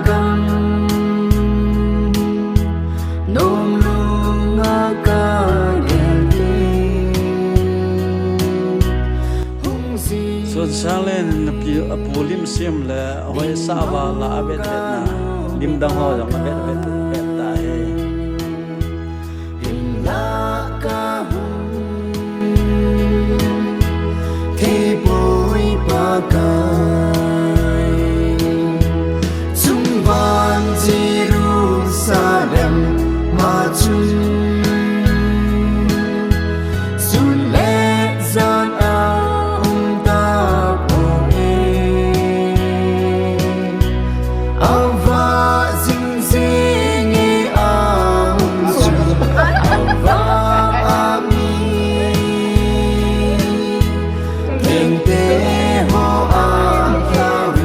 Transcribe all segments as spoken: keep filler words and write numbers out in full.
Gam nom lunga ka gel ding. Hung si. Sun Sang le napi apu Lim Siam le hoi sa va la a vet vet na. Lim dang ho jong a vet vet vet ta he. Thei poi Pakai, chungvang Jerusalem a chun, sun le jan a um tapoi. Ava jing jing e a um chu, ava a mi thengte ho a lhau e.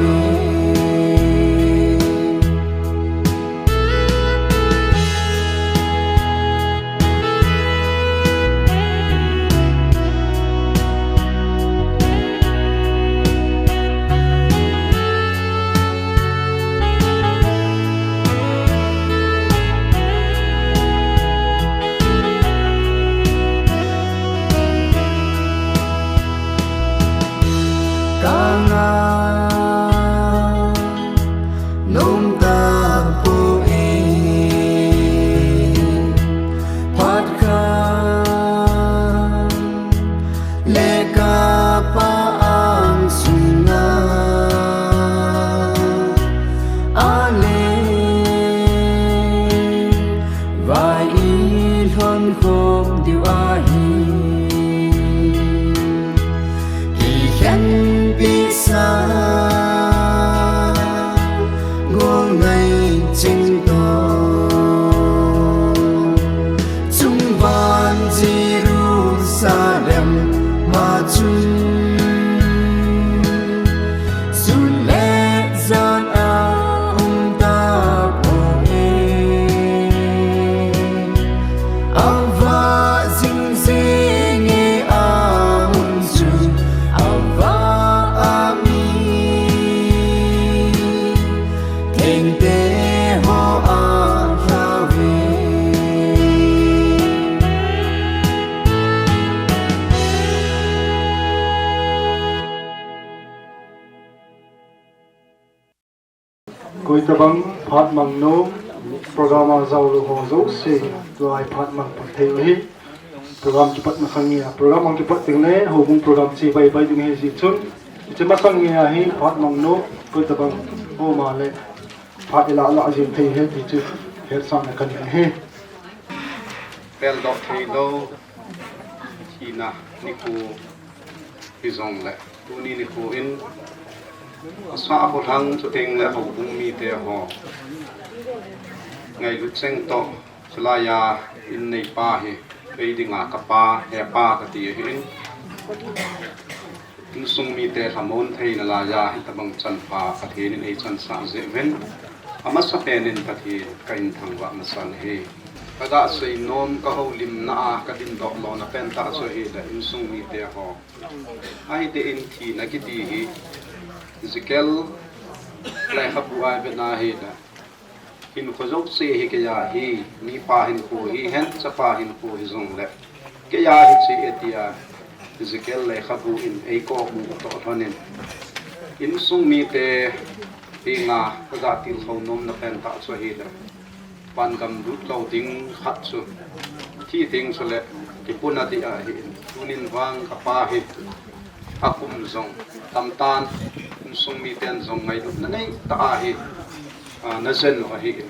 Kanga nom tapoi, phat khat le ka pa ang sunga a le vai i lhon khom diu ahi. Kikhenpi sa ngol ngai ching to, chungvang Jerusalem a chun, sun le jan a um tapoi. Ava jing jing e a um chu, ava a mi thengte ho a lhau e. Koitabang phat mang nom, program a jaolou ho jouse, tua hi phat mang phat thei u ahi. Program kipat masang nge a, program hung kipat ding le houbung program che bai bai ding ahi jeh chun, hiche masang nge a hi phat mang nom, koitabang um a le phat i lah lah jeng thei ahi ti chu hetsahna kanei ahi. Peldoh theilou thina nikho hijongle, tuni nikho in asa a kholhang chuteng le houbung mite ho ngailut cheng toh, chulai a in neipa hi ei dinga kapa, hepa kati ahin, insung mite lhamon theina laiya hitabang chanpha Pathen in eichansah jeh uvin, amasapen in Pathen kahin thangvah masan ahi. Kaga seinom, kahoulimna a kadindoh lona pentah chu ahile, insung mite ho, ahideh in thina kiti hi Ezekiel lekhabu a ivet na ahile, hinkho jouse hi keiya ahi, mipa hinkho hihen, chapa hinkho hijongle keiya ahi, hiche e tia Ezekiel lekhabu in eikohmu toh lhonin, insung mite henga kaga tilkhou nomna pentah chu ahile, vangam lut lou ding khat chu thi ding chule kipuna ding ahin, tunin vang kapa hi akum jong tamtan, insung miten jong ngailutna neitah a hi, a, najen u ahin,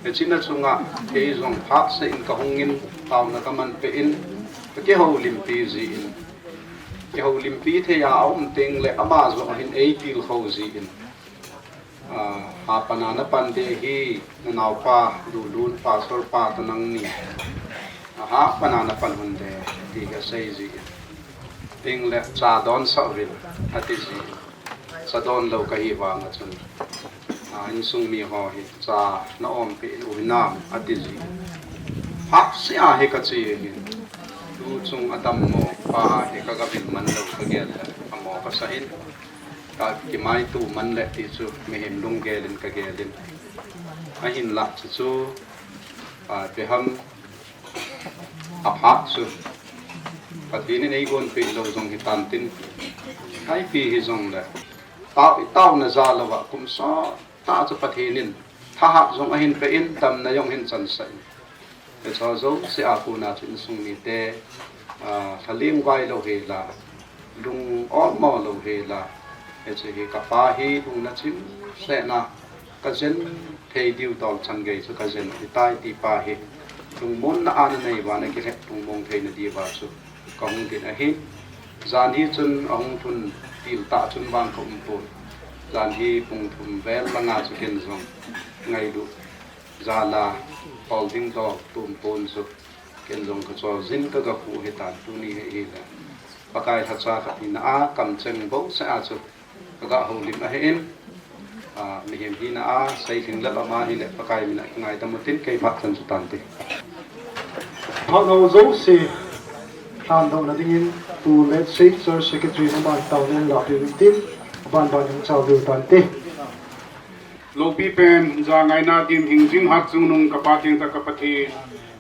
hiche na chunga kei jong phatseh in kahungin, taona kamanpeh in, kakihoulimpi jin, kihoulimpi thei a aum tengle ama jong ahin eitilkhou jin, a, hapan a napan ding ahi, nanaopa Lulun, pastor pa toh nangni, a, hapan a napan hon ding ti kasei jin, tengle cha donsah uvin ati jin, cha donlou kahi vanga chun, a, insung miho hi cha naompeh in u hinam ati jin, phatseh a hi kache ahin, tuchung a dammo pa hi kaga vil man lou kagel le amo kasah in, Ka kimaito man le ti chu mihem lunggel in ka gel in. Ahinlah chu chu, a, beham a phat chu Pathen in eigon peh lou jong hitan tin, ipi hi jong le tao, taona jal louva kum sot tah chu Pathen in thahat jong ahin pe in, damna jong ahin chansah in. Hiche jouse a kona chu insung mite, a, lhaling vai lou hela, lung ol mo lou hela, hiche hi kapa hi lungna chim sena ka jen thei diu tol chan gei chu ka jen hitai ti pa hi lungmonna ana nei uva na kilhep lungmong theina diuva chu ka hung din ahi. Jan hi chun ahung lhun til tah chun vang ka um pon. Jan hi pung thum vel langa chu ken jong ngailut jal a, hol ding dol tum pon chu ken jong ka chol jin ka ga khu hitan tuni hi hile. Pakai lhacha khat hina a kamcheng bouseh a chu ka ga houlim ahi in, a, mihem hina a seilhing lal ama hile Pakai mina kingaidam utin kei phat chan chu tante. Phat ho jouse lhandohna dingin Pu Letsei Church Secretary aman taona hin lahpeh uvin tin, aban ban hin chao diu tante. Loupi pen, jangaina dim hingjing hat chungnung ka Pa thengtah ka Pathen,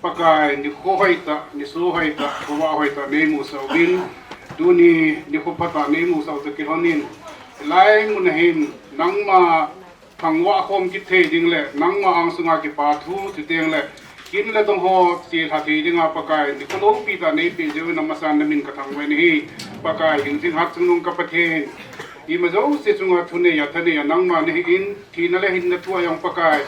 Pakai, nikho hoitah, niso hoitah, khovah hoitah nei musah uvin, tuni nikho phatah nei musah u toh kilhonin, hilai mun a hin nangma thangvah khom kit thei ding le nangma angsunga kipa thu, chuteng le kin le dong ho chelha thei dinga Pakai nikho loupi tah nei peh jeh uvin amasan namin ka thangvah in ahi. Pakai, hingjing hat chungnung ka Pathen, ima jouse chunga thunei a thanei a nangma nahi in, thina le hinna thu a jong Pakai,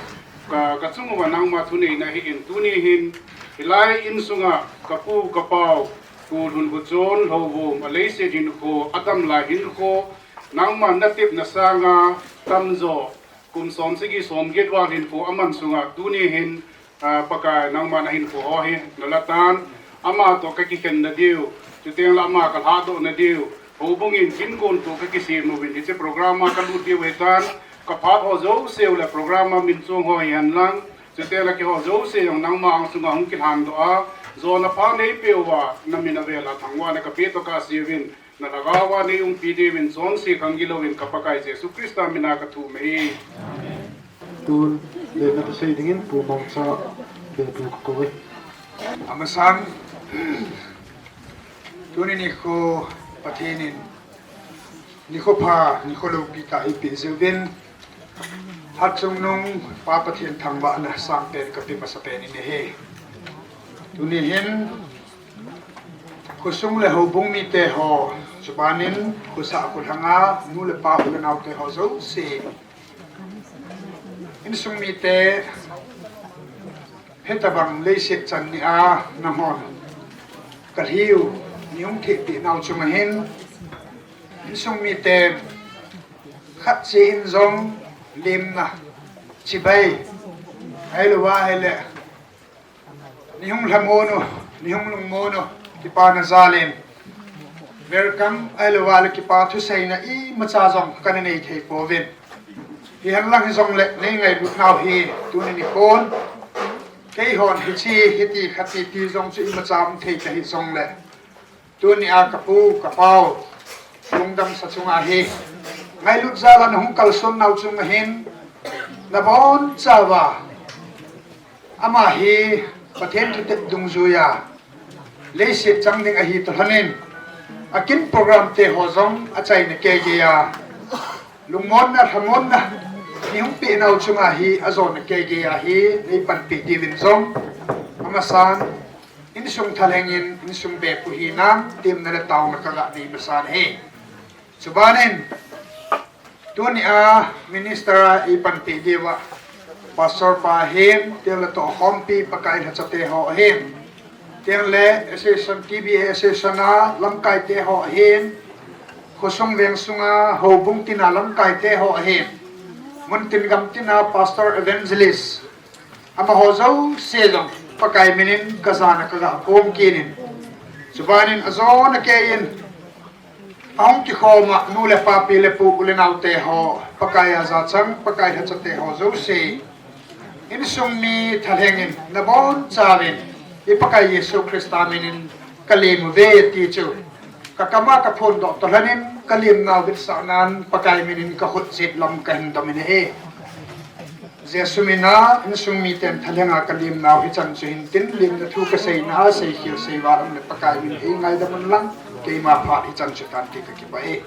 ka, ka chung uva nangma thunei nahi in, tuni hin hilai insunga ka pu ka pau, pu lhun khu chon lhouvum, a leiset hinkho, a damlai hinkho, nangma natepna sanga tamjo kum som sagi som get val hinkho aman sunga tuni hin, a, Pakai nangma nahinkho ho hi nala tan, ama toh ka kikhenna diu, chuteng le ama ka lhadohna diu, houbung in kin kon toh ka kisem uvin hiche program a ka lut diu hitan, ka phat ho jouse u le program a min chong ho hihen lang, chuteng le keiho jouse jong nangma angsunga hung kilhandoh a, jona pha nei peh uva, namin avel a thangvahna ka pe toh ka sei uvin, na lhagao a nei umpi diuvin chonse khang gilouvin ka Pakai Jesu Christa mina ka thum ahi. Tun, lemna thusei dingin Pu Mangcha Bepu ka kou e. Amasan, tuni nikho Pathen in nikho pha, nikho loupi tah eipeh jeh uvin, hat chungnung Pa Pathen thangvahna sangpen ka pe masapen in ahi. Tuni hin, khosung le houbung mite ho, chubanin khosah kholhanga nu le pa u le naote ho jouse, insung mite, hitobang leiset chan nia nanghon kalhiu, nei hung thehpeh nau chunga hin, insung mite khat cheh in jong lemna, chibai, ahilouva ahile nei hung lhamon u, nei hung lungmon u, kipana jal in welcome, ahilouva le kipa thuseina imacha jong kana nei thei pouvin. Hihen lang hijongle nei ngailut nau hi tuni nikhon, keihon hiche hiti khati ti jong chu imacha um thei ta hijongle, tunia ka pu ka pau lungdamsa chunga hi, ngailut jal a na hung kalson nau chunga hin, nabonchauva ama hi Pathen thutep dungjuia leiset chang ding ahi toh lhonin, akin program te ho jong achaina keigei a, lungmonna, lhamonna nei hung peh nau chunga hi ajona keigei a hi nei panpeh diuvin jong, amasan insung thalheng in, insung bepu hina, temna le taona ka ga nei masan ahi. Chubanin, tunia minister a eipanpeh diuva, pastor pa ahin, chuteng le tohkhompi Pakai lhachate ho ahin, chuteng le association, T B A association a lamkaite ho ahin, khosung veng sunga houbung tina lamkaite ho ahin, muntin gamtina pastor, evangelist, amaho jouse jong Pakai minin ka jana ka ga phong kit in, chubanin ajona kei in ahung kikhoma nu le pa, pi le pu, u le naote ho, Pakai a jachang, Pakai lhachate ho jouse, insung mi thalheng in nabonchauvin i Pakai Jesu Christa minin ka lem uve ti chu ka kama ka phondoh toh lhonin, Ka lemnau vetsahnan Pakai minin ka khut jet lam ka hin dom in ahi. Jesu mina insung miten thalhenga ka lemnau hichan chu hintin, lemna thu ka seina a seikhel seival um le Pakai min ei ngaidam un lang, keima phat hichan chu tan ti ka kipah e.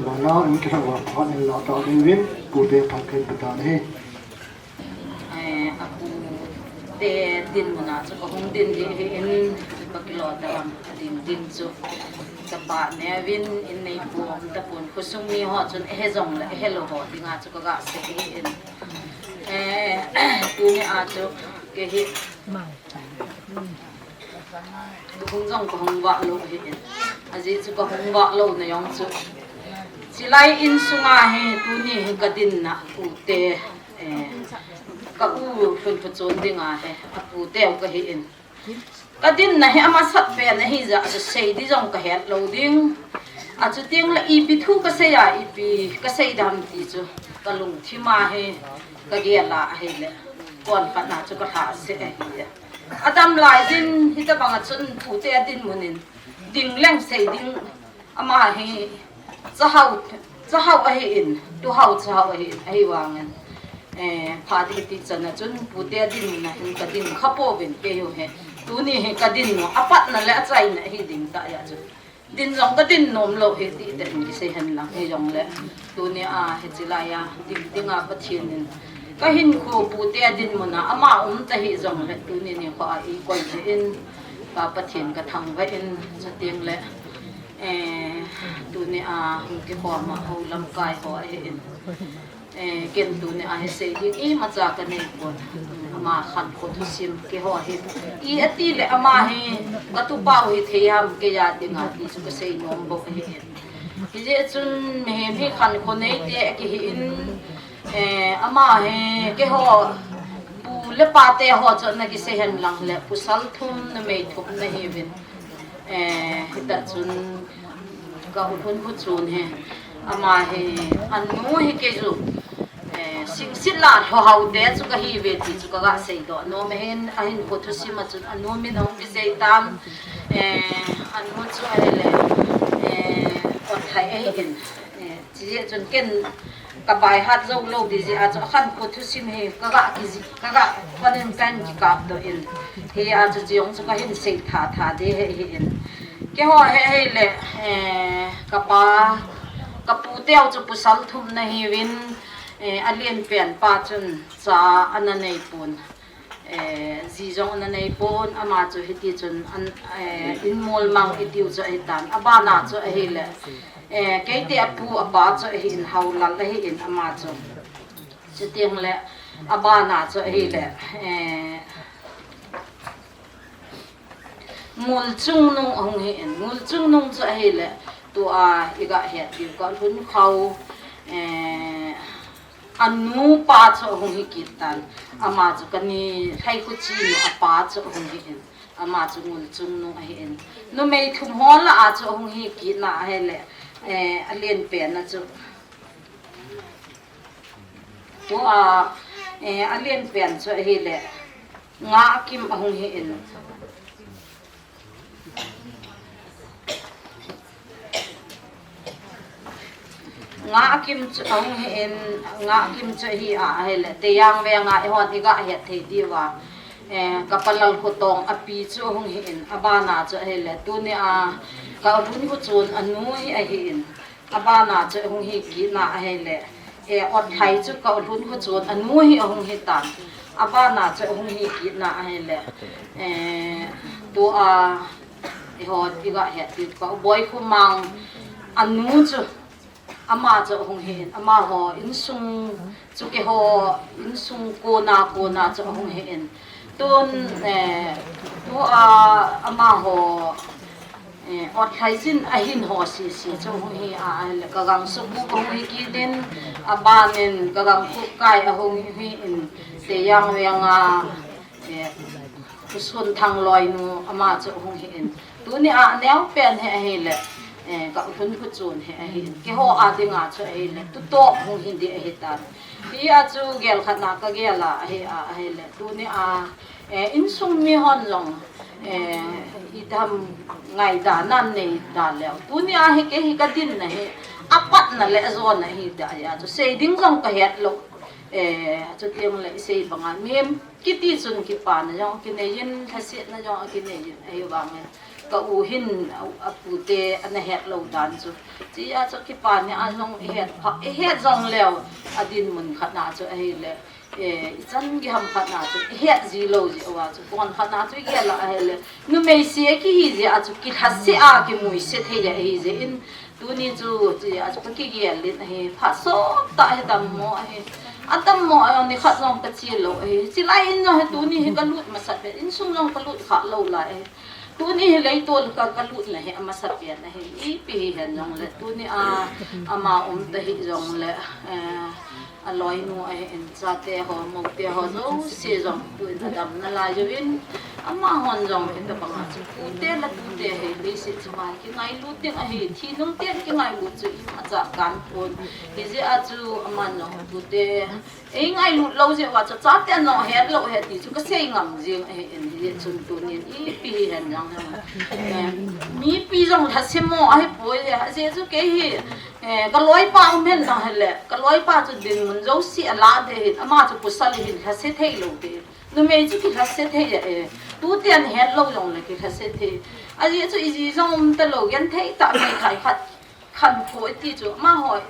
Mana in kihang va phat in la ta ding vin, pute phat khen patan ahi. Eh, a pute dinmun a chu ka hung din ding ahin, ka kilo ta lam a ding ding chu. Ka pa neuvin in nei pom tapon, khosung mi ho chun eihe jong le eihe lou ho dinga chu ka ga sei ahin. Eh, tuni a chu kei hi Hung jong ka hung vah lou ahin. Ajeh chu ka hung vah louna jong chu, chilai insunga hi tuni hi ka dinna pute, eh, ka u Lhunphuchon dinga hi a pute u ka hin. Ka dinna hi amasat pen ahi jeh a chu sei ding jong ka het lou ding. Achuteng le ipi thu ka sei a, ipi ka sei dam ti chu ka lungthim a hi ka gel a ahile, kon khat na chu ka lhah seh ahi. Adam lai din hitabang a chun pute a dinmun in ding leng sei ding, ama hi chahau, chahau ahin, tuhau chahau ahin, ahivangin, eh, phat hiti chan a chun pute a dinmun a hin ka ding kha pouvin kei u hi. Tuni hi ka dinmun a patna le a chaina ahi ding tah jeh a chun. Din jong ka din nom lou hi ti te in kisei hen lang, hijong le tuni a hiche lai a ding ding a Pathen in ka hinkho pute a dinmun a ama um ta hijong le tuni nikho a eikoi jeh in ka Pathen ka thangvah in, chuteng le, eh, tuni a hung kikhom a ho lamkai ho ahin. Eh, ken tuni a hi sei ding imacha ka nei pon. Ama khankho thusim keiho hi. I ati le ama hi ka tupa u hi thei ham kei a dinga ti chu ka sei nom bou ahi. Hijeh chun mihem hi khankho neite akihi in, eh, ama hi keiho pu le pa te ho chu ana kisei hen lang le pasal thum numei thum ana hiuvin. Eh, hita chun ka u Lhunphuchon hi, ama hi, anu hi kei chu, eh, singsit la lhohau te chu ka hiuve ti chu ka ga seidoh nom ahin, ahinkho thusim a chun anu min ahung kisei tan, eh, anu chu ahile, eh, Otlhai ahin, eh, Chijeh chun ken ka baihat jou lou ding jeh a chu akhankho thusim hi ka ga kiji, ka ga konin kan kikap doh in. Hia chu chujong chu ka hin sei tha tha ding ahi in. Keiho hi ahile, eh, ka pa, ka pu teu chu pasal thum ana hiuvin, eh, alen pen pa chun cha ana nei pon. Eh, ji jong ana nei pon, ama chu hiti chun an, eh, in molmang i tiu chu ahi tan. Abana chu ahile, eh, keite apu apa chu ahi in, Haolal ahi in ama chu. Chuteng le, abana chu ahile, eh, Ngulchungnung ahung hi in, Ngulchungnung chu ahile, tua i ga het diu ka Lhunkhao, eh, anu pa chu ahung hi kit tan, ama chu ka ni Lhaikhochi nu apa chu ahung hi in, ama chu Ngulchungnung ahi in. Numei thum ho lah a chu ahung hi kit na ahile, eh, alen pen a chu. Tua, eh, alen pen chu ahile, Ngahkim ahung hi in. Ngahkim chu ahung hi in, Ngahkim chu hi a, ahile, Teijang veng a eihon i ga het thei diu va. Eh, ka pa Lalkhotong api chu ahung hi in, abana chu ahile, tuni a, ka Lhunphuchon anu hi ahi in. Abana chu ahung hi kit na ahile, eh, Otlhai chu ka Lhunphuchon anu hi ahung hi tan. Abana chu ahung hi kit na ahile, eh, tua, eiho i ga het diu ka Boikhomang anu chu, ama chu ahung hi in, amaho insung chu keiho insung kona kona chu ahung hi in. Tun, eh, tua amaho, eh, Otlhai jin ahin ho sisi chu ahung hi a, ahile ka Gangsopu ahung hi kit in, abanin ka Gangkhup kai ahung hi in, Teijang veng a, eh, Pu Sunthangloi nu ama chu ahung hi in. Tuni a aneo pen hi ahile, eh, ka Lhunphuchon hi ahi in. Keiho a dinga chu ahile, tutoh hung hi ding ahi tan. Hia chu gel khat na ka gel a ahi a, ahile. Tuni a, eh, insung mi hon jong, Eh, i dam ngaidam nan nei da leu. Tuni a hi kei hi ka dinna hi, a patna le a jona hi da ya chu sei ding jong ka het lou. Eh, chuteng le i sei banga mihem kiti chun kipana jong kinei in, lhasetna jong a kinei in, ahivangin ka u hin a, a pute ana het lou dan chu. Chia chu kipana a jong i het pha, i het jong leu a dinmun khat na chu ahile. Eh, i chan gei ham khat na chu, i het ji lou ji uva chu, kon khat na chu i gel a ahile. Numei se kihi jeh a chu, kilhase a, kimuise thei a ahi jeh in, tuni chu, chia chu ka kigel in ahi, phat sot tah hi dammo ahi. A dammo a ni khat jong ka che lou ahi. Chilai in jong hi tuni hi ka lut masat pen, insung jong ka lut kha lou lai ahi. Tuni hi leitol ka, ka lutna hi a masa pen ahi. Ipi hi hen jong le, tuni a, ama um ta hi jong le, eh, a loinu ahi in chate ho, moute ho, jouse jong tu in a damna lai uvin, amahon jong hi tabang a chu, pute le tute hi, leiset chunga kingailut ding ahi, thi nung ten kingailut chu imacha kan pon. Hijeh a chu aman jong tute, ei ngailut lou jeh uva chu, chate nong het lou ahi ti chu ka sei ngam jing ahi in, hijeh chun tunin ipi hi hen jong le. Eh, mipi jong lhase mo ahi poi, ajeh chu kei hi, eh, ka loipa um hen jong hile, ka loipa chu dinmun jouse a la de hin, ama chu pasal hin lhase thei lou de. Numei chu kilhase thei a, eh, tuten het lou jong le kilhase thei. Ajeh chu i ji jong um ta lou, genthei tah mei khai khat khankho i ti chu, amaho,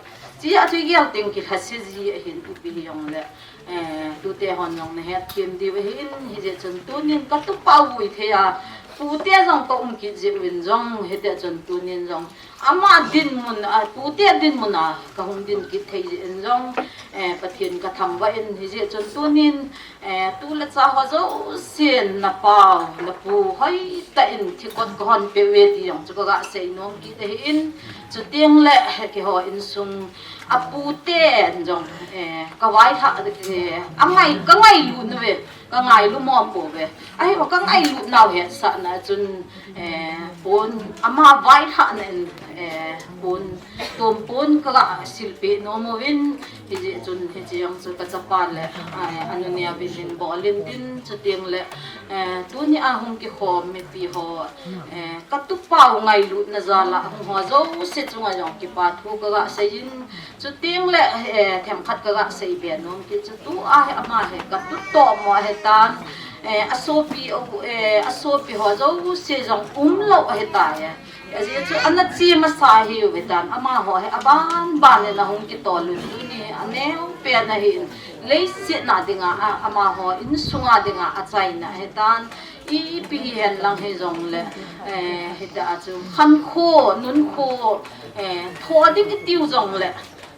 chia chu i gel teng kilhase ji ahin, ipi hi jong le, eh, tute hon jong na het them diu ahin, hijeh chun tunin ka tupa vui thei a, pute jong ka um kit jeh uvin jong, hijeh chun tunin jong, ama dinmun a, pute dinmun a ka hung din kit thei jeh in jong, eh, Pathen ka thangvah in, hijeh chun tunin, Eh, tu le cha ho jousen na pau, na pu hoitah in thi kot ka hon peh uve ti jong chu ka ga sei nom kit ahi in, chuteng le keiho insung a puten jong, eh, ka vailhah, eh, a ngai, ka ngailu uve, ka ngailu mo pouve. Ahi, ka ngailu nau hetsah na chun, eh, pon, ama vailhah na in, eh, pon, tom pon ka ga silpeh nom uvin, Hijeh chun, hiche jong chu ka chapa le, eh, a nuneu vin hin bol in tin, chuteng le, eh, tuni a hung kikhom mipi ho, eh, ka tupa u ngailutna jal a hung ho jouse chunga jong kipa thu ka ga sei in, chuteng le, eh, themkhat ka ga sei be nom kit chu tu a hi ama hi ka tutoh mo ahi tan, eh, a sopi, eh, a sopi ho jouse jong umlou ahi tai. Ajeh chu ana che masa hi uve tan, amaho hi aban ban in ahung kitol un tuni aneo pen ahin, leiset na dinga, a, amaho insunga dinga achaina ahi tan, ipi hi hen lang hi jong le, eh, hita chu khankho, nunkho, eh, tho ding i tiu jong le,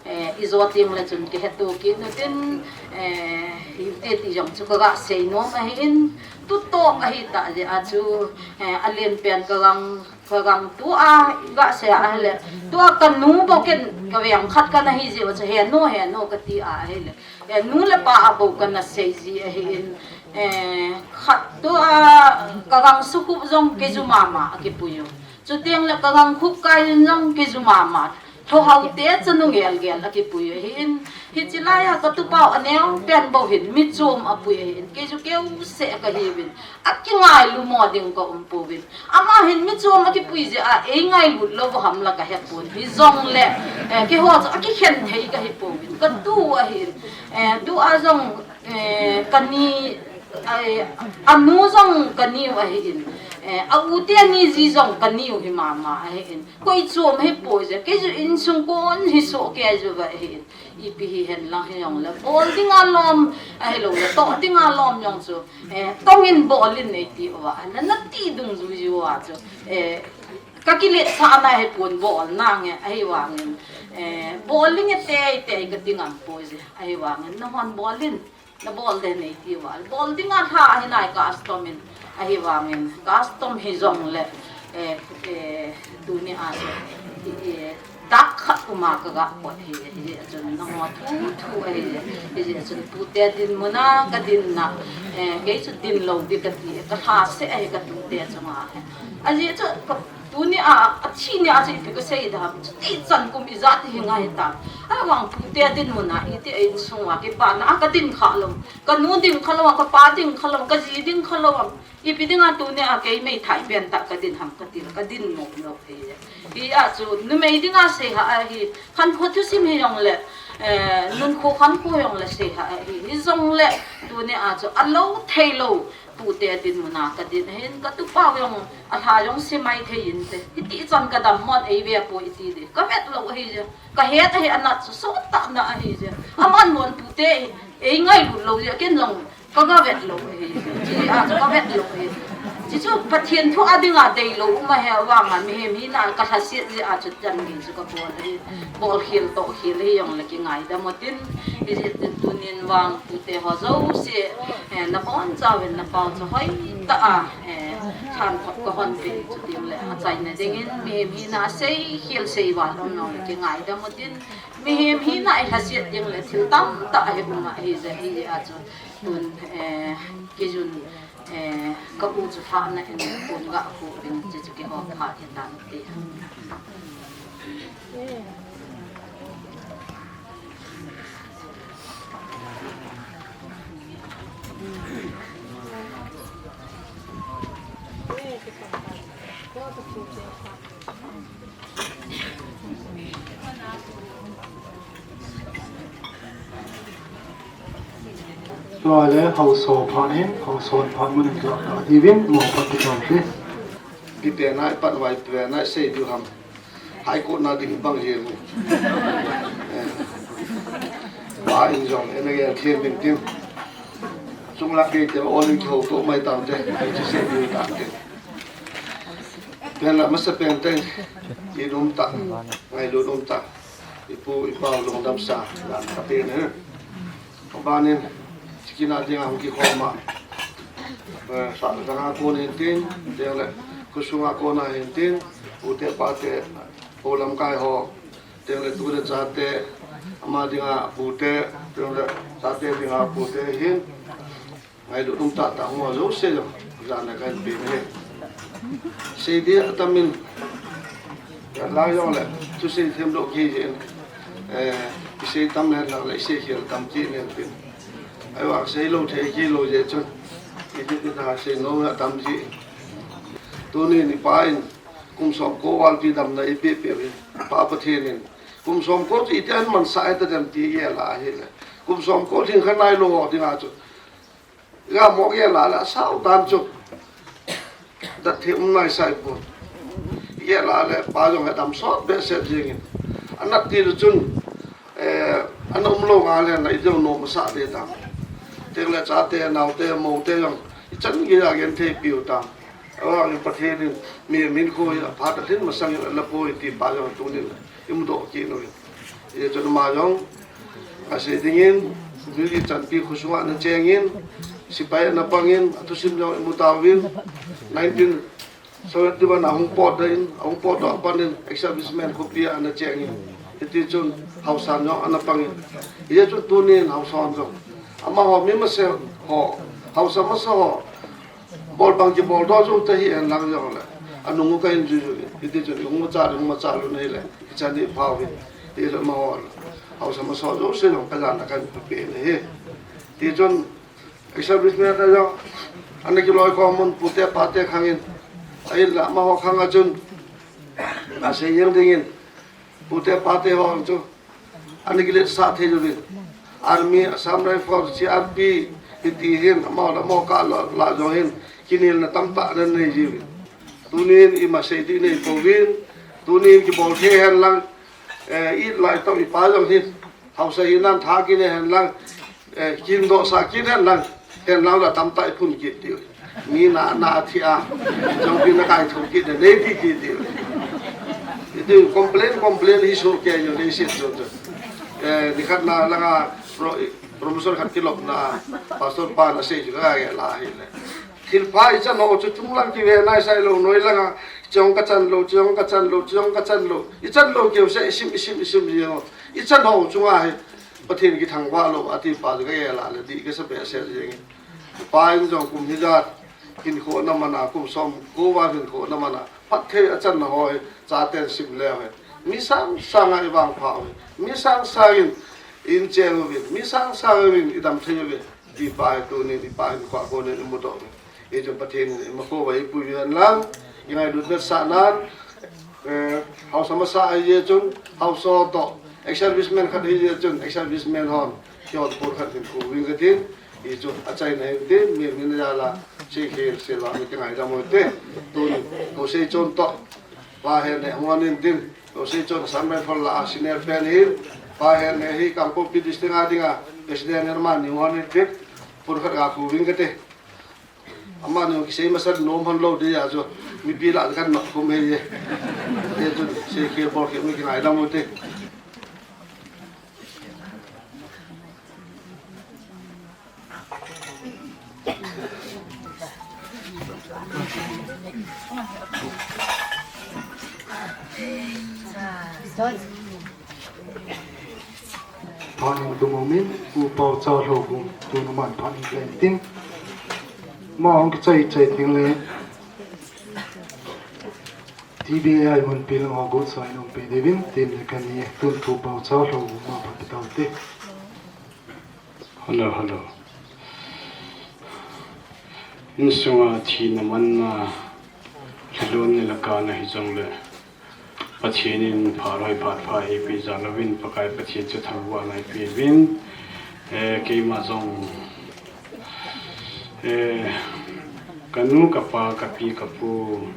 eh, i jo teng le chun kihetu kit nu tin, eh, hiti ti jong chu ka ga sei nom ahi in, tutoh ahi ta jeh a chu, eh, a len pen ka gang, ka gang tu a, i ga sei a ahile, tu a ka nu bou ken ka veng khat ka na hi jeh a chu, he nu, he nu ka ti a ahile, eh, nu le pa a bou ka na sei ji ahi in, eh, khat tu a ka gang sukhup jong kei ju mama a kipui u. Chuteng le ka gang khup kai in jong kei ju mama. Thohao te chanu gel gel a kipui ahin, hiche lai a ka tupa u aneo pen bou hin, mi chom a pui ahin, kei chu keu seh ka hiuvin, a kingailu mo ding ka um pouvin. Ama hin mi chom a kipui jeh a, ei ngailut lou ham la ka he pon. Hi jong le, eh, keiho chu a kikhen thei ka hi pouvin. Ka tu ahin, eh, tu a jong, eh, ka ni, eh, a nu jong ka niu ahin, eh, a u te ni ji jong ka niu hi mama ahin. Koi chom hi poi je, kei chu insung kon hi soh kei ju va hi, ipi hi hen lang hi jong le, bol dinga lom, ahilou le, toh dinga lom jong chu, eh, tong in bol in nei ti uva, na, na ti dungjuiyu a chu, eh, ka kiletsah na hi pon bol nange, ahivangin, eh, bol inge tei tei ka ti ngam poi je, ahivangin, na hon bol in. Na bol de nei ti uva. Bol dinga lha ahi nai custom in. Ahivangin custom hi jong le, eh, eh, tuni a chu, eh, eh, dak khat uma ka ga pot hi, hi, hi, chun na ngo thu thu ahi, hi, hi, chun tute dinmun a ka dinna, eh, kei chu din lou di ka ti, ka lha seh ahi ka tute chunga. Ajeh chu ka Tuni a, athi ni a chu ipi kasei dam. Chuti chan kum ijat hi ngai ta. Ahivang pute dinmun a, iti a insung a kipana a kadin kha lou. Kanu ding kha lou, kapa ding kha lou, kaji ding kha lou. Ipi dinga tuni a kei meithai pen tah kadin ham kati le, kadin nom lou hi. Hia chu numei dinga sei ha ahi, khankho thusim hi jong le, eh, nunkho khankho jong le sei ha ahi. Hijongle tuni a chu alou thei lou pute dinmun a kadin ahin, katupa jong alha jong simai thei inte. Hiti chan kadam mon eive poi iti di. Kavet lou ahi je. Kahet ahi anat chu sot tah na ahi je. Aman mon pute ei ngailut lou je, ken jong kagavet lou ahi. Chi a chu kavet lou ahi. Chi chu Pathen thu a dinga deilou um ahi vanga mihem hina kalhasiat jeh a chu chan gei chu kabol ahi. Bol khel toh khel hi jong le kingaidam utin. Hijeh chun tunin vang pute ho jouse, eh, nabonchauvin napao chu hoitah a, eh, lhanthop kahon pe chu tin le achaina dingin mihem hina sei khel sei val um jong le kingaidam utin. Mihem hina ilhasiat ding le thil tamtah ahi um ahi je, hijeh a chu tun, eh, kijun, eh, ka u chu lhahna in pon gah khu ding chu chu kihou pha hitan ti. Tua le hausa phat in, hausa phat mun in tua ta diuvin, mo phat ti tong ti. Pi pe nai pat vai pe nai sei diu ham. Hai ko na ding bang je mu. Eh. Pa in jong, en again, thiam ding tim. Chung la ke te o ling ko to mai tam te. Ai ti sei diu tam te. Pen la masa pen te. I dum ta. Ngailut um ta. Ipu, ipau lungdam sa, dan ka pe ne. Abanin, sikina dinga hung kikhom a. Eh, sa, danga kon hin tin, deng le, khosunga kona hin tin, pute pate, ho lamkai ho, deng le tu le chate, ama dinga pute, deng le chate dinga pute hin, ngailut um tahtah ho jouse jong, jana kahin pe ahi. Sei dia atamin, lai jong le, thusei them lou kiji in, eh, isei tam le lang le, isei khel tam ti nen tin. Ahivang sei lou thei kei lou jeh chun, iti ti ta sei nom atam ji. Tunin ipa in, kum som ko val pi damna ipe pe uvin, Pa Pathen in, kum som ko chu iti ahin mansah e ta dem ti gel a ahile. Kum som ko lhing kha nailou dinga chu. Ga mo gel a le asao dan chu. Dat thei um nai sai pon. Gel a le pa jong he dam sot behseh jeng in. Anat ti le chun, eh, ana um lou nga le na i deu nom asah de tam. Teng le chate, naote, moute jong. I chan gei a genthei piu tam. Ahivangin Pathen in mi min khu hi aphat a lhin masang in ala poi ti pa jong tunin imu doh kit uvin. Hijeh chun ama jong, asei dingin, mi chanpi khosunga ana chengin, sepai ana pangin, athusim jong imu tauvin, nineteen seventy-one a hung potdoh in, ahung potdoh a panin, ex-serviceman khopi a ana chengin, hiti chun haosan jong ana pangin. Hijeh chun tunin haosan jong, amaho mi masang ho, haosa masa ho, bol bang kibol doh jou ta hi en lang jong le. Anung u kahin jui jui. Hiti chun, hung machal, hung machal u nei le. Hichan hi phau hi. Hiti chun amaho le. Haosa masa jouse jong kajana kahin pe pe ne hi. Hiti chun, ex-serviceman a jong. Ana kiloikhom un pute pate khang in. Ahin la amaho khang a chun. Asei jeng dingin. Pute pate ho chu. Ana kiletsah thei uvin. Army, Assam Rifle, C R P, hiti hin, amaho le amaho kah la, la jong hin, kinelna tamtah ana nei jiuvin. Tunin ima sei ding nei pouvin, tunin kibol thei hen lang, eh, i lai toh ipa jong hin, haosa hinan tha kine hen lang, eh, kin doh sa kit hen lang, hen lang la tamtah i phun kit diu. Mi na, na thi a. Jong pi na kai thum kit na, nei ti kit ti. Iti complain, complain hi so ke yo nei sit jo jo. Eh, nikhat na langa pro-, promotion khat kilop na, pastor pa na sei jo ka ge la hi le. Thil pha i chan ho chu chung lang kive nai sai lou, noi langa, chong ka chan lou, chong ka chan lou, chong ka chan lou. I chan lou keu se, i sim, i sim, i sim yo. I chan ho chunga hi, Pathen kithangvah lou, ati pa ka ge la le, di ka sa pe se jeng. Pa in jong kum hijat, Hinkho na mana kum som ko va hinkho na mana phatthei achanna ho hi chaten sim leu hen. Mi sang sanga i vangpha u hi. Mi sang sangin in cheng uvin. Mi sang sangin i dam thei uve. Ti pa hi tunin i pa hinkho a konin i mudoh uve. Hichun Pathen in i makho va i pui uhen lang. I ngailutna sahnan, eh, haosa masa ahi jeh chun, haosa toh, ex-serviceman khat ahi jeh chun, ex-serviceman hon, kihon pur khat hin khu ving katin, hichu achaina hin tin, mi, mi na jala, si khel, si la, mi kingaidam u hite, tun, ko sei chon toh, pa hen ne, hung an in tin, ko sei chon, Assam Rifle la, senior pen hin, pa hen ne, hi Kangpokpi District a dinga, President Herman ni hung an in tin, pur khat ga khu ving kate. Amani kisei masa nom hon lou ding ahi chu. Mipi lah a kan mat khum ahi. Hichu sei khel bol khel mi kingaidam u hite. Phat in tum umin, Pu Paocha Lhouvum, tun aman phat in leng tin. Ama hung kichai chai ding le, T B A I mun pilang ho got sa in um pe ding uvin, tin le kani, tun Pu Paocha Lhouvum ama phat pe tau te. Hello, hello. Insunga thina manna, lhilon ni la kana hi jong le. Pathen in phat hoi phat pha eipeh jal uvin, Pakai Pathen chu thangvahna eipeh uvin, eh, keima jong, eh, kanu, kapa, kapi, kapu,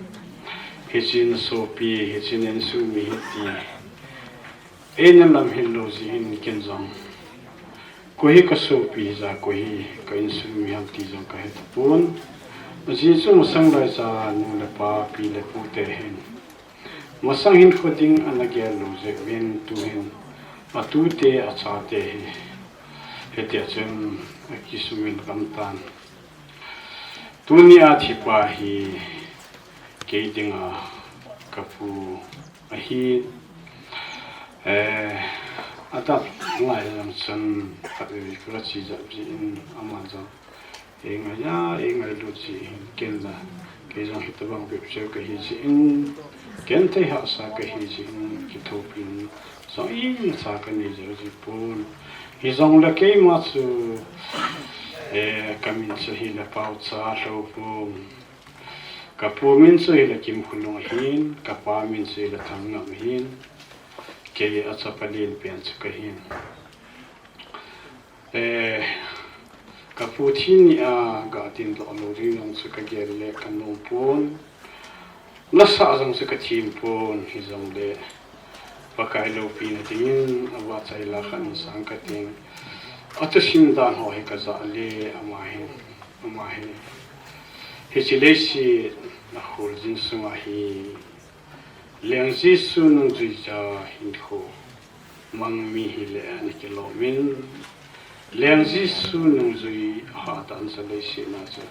hiche na sopi, hiche na insung mi hi ti. Eina lamhil lou jeh in ken jong. Koi hi ka sopi hija, koi hi ka insung mi ham ti jong ka he tapon. Ajeh chu masang laiya nu le pa, pi le pu te hin. Masang hin kho ding ana gel lou jeh uvin tuhin. Atute, achate hi. Hitia chun akisumil gam tan. Tuni a thipa hi kei dinga ka pu ahi, eh, adap ngai jong chun khatvei ka chi jap jin ama jong, ei ngai a, ei ngailut jin ken la, kei jong hitabang bep cheu ka hi jin, ken thei hahsa ka hi jin, kithopina jong imacha ka nei jel ji pon. Hijongle keima chu, eh, ka min chu hile Paocha Lhouvum. Ka pu min chu hile Kimkholung ahin, ka pa min chu hile Thangnam ahin. Kei a chapa len pen chu ka hin. Eh, ka pu thi ni a ga tin doh lou ding jong chu ka gel le ka nom pon. Nasa jong chu ka thim pon, hijongle Pakai loupina dingin avahchoi la khat insang ka ting. Athusim dan ho hi ka ja le ama hin, ama hi. Hiche leiset a khol jing sunga hi Leng Jesu nungjui ja hinkho mang mi hile ana kilom in, Leng Jesu nungjui hahdan ja leiset na chu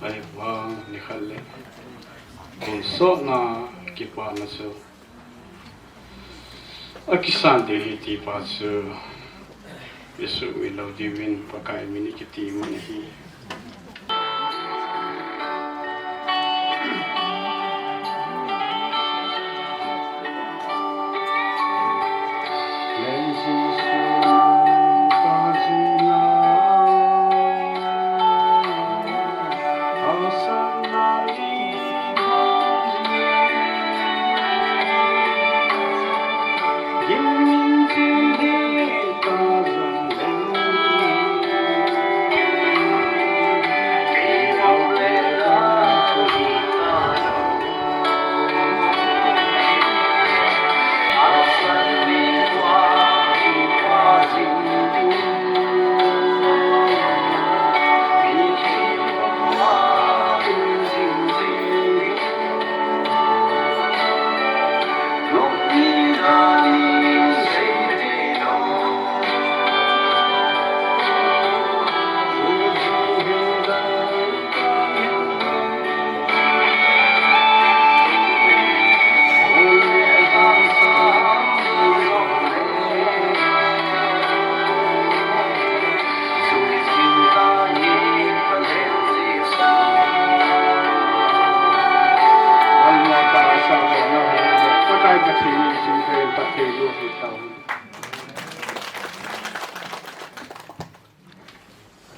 ahivang nikhat le tonsotna kipana chu akisan ding ahi ti pa chu isuhmil lou diuvin Pakai min in kiti mun ahi.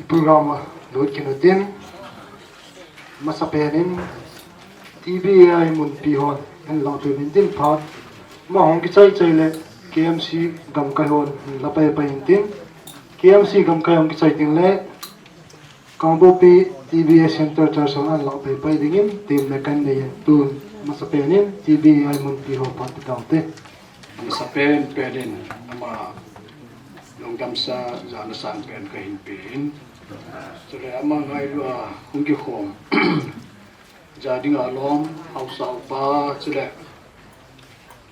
Program a lut kit u tin, masapen in T B A I munpi hon hin lang pe min tin phat, ama hung kichai chai le K M C gamkai hon hin la pai pai in tin, K M C gamkai hung kichai tin le Kangpokpi T B A Center Church hon an lang pai pai ding in tin le kan nei in tun masapen in T B A I munpi ho phat ti tau te. Masapen pen in ama lungdamsa jana sang pen ka hin pe in. Chule ama ngailu a hung kikhom. Ja ding a lom, haosa upa, chule,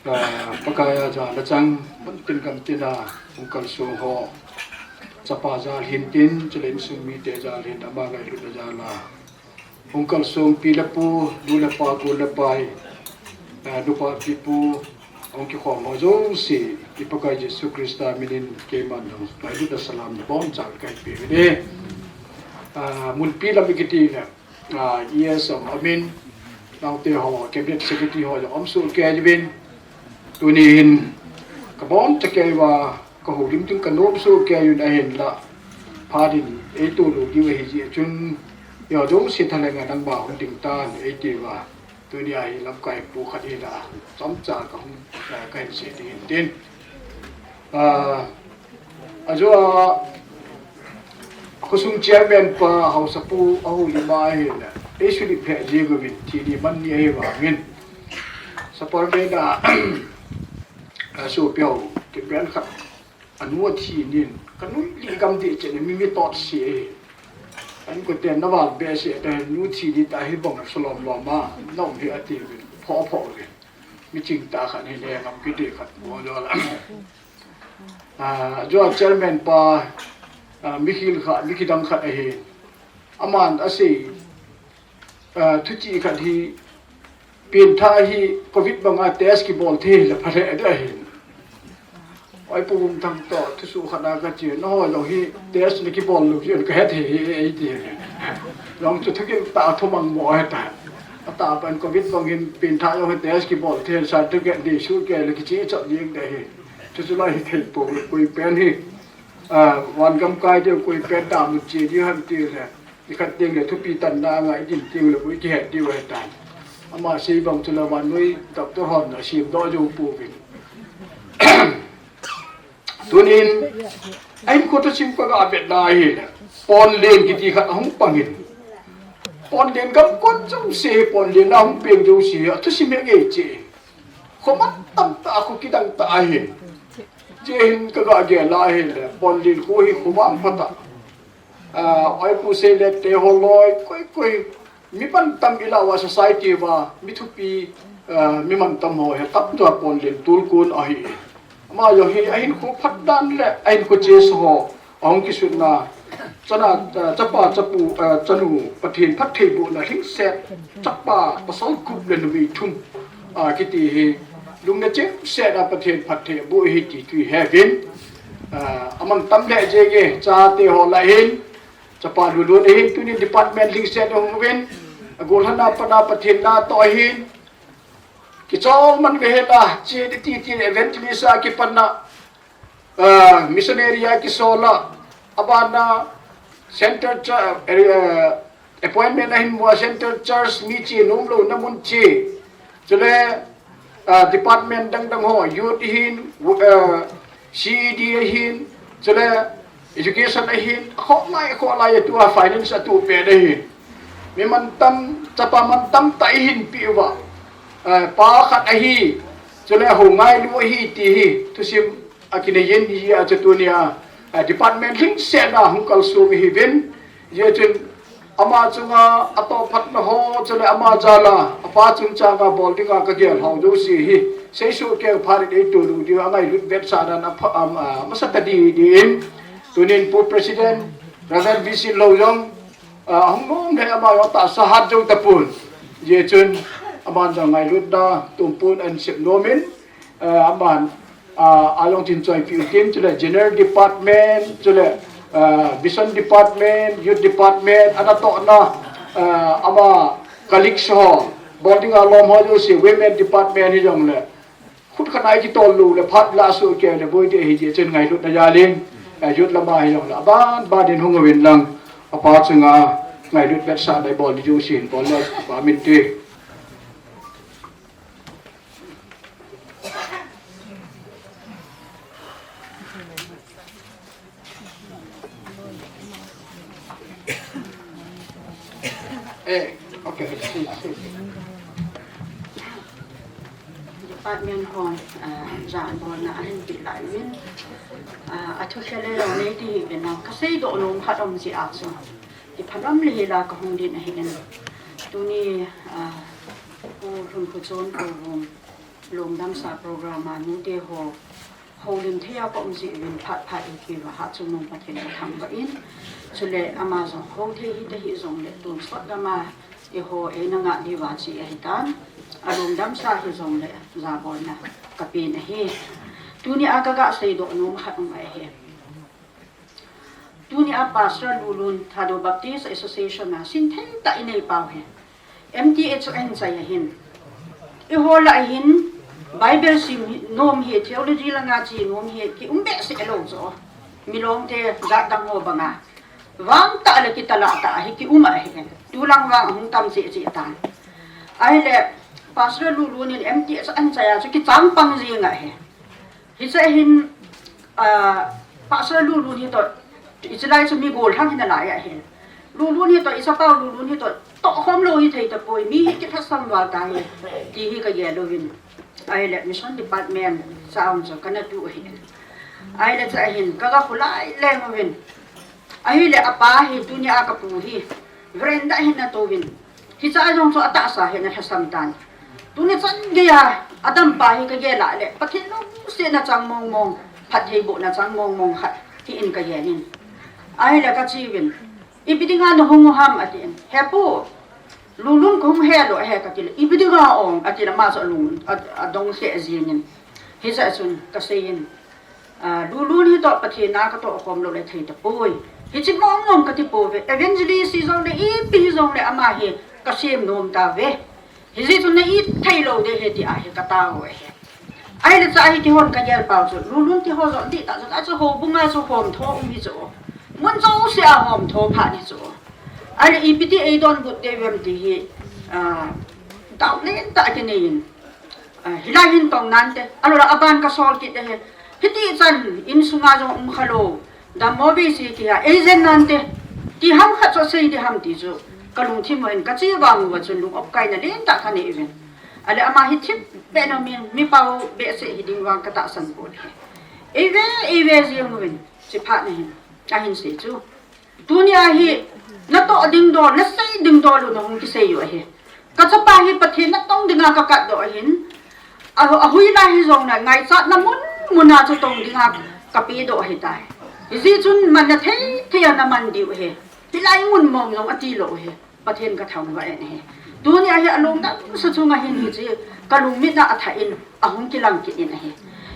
ah, Pakai a jana chang, mun tin gam tin a hung kalsong ho. Chapa jal hin tin, chule insung mite jal hin ama ngailu na jal a. Hung kalsong pi le pu, nu le pa, pu le pai, ah, nupa pi pu, hung kikhom ho jouse, i Pakai Jesu Christa min in keiman jong ngailut a salam na boncha ka pe uve. Ah, munpi lam i kiti le, ah, E S um, amin, naote ho, Cabinet Secretary ho jong um soh kei uvin. Tuni hin ka boncha kei uva, ka houlim ding ka nom soh kei uvin ahinla. Phat in ei tolou diu ahi jeh chun, eiho jouse thalheng a nangma hung ding tan ei ti uva. Tuni a hi lamkai pu khat hi la, chomcha ka hung, eh, ka hin sei ding hin tin. Ah, ajeh a, khosung chairman pa, haosapu, ahoulim a hi la, ei sulip lheh jeng uvin, thi ni man ni ahi vangin. Sapormena, ah, sopi ho, kipen khat, anu athi nin, ka nui li gam deh cheh ni mi, mi tot si e. An ko ten na val be se ta nu thi di ta hi bang so lom lom a, nom hi ati uvin, pho pho uvin. Mi ching tah khat hi le ngam kiti khat mo jo la. Ah, jo chairman pa, ah, mi khil khat, mi kidang khat ahi. Aman asei, ah, thuchih khat hi, pengthah hi covid banga test kibol thei le pha lheh ding ahi. Oi, Pu Vumthang toh thusuh khat a ka chi, nangho jong hi test na kibol lou jeh in ka het hi, hi, hi, ti. Jong chu thugim tah thumang mo ahi ta. Atah pen covid bang hin pengthah jong hi test kibol thei, certificate nei suh kei le kiche chot jeng ding ahi. Chu chu lai hi thei pou, koi pen hi, ah, van gam kai ding, koi pen damun che ding ham ti le. I khat teng le thupi tanna a ngai ding teng le bou i kihet diu ahi tan. Ama sei bang chu le vannoi doctor hon asem doh jou pouvin. Tunin, a hinkho thusim ka ga vet na hi le, ponlen kiti khat ahung pang in. Ponlen gam kon jouse hi ponlen a hung peng jouse hi, a thusim hi ngei che. Kho man tam tah, kho kidang tah ahi. Che hin ka ga gel a hi le, ponlen kho hi kho man pha tah. Ah, oi pu sei le te ho loi, koi koi, mi mantam i la uva society uva, mi thupi, ah, mi mantam ho hi tam tua ponlen tulkun ahi. Ama jong hi, a hinkho phat dan le, a hinkho chesa ho, ahung kisutna, chana, ah, chapa, chapu, ah, chanu, Pathen phattheibohna lhingset, chapa, pasal gup le numei thum, ah, kiti hi, lungna chimset a Pathen phattheiboh hi ti thu i he uvin. Ah, aman tam le jenge, chate ho lah hin, chapa lulun ahin, tunin department lhingset ahung uvin, agol hana pana Pathen na toh ahin, kichol man ve hela, che di ti ti evangelist a kipanna, ah, missionary a kisola, abana center cha-, eh, appointment ahin mu a center church mi che nom louna mun che. Chule, ah, department dang dang ho, youth ahin, ah, C E D ahin, chule education ahin, akhoh lai, akhoh lai, atua finance atu pen ahin. Mi mantam, chapa mantam tah i hinpeh uva. Ah, pa khat ahi, chule hou ngailu ahi ti hi, thusim akinei in hi a chu tunia, ah, department lhingset a hung kalsong ihiuvin, hijeh chun ama chunga atoh phatna ho, chule ama jal a, apa chungchang a bol dinga ka gel ho jouse hi, seisoh kei phat in ei tolou diu a ngailut vetsahna a pha-, am, ah, masa tadi din, tunin Pu President, Reverend V C Lou jong, ah, ahung nom le ama jong tahsa hat jou tapon. Hijeh chun, aman jong ngailutna tumpon ahin sep nom in, ah, aman, ah, ajong tin choipeh u tin, chule General Department, chule, ah, Mission Department, Youth Department, anatohna, ah, ama colleagues ho, bol dinga lom ho jouse, Women Department hijongle, khut khat a i kitol lou le phat la soh kei le boi ding ahi jeh chun ngailutna jal in, ah, youth lama hijongle, aban ban in hung uvin lang, Pa chunga ngailut vetsahna ibol ding jouse hin bol le, Pa min ti. Eh, okay. Department hon, ah, jabolna ahin pe lai uvin, ah, athu khel le jong nei ti hi ve na, ka seidoh nom khat um jeh a chu, ti phalam le hi la ka hung din ahi in. Tuni, ah, Pu Lhunkhochon Khorum lungdamsa program a nute ho houlim thei a ka um jeh uvin phat phat in kiva ha chu mong Pathen ka thangvah in. Chule ama jong hou thei hita hih jongle tonsot gam a eiho eina ngah diuva che ahi tan. Alungdamsa hi jongle jabolna ka pen ahi. Tuni a ka ga seidoh nom khat um ahi. Tuni a Pastor Lulun Thadou Baptist Association a sin thei tah inei pau hi M T H ahin chai ahin. Eiho lah ahin Bible sim hi, nom hi, theology langa che nom hi, ki um behseh lou chu. Milong te jat dang ho banga. Vang tah le kitala tah hi ki um ahin. Tulang vang ahung tam cheh cheh tan. Ahile Pastor Lulun in M T H ahin chai a chu kichang pang jing ahi. Hiche hin, ah, Pastor Lulun hi toh, hiche lai chu mi gollhang hi nalai ahi. Lulun hi toh, i chapau Lulun hi toh, tohkhom lou hi thei tapoi, mi hi kilhasam val tahi, ti hi ka gel uvin. Ahile, Mission Department, cha ong chu kana tu ahi. Ahile, cha hin, ka ga khulai leng uvin. Ahile, apa hi, tuni a ka pu hi, veranda hin na touvin. Hiche a jong chu atahsa hi ana lhasam tan. Tuni chan geiya adampa hi ka gel a le, Pathen lungsetna chang mong mong, phattheibohna chang mong mong khat hi in ka gel in. Ahile ka che uvin, ipi dinga na hung u ham atin. He pu, Lulun ka hung he lou he ka ti le, ipi dinga ong ati le, ama chu alung, a, adong lheh jing in. Hiche a chun ka sei in. Ah, Lulun hi toh Pathen a ka tohkhom lou le thei tapoi. Hiche mong mong ka ti pouve. Evangelist hi jongle, ipi hi jongle ama hi ka sem nom tauve. Hijeh chun na it thei lou ding ahi ti ahi ka tao ahi. Ahile cha hi kihon ka gel pau chu. Lulun ti ho jong dihtah jong a chu houbung a chu homtho um hi chu. Mun jouse a homtho phat hi chu. Ahile ipi ti eidonbut diu vem ti hi, ah, doubt lentah kinei in. Ah, hilai hin tong nante, alou la aban ka sol kit ahi. Hiti chan insunga jong um kha lou. Dammo vei si kiha, ei jen nante. Ti ham khat chu sei ding ham ti chu. Ka lungthim uva hin ka che vang uva chun lung opkaina lentah ka nei uvin. Ahile ama hi thip beh nom in, mi pau behseh hi ding vang ka tahsan pon ahi. Ei ve, ei ve jeng uvin, hiche phat na hin, ahin sei chu. Tuni a hi, na toh ding dol, na sei ding dol u na hung kisei u ahi. Ka chapa hi Pathen natong dinga ka katdoh ahin, a, ahui lai hi jong na ngaichatna mun mun a chu tong dinga ka pedoh ahitai. Hijeh chun manna thei thei a na man diu ahi. Hilai mun mong jong ati lou ahi. Pathen ka thangvah in ahi. Tuni a hi alungdamsa chunga hin hiche ka lungmit a athah in ahung kilang kit in ahi.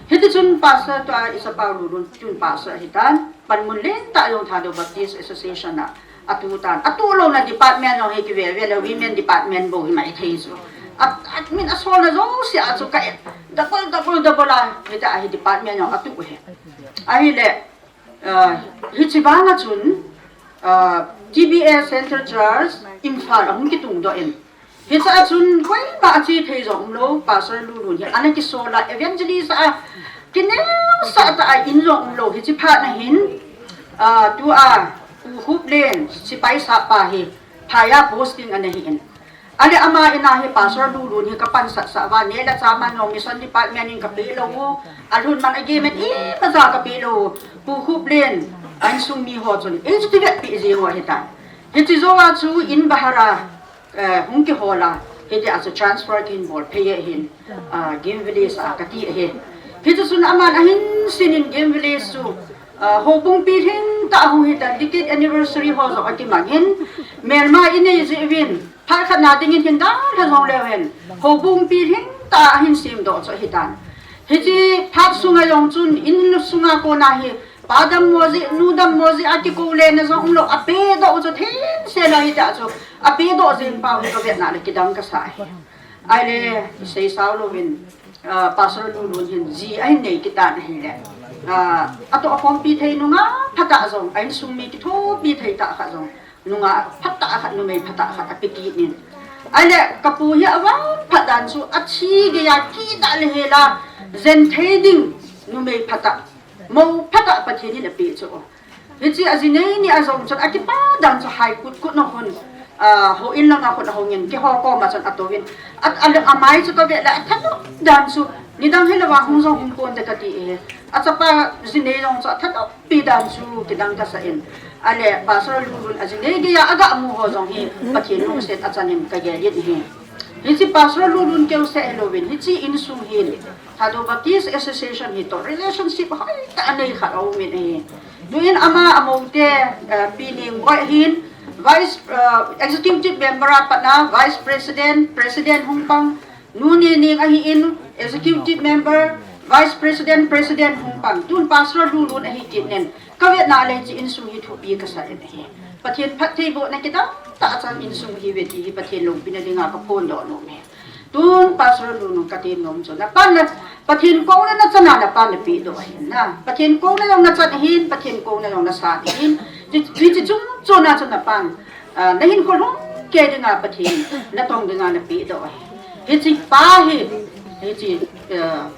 Hiti chun pastor tua i chapau Lulun chun pastor ahitan. Panmun lentah jong Thadou Baptist Association a, atu tan. Atu louna department jong hi kive ve le, women department bou hi mai thei chu. A, a, min asolna jouse a chu ka et. Double, double, double a, hita hi department jong atu hi. Ahile, ah, hiche vang a chun, ah, T B S Central Church, Imphal a hung kitungdoh in. Hiche a chun koima a che thei jong umlou, Pastor Lulun hi ana kisol a, evangelist a kineosah tah a in jong umlou, hiche phat na hin, ah, tua Pu Huplen, sepai sap pa hi, phai a posting ana hi in. Ahile ama in a hi Pastor Lulun hi ka pansah sah uva, neh le chah man jong Mission Department in ka pe lou u, alhun man a gei man imacha ka pe lou u, Pu Huplen, a insung mi ho chun, ei chu ti vetpi jeng u ahitan. Hiche jou a chu in bahar a, eh, hung kihol a, hiti a chu transfer kin bol phei ahin, ah, Game Village a kati ahi. Hiti chun aman ahin sin in Game Village chu, ah, houbung pilhing tah a hung hitan, decade anniversary ho jong akimang in, melma inei jeh uvin, phat khat na ding in hin dalha jong leu hen, houbung pilhing tah a ahin semdoh chu ahitan. Hiche phat sunga jong chun in sunga kona hi, Pa dammo jeh, nu dammo jeh, a kikou lena jong umlou, a pedoh u chu themsel a hiti a chu, a pedoh jeng pau hi ka vetna le kidang kasa ahi. Ahile, sei sao louvin, ah, Pastor Lulun hin ji ahin nei kit tan ahile. Ah, atoh a khompi thei nungah phatah jong, a insung mi kithopi thei tah khat jong, nungah phatah khat, numei phatah khat ape kit in. Ahile, kapu hi avang phat dan chu, athi geiya kidah le hela, jen thei ding, numei phatah, mou phatah Pathen in apeh chu. Hiche a ji nei ni a jong chun, akipa dan chu hai kut kut na hun, ah, houin langa khut ahung in, keiho koma chun atouvin. A, a, amai chu kave le, athanop dan chu, nidang hilou vang hung jong hung ponte kati e. Achapa ji nei jong chu athanop pi dan chu kidang kasah in. Ahile, Pastor Lulun a ji nei geiya aga mu ho jong hi, Pathen lungset achan in kagel in ahi. Hiche Pastor Lulun keu seh hilouvin, hiche insung hin, Thadou Baptist Association hi toh relationship hoitah anei khat aum in ahi. Tuin ama amou te, eh, Pi Ningboi hin, Vice, eh, Executive Member a pat na, Vice President, President hung pang, Nu Nening ahin, Executive Member, Vice President, President hung pang. Tun Pastor Lulun ahi kit nin, kavet na le hiche insung hi thupi kasah in ahi. Pathen phattheibohna kidang tah chang insung ahiuve ti hi Pathen loupina dinga kaphondoh nom e. Tun Pastor Lulun katem nom chu, napan na, Pathen kouna nachan a napan napeh doh ahin na. Pathen kouna jong nachan ahin, Pathen kouna jong nasan ahin. Hiche, hiche chung chon a chu napan, ah, nahinkho lhung kei dinga Pathen natong dinga napeh doh ahi. Hiche pa hi, hiche, ah,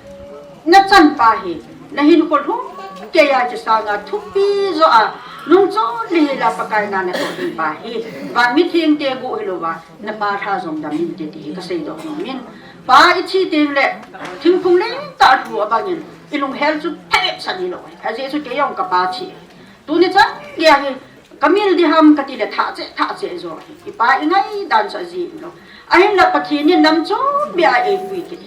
nachan pa hi, nahinkho lhung kei a hiche sanga thupi joh a, nungchon le hela Pakai na natoh ding pa hi, van mithengte guh hilouva, napa lha jong dam inte ti hi kaseidoh nom in. Pa ithi teng le, thingphung lentah lhu abang in, ilunghel chu thep san hilou. Ajeh chu kei jong kapa thi. Tuni chan geiya hi, kamil ding ham kati le thah cheh, thah cheh jo hi. Ipa ingai dan chu ajih lou. Ahinla Pathen in lam chom beh a eipui kit.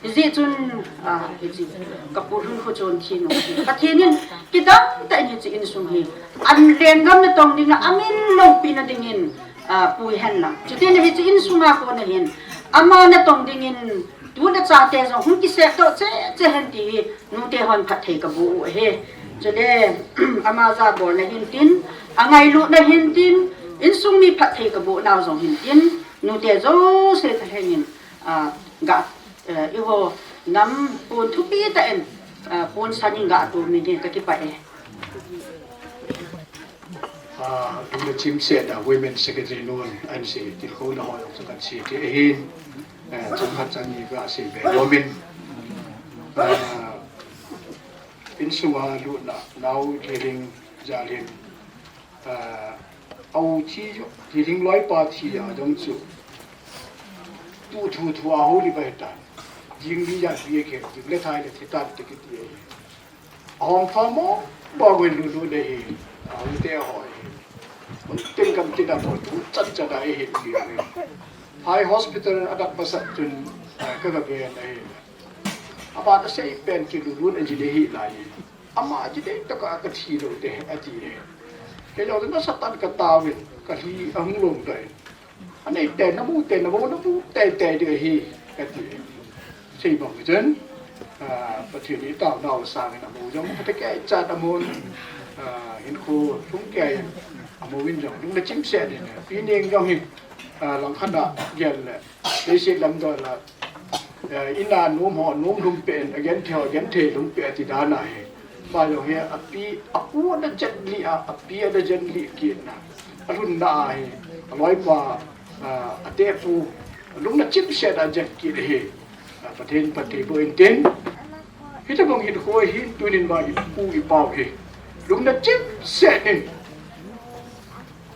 Hijeh chun, ah, hiche, kapu Lhunkhouchon thi nung hi. Pathen in kidang tah in hiche insung hi, an lenggam natong ding a, amil loupina dingin, ah, pui hen lang. Chuti le hiche insung a kona hin, ama natong dingin, tu le chate jong hung kisep doh cheh cheh hen ti hi, nute hon phatthei kaboh u ahi. Chule, ama jabolna hin tin, angailutna hin tin, insung mi phatthei kaboh nau jong hin tin, nute jouse thalheng in, ah, ga, eh, eiho nam pon thupi tah in, ah, pon san in ga atoh min hi kakipah e. Ah, lungna chimset a Women Secretary nun ahin sei tilkhouna ho jong chu kahin sei thei ahin, eh, chang khat chang ni kasei be nom in, ah, insunga lutna nau lhihing jal hin, ah, a u thi jo, lhihing loipa thi a jong chu tu thu thu a houlim ahitan. Jing li jan pi a khen, jing le thai le thi tan ti kiti ahi. Ahung pha mo, mo wen lu lu de hi, a u te ho hi. Mun tin kam tin a pho tu chan chan a hi hi hi. Phai hospital a dak masat chun, a, ka ga ve na hi. Ama ta sei pen ki lu lu na ji de hi lai. Ama ji de ta ka ka thi lo de a ti hi. Ke lo na satan ka ta wen, ka hi a hung long dai. Anei te, namu te, namu, namu te, te ding ahi, kati. Sei bang chun, ah, Pathen in taonau sangin amu jong, phatah kei chan amun, ah, hinkho lhung kei amun jong, lungna chimset in, Pi Neng jong hi, ah, langkhat a gel le, leiset lam dol a, Eh, in a nom ho nom lhum peh in, agenthei ho agenthei lhum peh in ti dan ahi. Ama jong hi api, apu ana jen lih a, api ana jen lih kit na. Alhunna ahi, aloipa, ah, atepu, lungna chimset a ajen kit ahi. Ah, Pathen, Pathen boh in tin. Hitabang hinkho hi tunin vang ipu ipau hi. Lungna chimset in.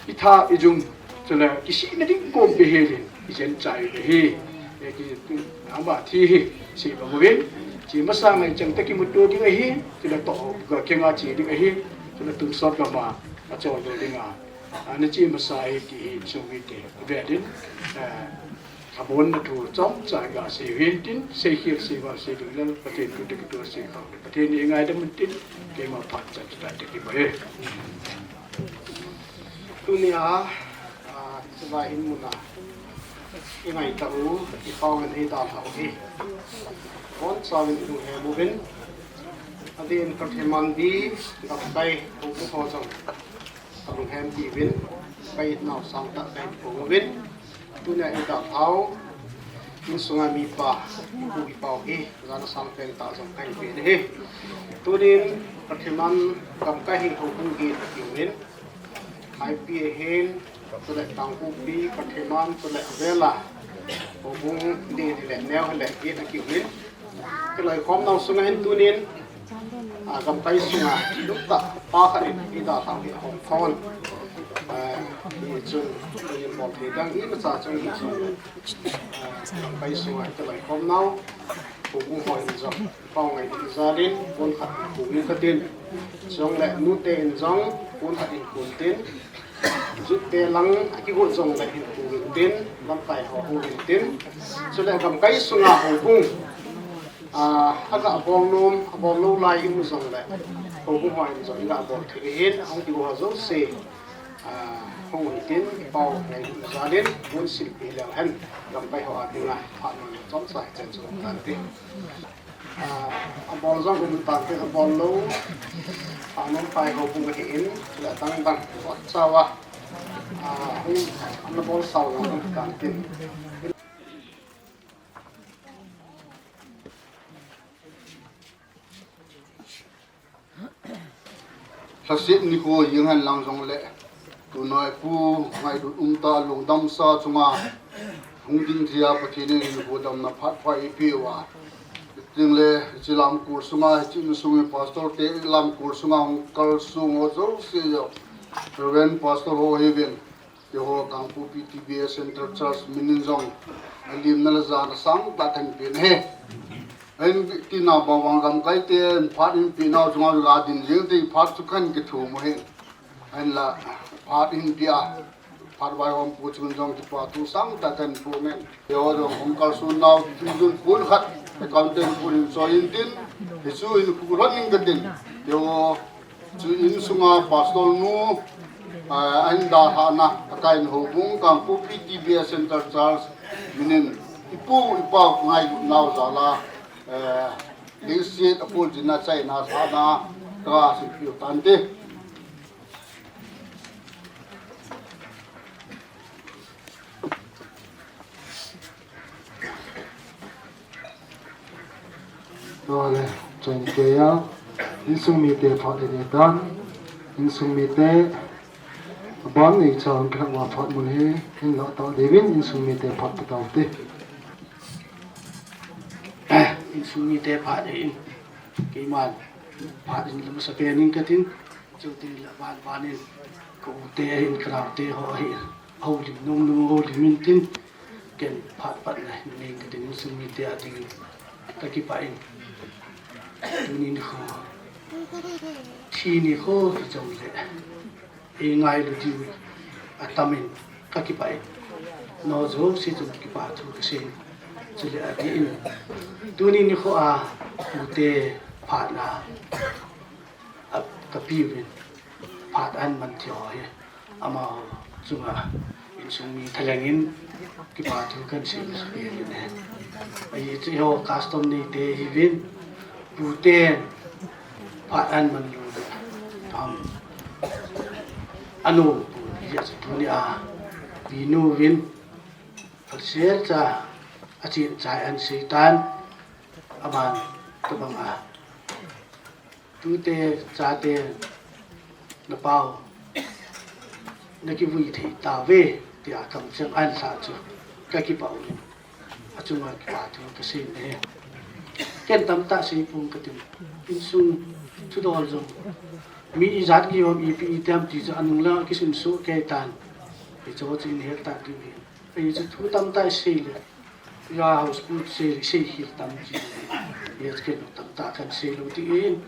Itha ijung, chule kisihna ding kom pe helin, ijen chai u ahi. E ki, ama thi hi, sei bang uvin, che masang a ichang tah kimuto ding ahi, chule toh, ga kenga che ding ahi, chule tonsot gam a, achol ding a. Ana che masa hi ti hi, sung hi ti, ve din, eh, Lhamonna thu chomcha ga sei uvin tin, sei khel sei val sei ding le, Pathen thu te kitu sei khang. Pathen in eingaidam un tin, keima phat chan chu tai te kimu e. Tunia, a, hiche vai in muna, ingaitah u, ipau in eidalhau hi. Bonchauvin ilunghem uvin, adin Pathen mandi, gapkai, upu ho jong. Alunghem tiuvin, kaitnau sangtah kahin phong uvin, tunia eidalhau, Insunga mipa, ipu ipau hi, jana sang pen ta jong kahin pe ahi. Tunin, Pathen in gamkai hi houbung hi akiuvin, Haipi ahin, chule Kangpokpi, Pathen in, chule avela, houbung ni le neo le hi akiuvin. Kiloikhom nau sunga hin tunin, a, gamkai sunga, lupta, pa khat in, ida thang hi hong phone. A, hichun, tunin bol thei dang, imacha chung hichun. Lamkai sunga kiloikhom nau, houbung ho in jong, pau ngai ding jalin, pon khat in kum in katin. Chule nute in jong, pon khat in kum tin. Jute lang, akigot jongle in kum in tin, lamkai ho kum in tin. Chule gamkai sunga houbung, a, aga bol nom, abol lou lai imu jongle, houbung ho in jong, iga bol thei hin, ahung kigo ho jouse. A, hung hitin, pau ngai jalin, mun silpi leu hen, gamkai ho a dinga, phat mun chomcha hichen chu tante. A, abol jong um tante, abol lou, phat mun pai ho bung ahin, le dang dang, bol chawa. A, hung, ana bol sao jong um tante. Lhaset nikho jeng hen lang jongle, tunai pu ngailut umtah lungdamsa chunga hung ding jia Pathen in nikho damna phat pha eipeh uva. Chule, hiche lamkol sunga, hiche insung in pastor te lamkol sunga hung kalsong ho jouse jong, Reverend Pastor ho hiuvin. Keiho Kangpokpi T B A Central Church minin jong alimna le jana sangtah kahin pe ahi. Ahin tina bang bang gamkai ten phat ahin pe nau chunga adin jeng te phat chu kahin kithum u ahi. Ahinla phat ahin pe a, phat vaihom pu chun jong kipa thu sangtah kahin pum e. Keiho jong hung kalson nau chun pon khat accountant pu in choi in tin, hichu in khu lhon in katin. Keiho Chu insunga pastor nu, ah, ahin dalhahna, akai in houbung Kangpokpi T B A Central Church minin ipu ipau ngailutnau jal a, eh, leiset apoljin a chaina lhahna kaga simpiu tante. Tole, chun keiya, insung mite phat le neitan, insung mite, aban neicha hung kilhah uva phat mun hi, hinla tah diuvin, insung mite phat pe taute. Insung mite phat hi in, keiman, phat in lamsa pen in katin, Chuti le van van in, ka u te ahin, ka nao te ho ahin, houlim nung nung houlim in tin, ken phat patna nei katin, insung mite a dingin ka kipah in. Tuni nikho, thi nikho hijongle, eingailu diu atam in ka kipah in. Nao jouse chun kipa thu kasei in. Chule adeh in, tuni nikho a, u te phatna a, kapiuvin, phat ahin man thei ho hi, amaho chunga insung mi thalheng in kipa thu kahin sei in ahi. Ahi chu eiho custom neite hiuvin, pu ten phat ahin man lou le, ham, anom pon, hijeh chun tuni a, pinu vin, phalsel cha, achen chai ahin sei tan, aman, tobang a, Tute, chate, na pau, na kivui thei tauve, tia kamcheng ahin lhah chu, ka kipah uvin, achunga kipa thu kasei in ahi. Ken tamtah sei pong katin, insung thudol jong, mi ijat kihom ipi iti ham ti chu anung lang a kisun soh kei tan, hichu chu in het tah diu ahi. Hichu thu tamtah isei le, ya house pu sei le, sei khel tam ji. Hichu ken tamtah kahin sei lou ding in.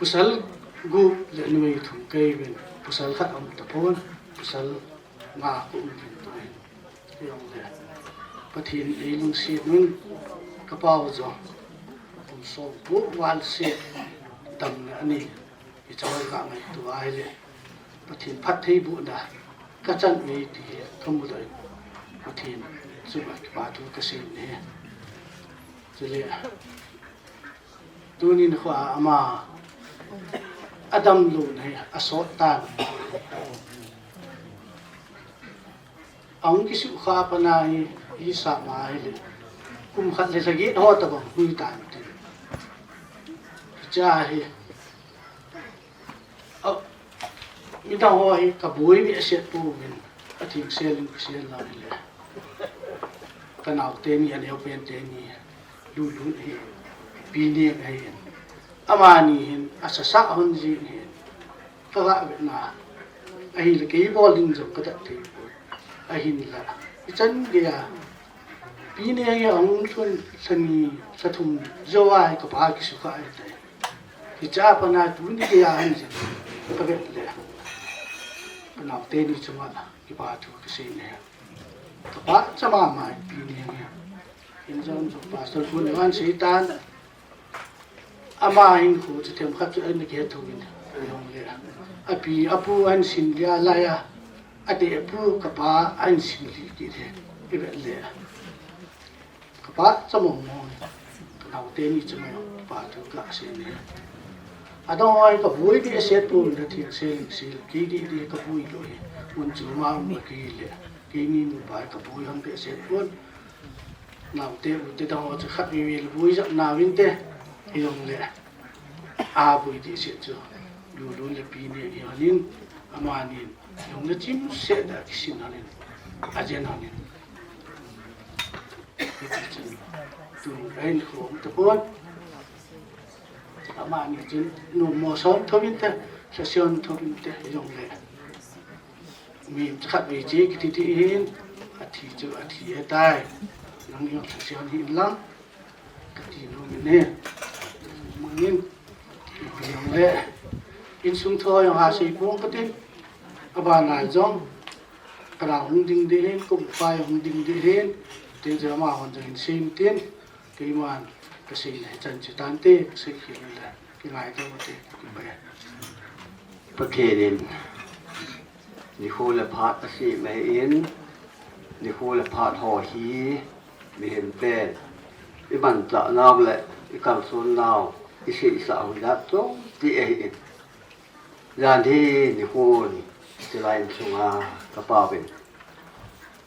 Pasal gup le numei thum kahiuvin, pasal khat aum tapon, pasal nga kaum uvin tuhin. Hijongle, Pathen in eilungset un, ka pau jong, kum som gup val set damna anei. Hiche ka ngaito ahile, Pathen phattheibohna kachan uve ti kamudoh in, Pathen chunga kipa thu kasei in ahi. Chule, tuni nikho a ama adamlouna hi asot tan. Ahung kisuhkhah a pat a hi, Hi sa ma hi le. Kum khat le lha get ho tabang hui tan ti. Cha hi. A, midang ho hi ka boi behseh pouvin, a theng sel in ka sel la hi le. Ka nau teni, a neo pen teni, Lulun hi, Pi Neng hi. Amani hin, a sasa hon jin hin. Ka ga ve na. Ahi le kei bol ding jong ka dat thei poi. Ahin la. I chan geiya. Pi Neng hi a hung lhun lha ni, lha thum jou a hi ka pa kisukha ahi tai. Hiche a pat na tuni geiya hin jin ka vet le. Ka nau teni chunga kipa thu ka sei ne. Ka pachat mama Pi Neng hi. Hin jong jong Pastor Pu Neng in asei tan. Ama hin khu chu themkhat chu ana kihe thou in. Jong le. A pi, a pu ahin sin le a lai a. A te pu ka pa ahin sin le kit he. I vet le. Ka pachat mong mong. Ka nau teni chu mai pa thu ka sei ne. Adang hoi ka boi behseh pouvin, a theng sel in sel. Kei didi ka boi lou hi. Mun chu ma um ka kei le. Keini nupa ka boi hon behseh pon. Nau te u te dang ho chu khat vei vei le boi jep nauvin te. Hi jong le. A boi dehset chu. Lulun le Pi Neng hi hon in. Amanin. Jong le chimset a kisin hon in. A jen hon in. Hiti chun. Tu rain khom te pon. Amani chun. Nu mo son thobin te. Sa son thobin te. Hi jong le. Mi khat vei che kiti ti hin, a thi chu a thi ahi tai. Nang jong lhaseon hih in lang, ka ti nom in ahi. Mun in, ipi jong le, insung thu jong ha sei pong ka tin, a bana jong, ka nau hung ding ding hin, ka upa jong hung ding ding hin, tin jong ama hon jong hin sei in tin, keiman, ka sei le, chan chu tan te, ka sei khel le, ka ngai ding te, ka pai. Pathen in, Nikho le phat asem ahin, nikho le phat ho hi mihem pen i manchah nau le i kalson nau, i seisah u jat chom ti ahin. Jan hi nikho in, chulai in sunga ka pauvin,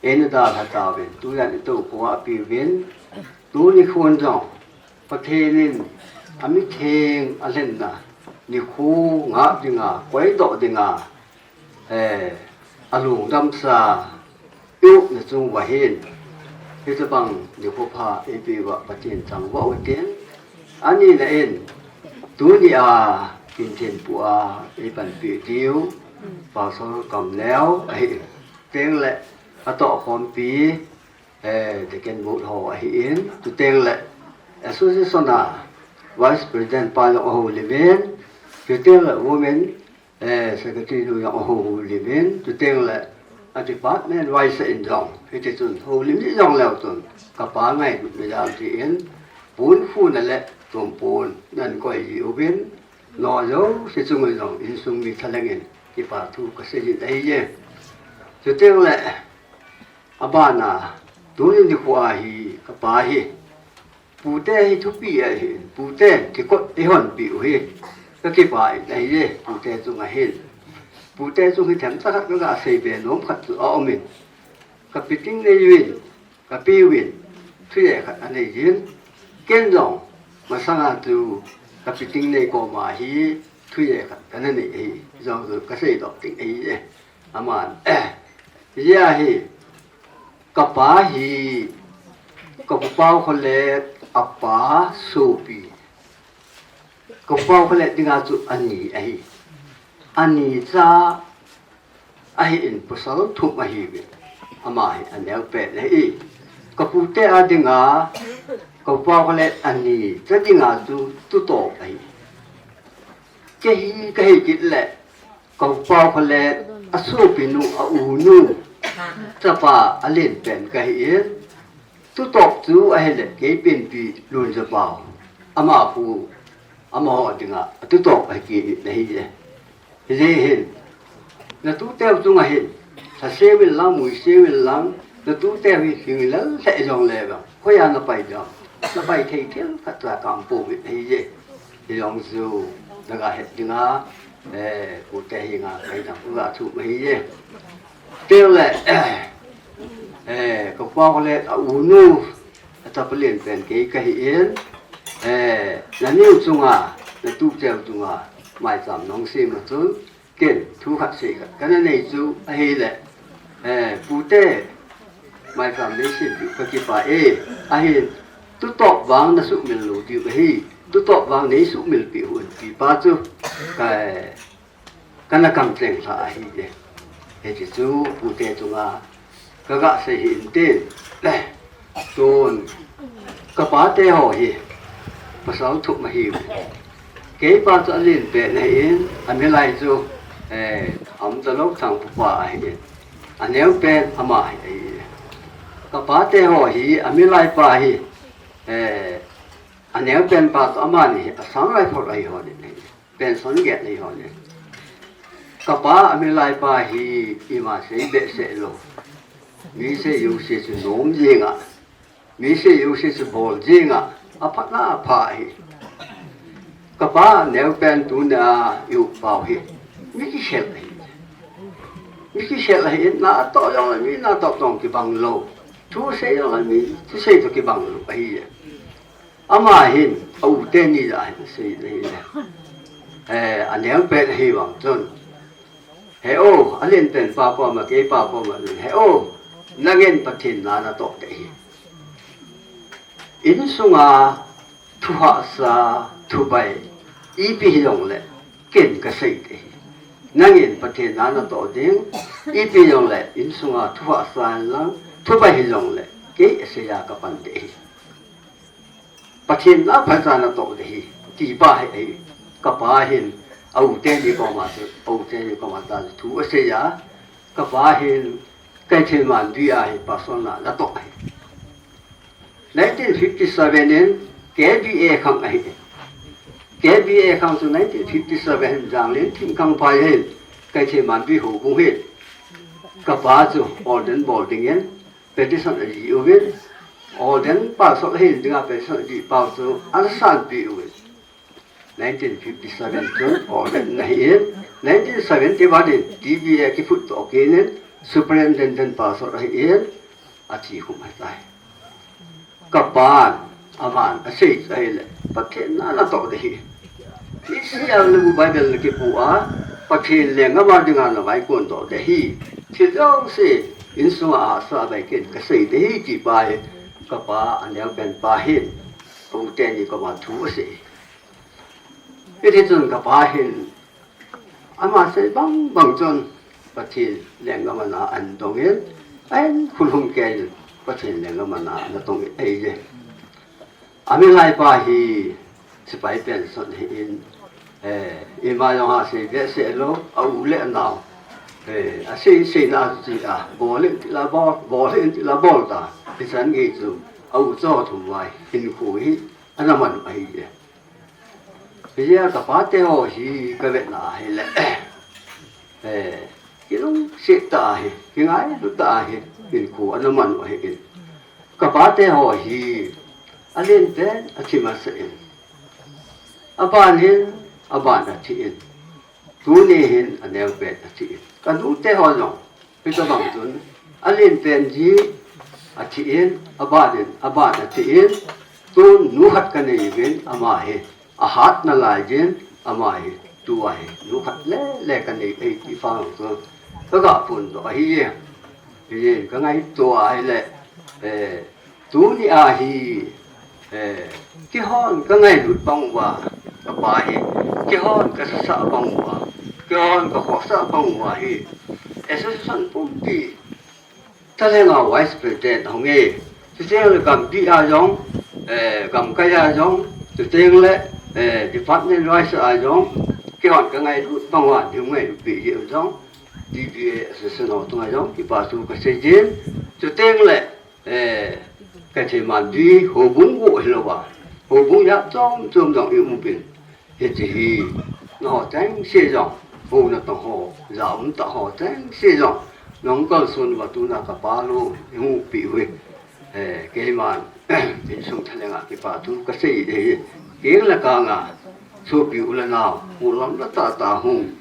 eina dalha tauvin, tujan i toh kho a piuvin, tuni khon jong Pathen in a mitheng a lhenna nikho ngah dinga, koidoh dinga, eh, a lungdamsa i upna chung uva hin, hitobang nikho pha eipeuva Pathen chang uva utin, anina in, tunia Kinthenpu a eipanpi diu Pastor Kamneo ahi, tengle atohkhompi, eh, Deacon Board ho ahin, chuteng le Association a Vice President pa jong ahoulim in, chuteng le Women, eh, Secretary nu jong ahoulim in, chuteng le a department wise in jong, hiti chun houlim ni jong leu chun, ka pa ngailut na jal ti in, pon khuna le tumpon nan koi ji uvin, lo jo, si chung jong insung mi thaleng in, kipa thu ka sei jin ahi je. Chuteng le, Abana, tuni nikho a hi, ka pa hi, pute hi thupi ahin, pute thikot eihonpi u hi, ka kipa in ahi e, pute chunga hin. Pute chung hi themcha khat ka ga sei be nom khat chu aum in, ka piting nei uvin, ka pi uvin, thuye khat anei jin, ken jong, masanga chu, ka piting nei koma hi, thuye khat kana nei ahi, jong chu ka seidoh ding ahi e. Aman, eh, hijeh a hi, ka pa hi, ka pu Paokholet a pa sopi. Ka pu Paokholet dinga chu ani ahi. Ani cha ahin pasal thum ahiuve. Ama hi aneo pen ahi. Ka pute a dinga, ka pu Paokholet ani cha dinga chu tutop ahi. Kei hi ka hi kit le, Ka pu Paokholet a sopinu, a unu, chapa alen pen kahi in, tutop chu ahile kei penpi Lunjapao, ama pu, amaho dinga, a tutop ahi kit in ahi e. Hijeh hin, na tuteu chunga hin, lhaseu in lang, muiseu in lang, na tuteu hi hing lel lheh jong le vang. Hoiya na pai jong, na pai thei thil khat la kam pouvin ahi e. Hijong chu, na ga het dinga, eh, pute henga, kai dang u ga thu ma hi e. Teng le, eh, Eh, ka pa le a unu, a chapa len pen kei ka hi in, eh, na niu chunga, na tu cheu chunga, mai cham nong si ma chun, ken thu khat sei khat ka na nei chu, a hi le, eh, pu te, mai cham nei sim pi ka ki pa e, a hi, tu top vang na su mil lu diu ka hi, tu top vang nei su mil pi hun pi pa chu, ka, Kana kam tleng lha ahi e. Hiche chu pute chunga ka ga sei hi in tin. Tun ka pate ho hi pasal thup ma hi. Kei pa chu a len pen ahi in, a milai chu, eh, Amtalou Thangpu pa ahi in. A neo pen ama hi ahi. Ka pate ho hi a milai pa hi, eh, a neo pen pa chu amani hi Assam Rifle ahi ho ni. Pension get nei ho le. Ka pa a milai pa hi ima sei behseh lou. Mi sei jouse chu nom jing a. Mi sei jouse chu bol jing a. A phatna a pha hi. Ka pa neo pen tuna i u pau hi. Mi kikhel hi. Mi kikhel hi na to jong mi na to tong kibang lou. Thu sei jong mi thu sei to kibang lou ahi. Ama hin, a u teni a hin, sei le hin. Eh, a neo pen ahi vang chun. He o, a len pen pa koma, kei pa koma, he o, nangin Pathen na na toh te hi. Insunga, thu hahsa, thu bai, ipi hi jong le, ken ka sei te hi. Nangin Pathen na na toh ding, ipi jong le, insunga, thu hahsa lang, thu bai hi jong le, kei a sei a ka pan te hi. Pathen na phatsa na toh de hi, ti pa hi, hi, ka pa hin, a u teni koma chu, a u teni koma ta thu a sei a, ka pa hin, Kaithin Manbi a hi, pastor na, na toh hi. Nineteen fifty-seven in, K B A khang ahi. K B A khang chu nineteen fifty-seven, Janglen Thingkhangphai hin, Kaithin Manbi houbung hin, ka pa chu, ordain bol ding in, Petition a ji uvin, ordain pastor hin dinga petition a ji pau chu, an sanpi uvin. Nineteen fifty-seven chu, ordain na hi in, nineteen seventy-one in, T B A kiphut toh kinin, superintendent pastor ahi in, a thi khum ahi tai. Ka pan, aman, a sei chu ahi le, Pathen na na toh de hi. Israel le Bible le kipu a, Pathen lenggam a dinga na vaikon toh de hi. Thi jong se, insunga a sa bai ken ka sei de hi ti pa hi, ka pa a neo pen pa hin, ka u teni koma thu a sei. Hiti chun ka pa hin, ama sei bang bang chun, Pathen lenggam a na an dong in, an khulhum kei in, Pathen lenggam a na, na tong in, ei je. A milai pa hi, sipai pension hi in, eh, ima jong ha sei behseh lou, a u le a nao. Eh, a sei, sei na chu ti a, bol in ti la bol, bol in ti la bol ta. Hichan gei chu, a u cho thum vai, hinkho hi, ana man ahi e. Hijeh a ka pate ho hi ka vetna ahi le. Eh, kilungset tah ahi, kingailut tah ahi, hinkho ana man u ahi in. Ka pate ho hi, a len pen a thi masa in. A ban hin, a ban a thi in. Tuni hin, a neo pen a thi in. Ka nute ho jong, Hitabang chun, a len pen ji a thi in, a ban in, a ban a thi in, tun nu khat ka nei uvin, ama hi, a hat nalai jin, ama hi, tua hi, nu khat le, le ka nei, ei ti fa chu, ka ga phun doh ahi e. Hi, ka ngaito ahi le, eh, Tuni a hi, eh, kihon ka ngailut bang uva, ka pa hi, kihon ka sasa bang uva, kihon ka khosa bang uva hi, association pumpi, thalenga vice president hung e, chuteng le gampi a jong, eh, gamkai a jong, chuteng le, eh, department wise a jong, kihon ka ngailut bang uva, hung ngailut pi jong, D B A association ho tunga jong, kipa thu ka sei jin, chuteng le, Eh, ka thei man di houbung gu hilou va. Houbung ya chom chom jong i um pin. Hiche hi, nangho chengse jong, hou natong ho, ja um tah ho chengse jong, nang kalson uva tuna ka pa lou, i hung pi uve. Eh, keiman, insung thalenga kipa thu ka sei de hi. Keng le kanga, sopi u le nao, u lam la tah tah hung.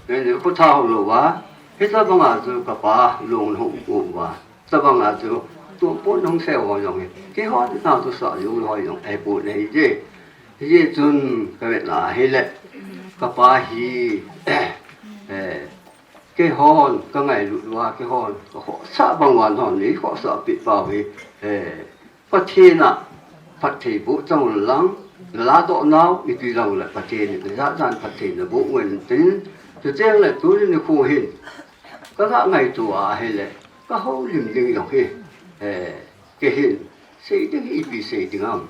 Nen khu tha ho lou va, hitabanga chu ka pa lung hung u va. Tabang a chu, tu pon hung se ho jong hi. Kihon na tu sa jong ho jong, ei pon nei je. Hijeh chun ka vet na hile. Ka pa hi, eh, kihon, ka ngailut uva, kihon, ka khohsah bang uva hon, nei khohsah pi pau hi, eh, Pathen a, phatthei boh chang un lang, na la doh nau, ipi lang le Pathen in, na jat jan phatthei na boh ngen tin, tu cheng le tuni nikho hin, ka ga ngaito a hile, ka houlim ding jong hi, eh, kei hin, sei ding hi ipi sei ding ham,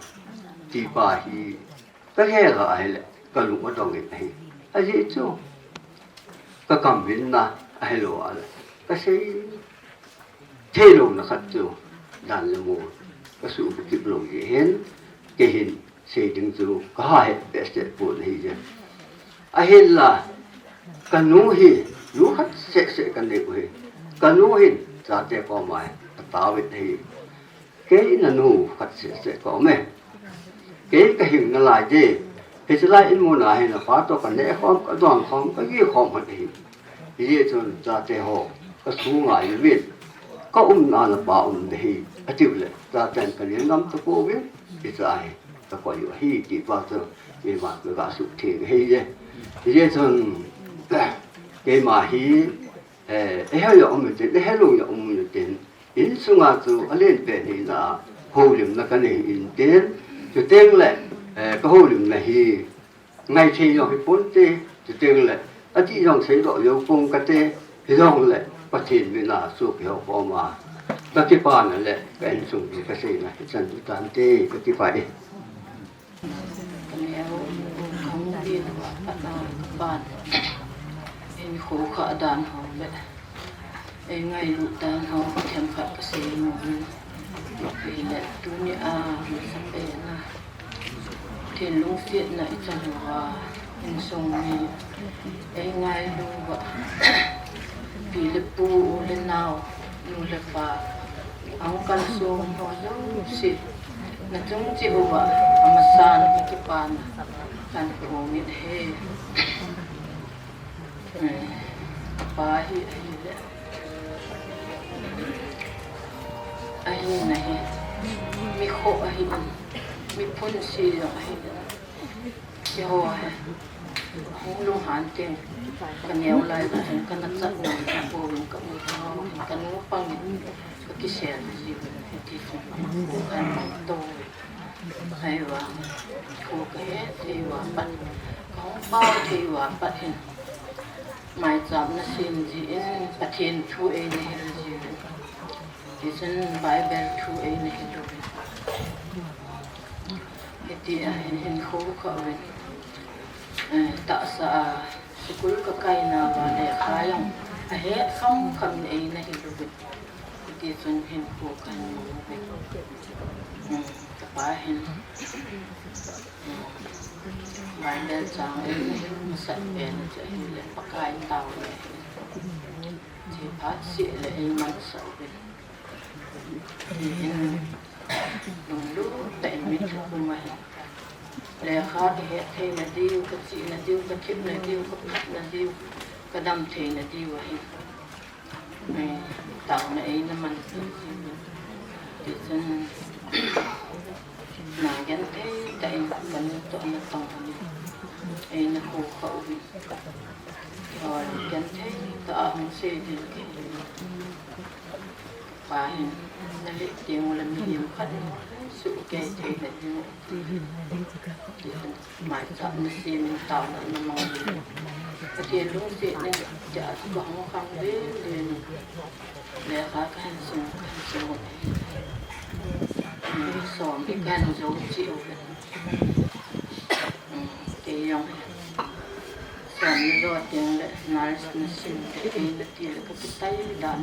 ti pa hi, ka he ga ahile, ka lung adong in ahi. Ajeh chu, ka kam vin na, ahilou a le, ka sei thei lou na khat chu, dan le mo, ka su bu kip lou je hin, kei hin, sei ding chu, ka ha he, pe se pu na hi je. Ahinla, ka nu hi, nu khat seh seh ka nei u hi. Ka nu hin, chate koma hi, a tao hi. Kei na nu khat seh seh ka um e. Kei ka hing na lai je. Hiche lai in mun a hin a pa toh ka neh khom, ka don khom, ka gi khom hon hi. Hijeh chun chate ho, ka su ngai uvin. Ka umna na pa um de hi. Atiu le, chaten ka nin ngam tapou vin. Hiche a hi, ka koi u ahi ti pa chu. Keima ka ga suh theng hi je. Hijeh chun, keima hi, eh, ei he jong um u tin, ei he lou jong um u tin. Insunga chu alen pen hina, houlimna ka nei in tin. Chuteng le, eh, ka houlimna hi, ngai thei jong hi ponte, chuteng le, ati jong seidoh jou pong kate, hijong le, Pathen mina chu kiho koma. Ka kipana le, ka insung ka seina, hichan chu tante, ka kipah e. Ka neo, ka hung ding uva, ka na, ka pan. Hinkho kha dan ho le. Ei ngailut dan ho, themkhat ka sei nom in. Ei le, tuni a, masapen a. Pathen lungsetna i chan uva, insung mi. Ei ngailu uva. Pi le pu, u le nao, nu le pa. Ahung kalsong ho jouse. Na chung cheh uva, amasan, i kipana. Kan kong in he. Eh, pa hi, ahile. Ahina hi. Mi kho ahi in. Mi phunsi jong ahi in. Keiho hi. Hung lunghan teng. Ka neo lai uva chun ka na chat nom ka bou in ka u ka nao in ka nu pang in. Ka kisel jiu in. Hiti chun. Kan to. Ahai vang, kho ka he thei uva pat, ka hung pao thei uva pat hin. Maicham na sem ji in, Pathen thu ei na hil jiu in. Tichun Bible thu ei na hil uvin. Hiti a hin hinkho kha uvin. Eh, tahsa a, school ka kai nauva lekha jong, ahet kham kham in ei na hil uvin. Hiti chun hinkho ka hin mu uvin. Hmm, ka pa hin. Hmm. Bible chang ei na hil masat pen chu ahile Pakai taona ahi. Hiche phat seh le ei mansah uvin. Hiche hin lunglut tah in mit ka kum ahi. Lekha ka het thei na diu, ka chih na diu, ka thip na diu, ka phat na diu, ka dam thei na diu ahi. Ei, taona ei na man. Tichun, na genthei tah in ka nu toh na tong uvin. Ei na kho kha uvin. Ol genthei tah a hung sei ding ka hi. Pa hin, na leh teng ule mihem khat in, suh kei thei na ding. Maicham na sem in taona na mang uvin. Pathen lungsetna in, tia chu ka hung khang ven ven. Lekha ka hin sim, ka hin sim. Som hi ka hin jou cheh uvin. Kei jong hi. Som na jo teng le nurse na sim te, kei na ti le ka kitai dan.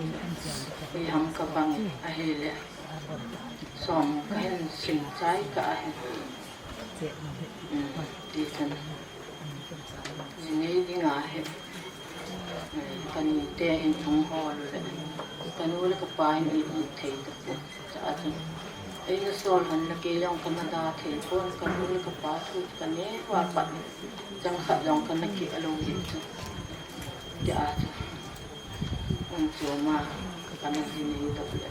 Ei ham ka bang ahile. Som ka hin sim chai ka ahi. Hmm, tichun. Ji nei ding ahi. Hmm, ka nite hin hung hol le. Ka nu le ka pa hin ei it thei tapon. Chua chun. Ei na sol hon le kei jong ka na da thei pon, ka nu le ka pa thu ka neh uva pat. Chang khat jong ka na keh lou jeh chun. Chua chun. Hung chom a ka na ji nei doh le.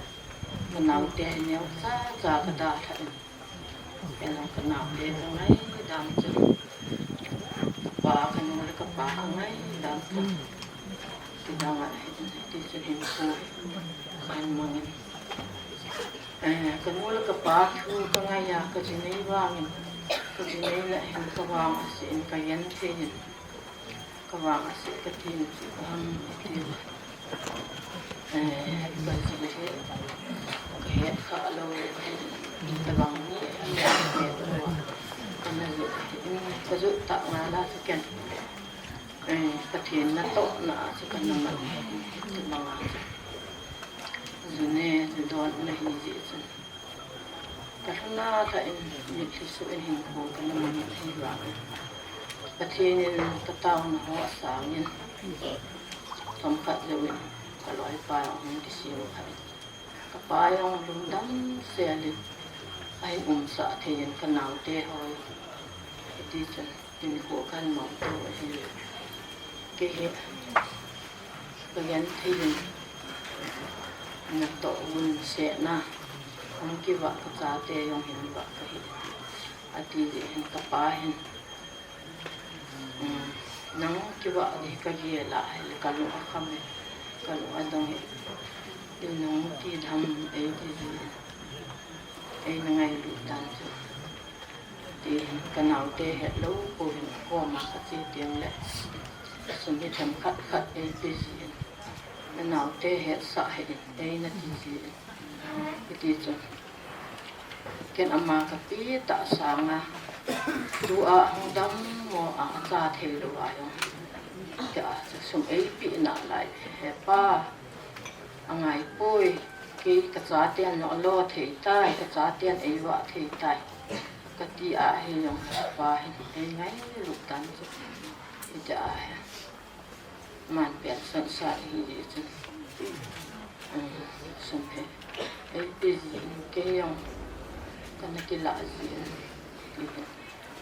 Ka naote hi neocha cha ka dalha in. Kei jong ka naote ka ngaidam chu. Ka pa, ka nu le ka pa ka ngaidam chu. Kidang a hi in, hiti chun hinkho hi ka hin mang in. Eh, ka nu le ka pa thu ka ngai a, ka jinei vangin, ka jinei le hin ka vang a seh in ka yen thei in. Ka vang a seh ka ti in chu ka ham i ti. Eh, ka ji hi ka het kha lou, ka het, ka vang ni, ka het lou. Ka na ju, ka ju ta nga la chu ken. Eh, Pathen natohna chu ka na man, ka vang a chu. Ju ne, ju don na hi ji chun. Ka lhun a lha in, mitlhi suh in hinkho ka na mang in ahi vang in. Pathen in ka taona ho asang in, themkhat jouvin ka loipa jong hung kisem kha in. Ka pa jong lungdam sel in, ahin umsah thei in ka naote ho. Hiti chun. Hinkho ka hin mang to ahi. Kei hi ka genthei in natoh un seh na. Hung kivah ka chate jong hin vah ka hi. Ati jeh hin ka pa hin. Um, nang kivah ding ka gel a hile ka lung akham e. Ka lung adong e. Nang ti dam e ti jeh in. Ei na ngailut dan chu. Ti hin ka naote hetlou pou hin koma ka che teng le. Sum hi themkhat khat ei pe jin. Na naote hetsah hih in, ei na ti jin. Hiti chun. Ken ama ka pi tah sanga. Tua hung dammo a, acha thei lou a jong. Tia chu sum ei pe nalai, he pa. Angai poi, kei ka chaten nolo thei tai, ka chaten ei vah thei tai. Ka ti a hi jong pa hin ei ngailut dan chu. Hiti a hi. Man pen son sa hi ji chun. Um, sum hi. Ei pe jin kei jong. Ka na kilah jin. Ti hi.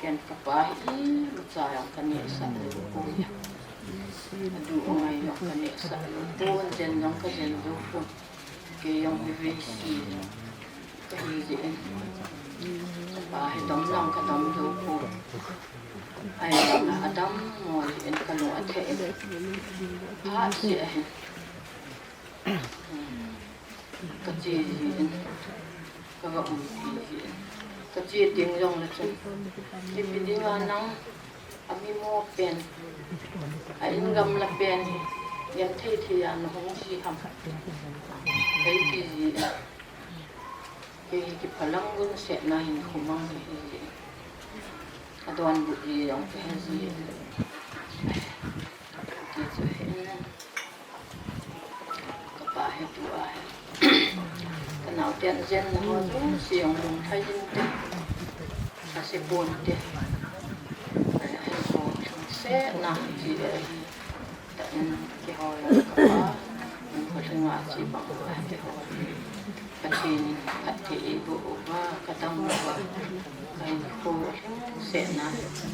Ken ka pa hi imacha jong ka nehsah lou pon. Adu angai jong ka nehsah lou pon, jen jong ka jen lou pon. Kei jong hi veisi ka hi jeh in. Ka pa hi dom jong ka dom lou pon. Ahivang a adammo jeh in ka lung atheh in. Phat seh ahin. Ka che jin, ka va umpi jin. Ka che teng jongle chun, ipi dinga nang, a mimo pen, a in gamla pen hi, genthei thei a na hung ji ham. Kei ti jin, kei hi kiphalang gun seh na hin khumang hi jin. Adonbut ji jong kahe jin. Ti chu hin. Ka pa hi tua hi. Ka naoten jenna ho jouse jong lunglhai inte. Ka se ponte. Ahi ho lhingsetna ji ahi. Tah in keiho jong ka pa. Ka lhing a che bang a keiho. Pathen in phatthei eiboh uva, ka dam uva, ka hinkho lhingsetna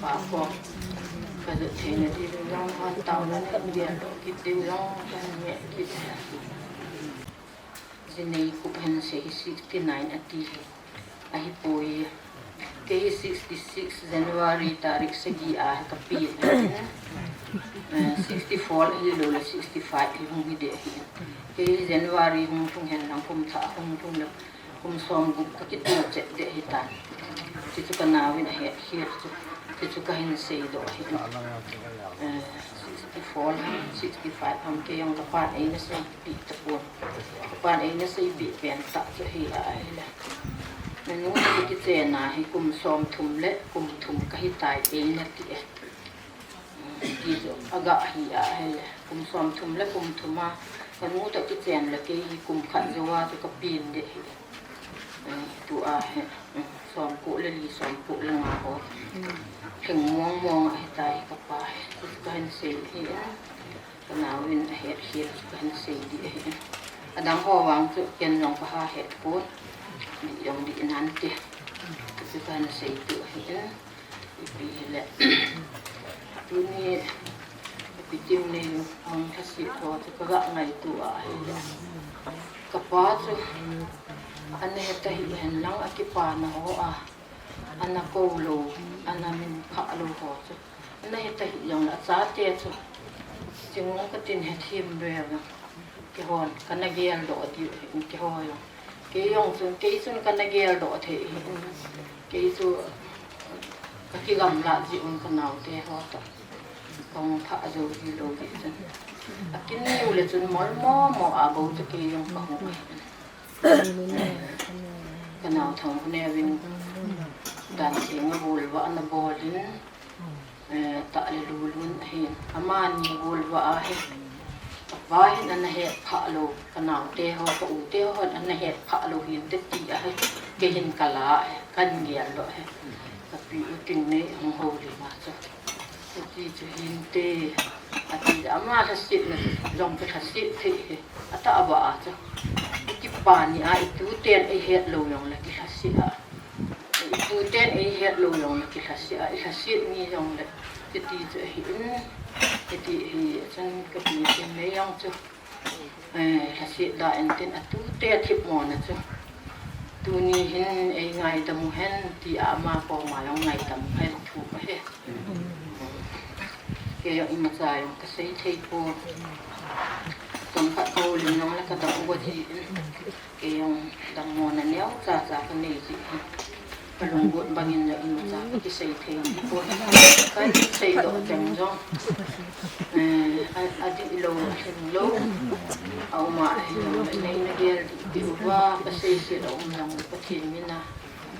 pa kom ka jot theina diuvin jong, taona nei gel doh kit diu jong ka neh kit. Jinei kup hin sei hi sixty nine ati hi. Ahipoi. Kei hi sixty six January tarik sagi a ka pen. Eh, sixty four ahilou le sixty five hi hung hi ding ahi. Kei January hung lhung hen lang kum thah hung lhung le kum som gup ka kitoh chet ding ahi tan. Ti chu ka naovin ahet khel chu. Ti chu ka hin seidoh ahi. Eh, sixty four, sixty five ham kei jong ka pan eina seipeh tapon. Ka pan eina seipeh pen tah chu hi ahile. Nanu toh kichen a hi kum som thum le kum thum ka hitai eina ti e. Ti chu aga hi ahile, kum som thum le kum thum a, ka nu toh kichen le kei hi kum khat jou a chu ka pen ding ahi. Eh, tua hi, eh, som ko le li, som ko le nga ho. Lhing mong mong ahitai ka pa hi. Chu ka hin sei hi, eh, ka naovin ahet khel chu ka hin sei ding ahi. Adang ho vang chu ken jong ka ha het pon. Dih jong dih nante. Chu ka hin sei tu ahi. Ipi hile. Tuni, ipi tin nei hung lhaset ho chu ka ga ngaito ahile. Ka pa chu, Ana heta hi hen lang a kipana ho a, ana kou lou, ana min phah lou ho chu. Ana heta hi jong a chate chu. Chingong katin hethem bel na. Kihon, kana geldoh diu hi, kiho jong. Kei jong chun, kei chun kana geldoh thei hi. Kei chu kakigamla ji un kanaote ho toh. Kahung phah jou ji lou ji chun. Akin niu le chun mol mo mo a bou chu kei jong kahung hi. Kanao Thangkhoneu in dan theng a bol va ana bol in, eh, tah le lulun ahi. Amani bol va ahi. Kava hin ana het phah lou, kanaote ho, ka ute ho hin ana het phah lou hinte ti ahi. Kei hin kala ahi, kan geldoh ahi. Kapi u Tingnei hung houlim a chu. Ati chu hinte, ati ama lhasetna jong kilhaset thei hi. Atah a ba a chu. I kipani a, i tuten eihet lou jongle kilhaset a. I tuten eihet lou jongle kilhaset a. I lhaset ni jongle. Kiti chu ahi in. Kiti hi chun kapi Tingnei jong chu. Eh, lhaset da intin atute thipmona chu. Tuni hin eingaidam u hen, ti a ama koma jong ngaidam hen thu ahi. Kei jong imacha jong kasei thei poi. Chomkhat kahoulim jongle kadam u ahi in. Kei jong dangmona neocha cha kanei ji in. Kalunggot bangin jong imacha kisei thei ji poi. Kasei doh teng jong. Eh, a, adih lou, alhing lou. Aum a, ahilou le, nei nagel dih diu va, kaseiset aum jongle Pathen mina.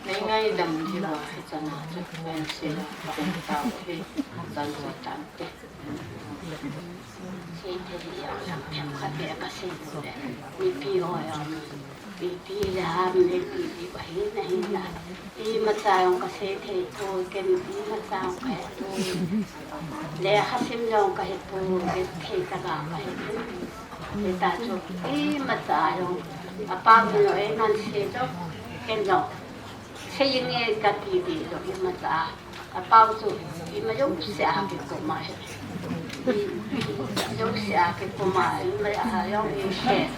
Nei ngaidam diu va, hichan a chu, kahinsei a, kahung tao hi, chan chu tante. Seithei jong lam phem khat beh kasei lou le, mipi ho jong. Ipi le ham le ipi ipi kahi nahi na. Imacha jong kasei thei poi, ken imacha jong kahe poi. Lekhasim jong kahe poi, ken thei tobang kahe poi. Hita chu imacha jong. Apao jong eingansei jong, ken jong. Seinge kati deh lou imacha. Apao chu, ima jouse a kikum ahi. Ima jouse a kikum a, ima a jong isei.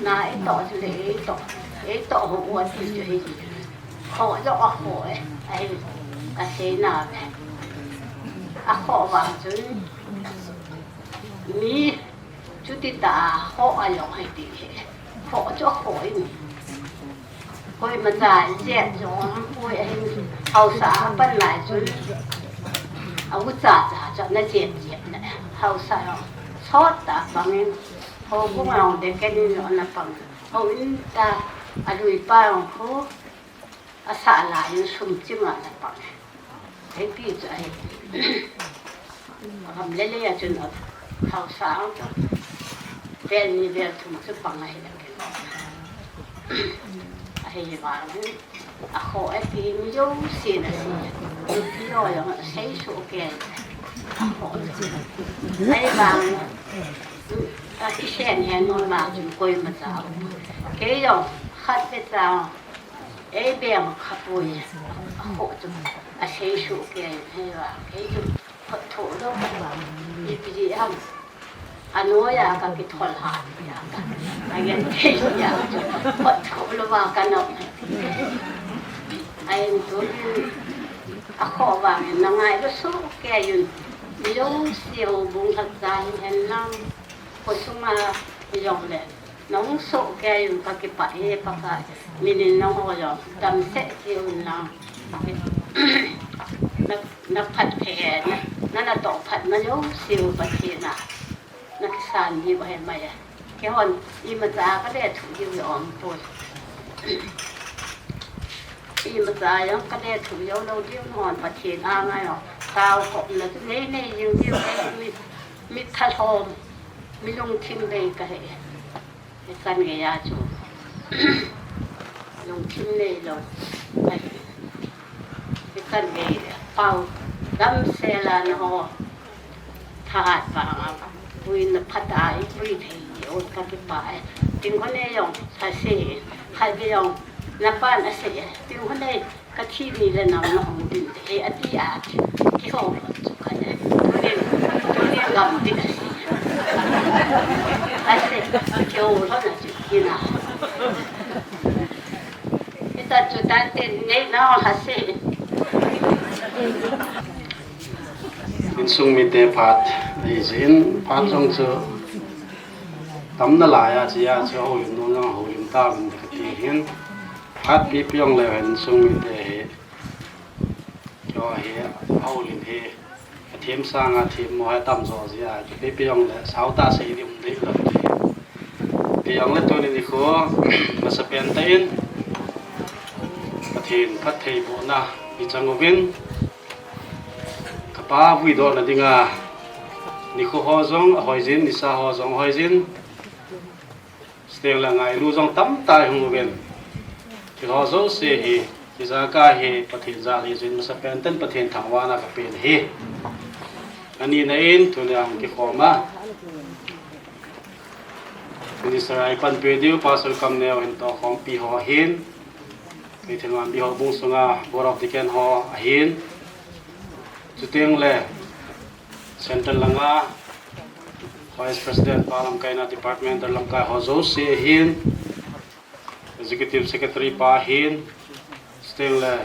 Na itoh chu le itoh. Itoh ho u ati chu hi. Khoh joh akhoh e. Ahi, kasei na ve. Akhoh vang chun. Mi chuti tah a khoh a jong ahi ti hi. Khoh chu akhoh in. Koimacha jep jong poi ahin, haosa a pan lai chun, a ucha cha chu ana jep jep le, haosa jong sot tah a pang in, houbung a jong deken in jong ana pang, houin tah a lui pa jong khu, asah lai in sum ching a ana pang. Hipi chu ahi. Gam le lei a chun a haosa ang chu. Vel ni vel thum chu pang ahi. Ahivang in. Akhoh e ti mi jousen asei. Nupi ho jong asei soh kei. Akhoh e. Ahivang in. Akisen hen mo ma chun koimacha. Kei jong khat beh cha. Ei beng kha poi, akhoh chu, asei soh kei, hei va, kei chu, phot thoh lou, ipi ham, anoiya kakithol hat, ya ka, agen thei ya chu, phot thoh lou va kana, ahin tuni, akhoh vangin, nangai lou soh kei un, mi jouse houbung lhacha hi hen lang, khosunga, jongle. Nahung soh kei un kakipah e Pakai. Min in nangho jong damsel un lang. Na, naphat phe, na, na natoh phat na jouse u Pathen a. Nakisan diu ahi mai e. Keihon, imacha kalethuh diu jong um poi. Imacha jong kalethuh jou lou diu nahon Pathen a ngai jong. Taokhomna chu nei nei jing diu ahi mi, mi thalhom, mi lungthim bei kahi. Hichan geiya chu. Lungthim neilou. Hichan gei pao damsel a nangho. Thahat vang a. Puina phat a ipui thei. O kakipah e. Tingkhonei jong. Sase. Khatvei jong. Napan asei e. Tingkhonei. Kathi ni le nang nahung ding te, ati a, kihou lhon chu khat e. Tunin, tunin gam ding asi. Asi, kihou lhon a chu kina. Tatin nei nao hase. Insung mite phat, ahi jin phat jong chu tamna laiya chia chu houlim nom jong houlim tauvin kati hin. Phat pipi jong le insung mite hi, keiho hi houlim hi athem sanga themmo hi atam jo jia, ipi ipi jong le sao tah sei ding um ding lou ti. Ipi jong le tuni nikho masapen tah in Pathen phattheibohna i chang uvin, kapa vuidohna dinga nikho ho jong ahoi jin, nisa ho jong ahoi jin, chuteng le ngailu jong tamtah i hung uvin, keiho jouse hi, ijakai hi Pathen jal hi jin, masapen tah in Pathen thangvahna kapen ahi. Anina in tuni a hung kikhom a Minister a i panpi diu Pastor Kamneo hin tohkhompi ho ahin, Keithelmanbi Houbung sunga Board of Deacon ho ahin, chuteng le Central langa Vice President pa lamkaina, Departmental lamkai ho jouse ahin, Executive Secretary pa ahin, chuteng le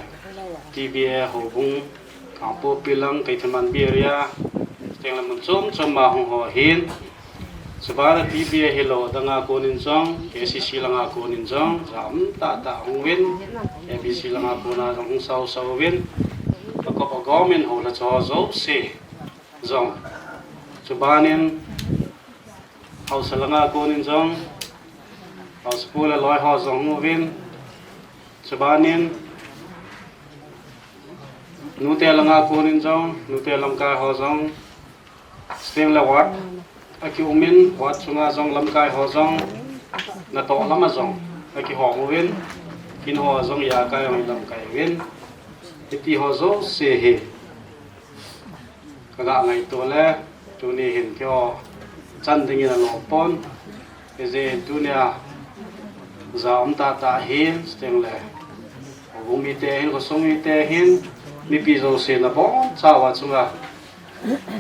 T B A Houbung, Kangpokpi lang, Keithelmanbi area, chuteng le mun chom chom a hung ho ahin, chuban a T B A hilou adanga konin jong, K C C langa konin jong, ja um tah tah hung uvin, A B C langa kona jong hung sao sao uvin, akop agom in houlha cho jouse jong, chuban in haosa langa konin jong, haosapu le loi ho jong hung uvin, chuban in nute langa konin jong, nute lamkai ho jong, chuteng le ward akium in, ward sunga jong lamkai ho jong, natoh lama jong akihong uvin, kin ho jong ijakai jong ilamkai uvin, hiti ho jouse hi kaga ngaito le, tuni hin keiho chan dingin alom pon, hijeh in tunia ja um tah tah hin, chuteng le Houbung mite hin, khosung mite hin, mipi jousen abonchauva chunga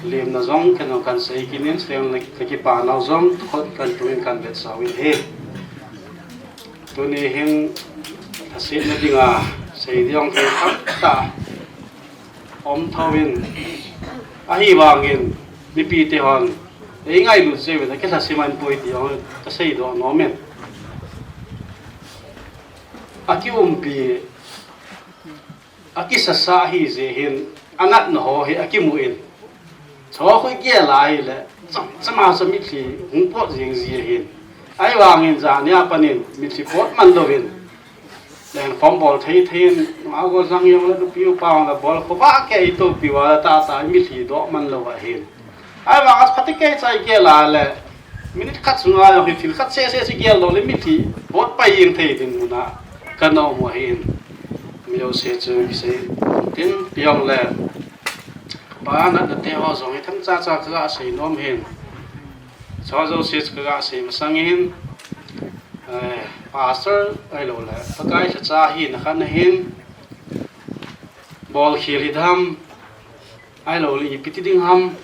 lemna jong keiho kahin sei kit in, chuteng le kakipanau jong khut kahin tungin kahin vetsah uvin ahi. Tuni hin lhasetna dinga sei ding jong thei tamtah um thouvin, ahivangin mipite hon eingailut jeh uvin akilhasim ahipoi ti jong kaseidoh nomin, akiumpi, akisasa ahijeh hin anatna ho hi akimun, chokhui gel a ahile cham chama chu mitlhi hung pot jeng ji ahin, ahivangin jania panin mitlhi pot man louvin, lengkhom bol thei thei in, nungah gollhang jong le nupi upa jong le bol khovah kei topiuva le tahtah mitlhi doh man lou ahin, ahivang a phatecha igel a le minute khat sunga jong hi thil khat seh seh chu igel lou le mitlhi pot pai jeng thei dinmun a kana um u ahin, mi jouse chu kisei tin, ipi jong le pa natna te ho jong hi themcha cha kaga sei nom hin, cho jouse chu kaga sei masang in, Pastor ahilou le Pakai lhacha hina khat nahin, bolkhel hidam, ahilou le ipi ti ding ham,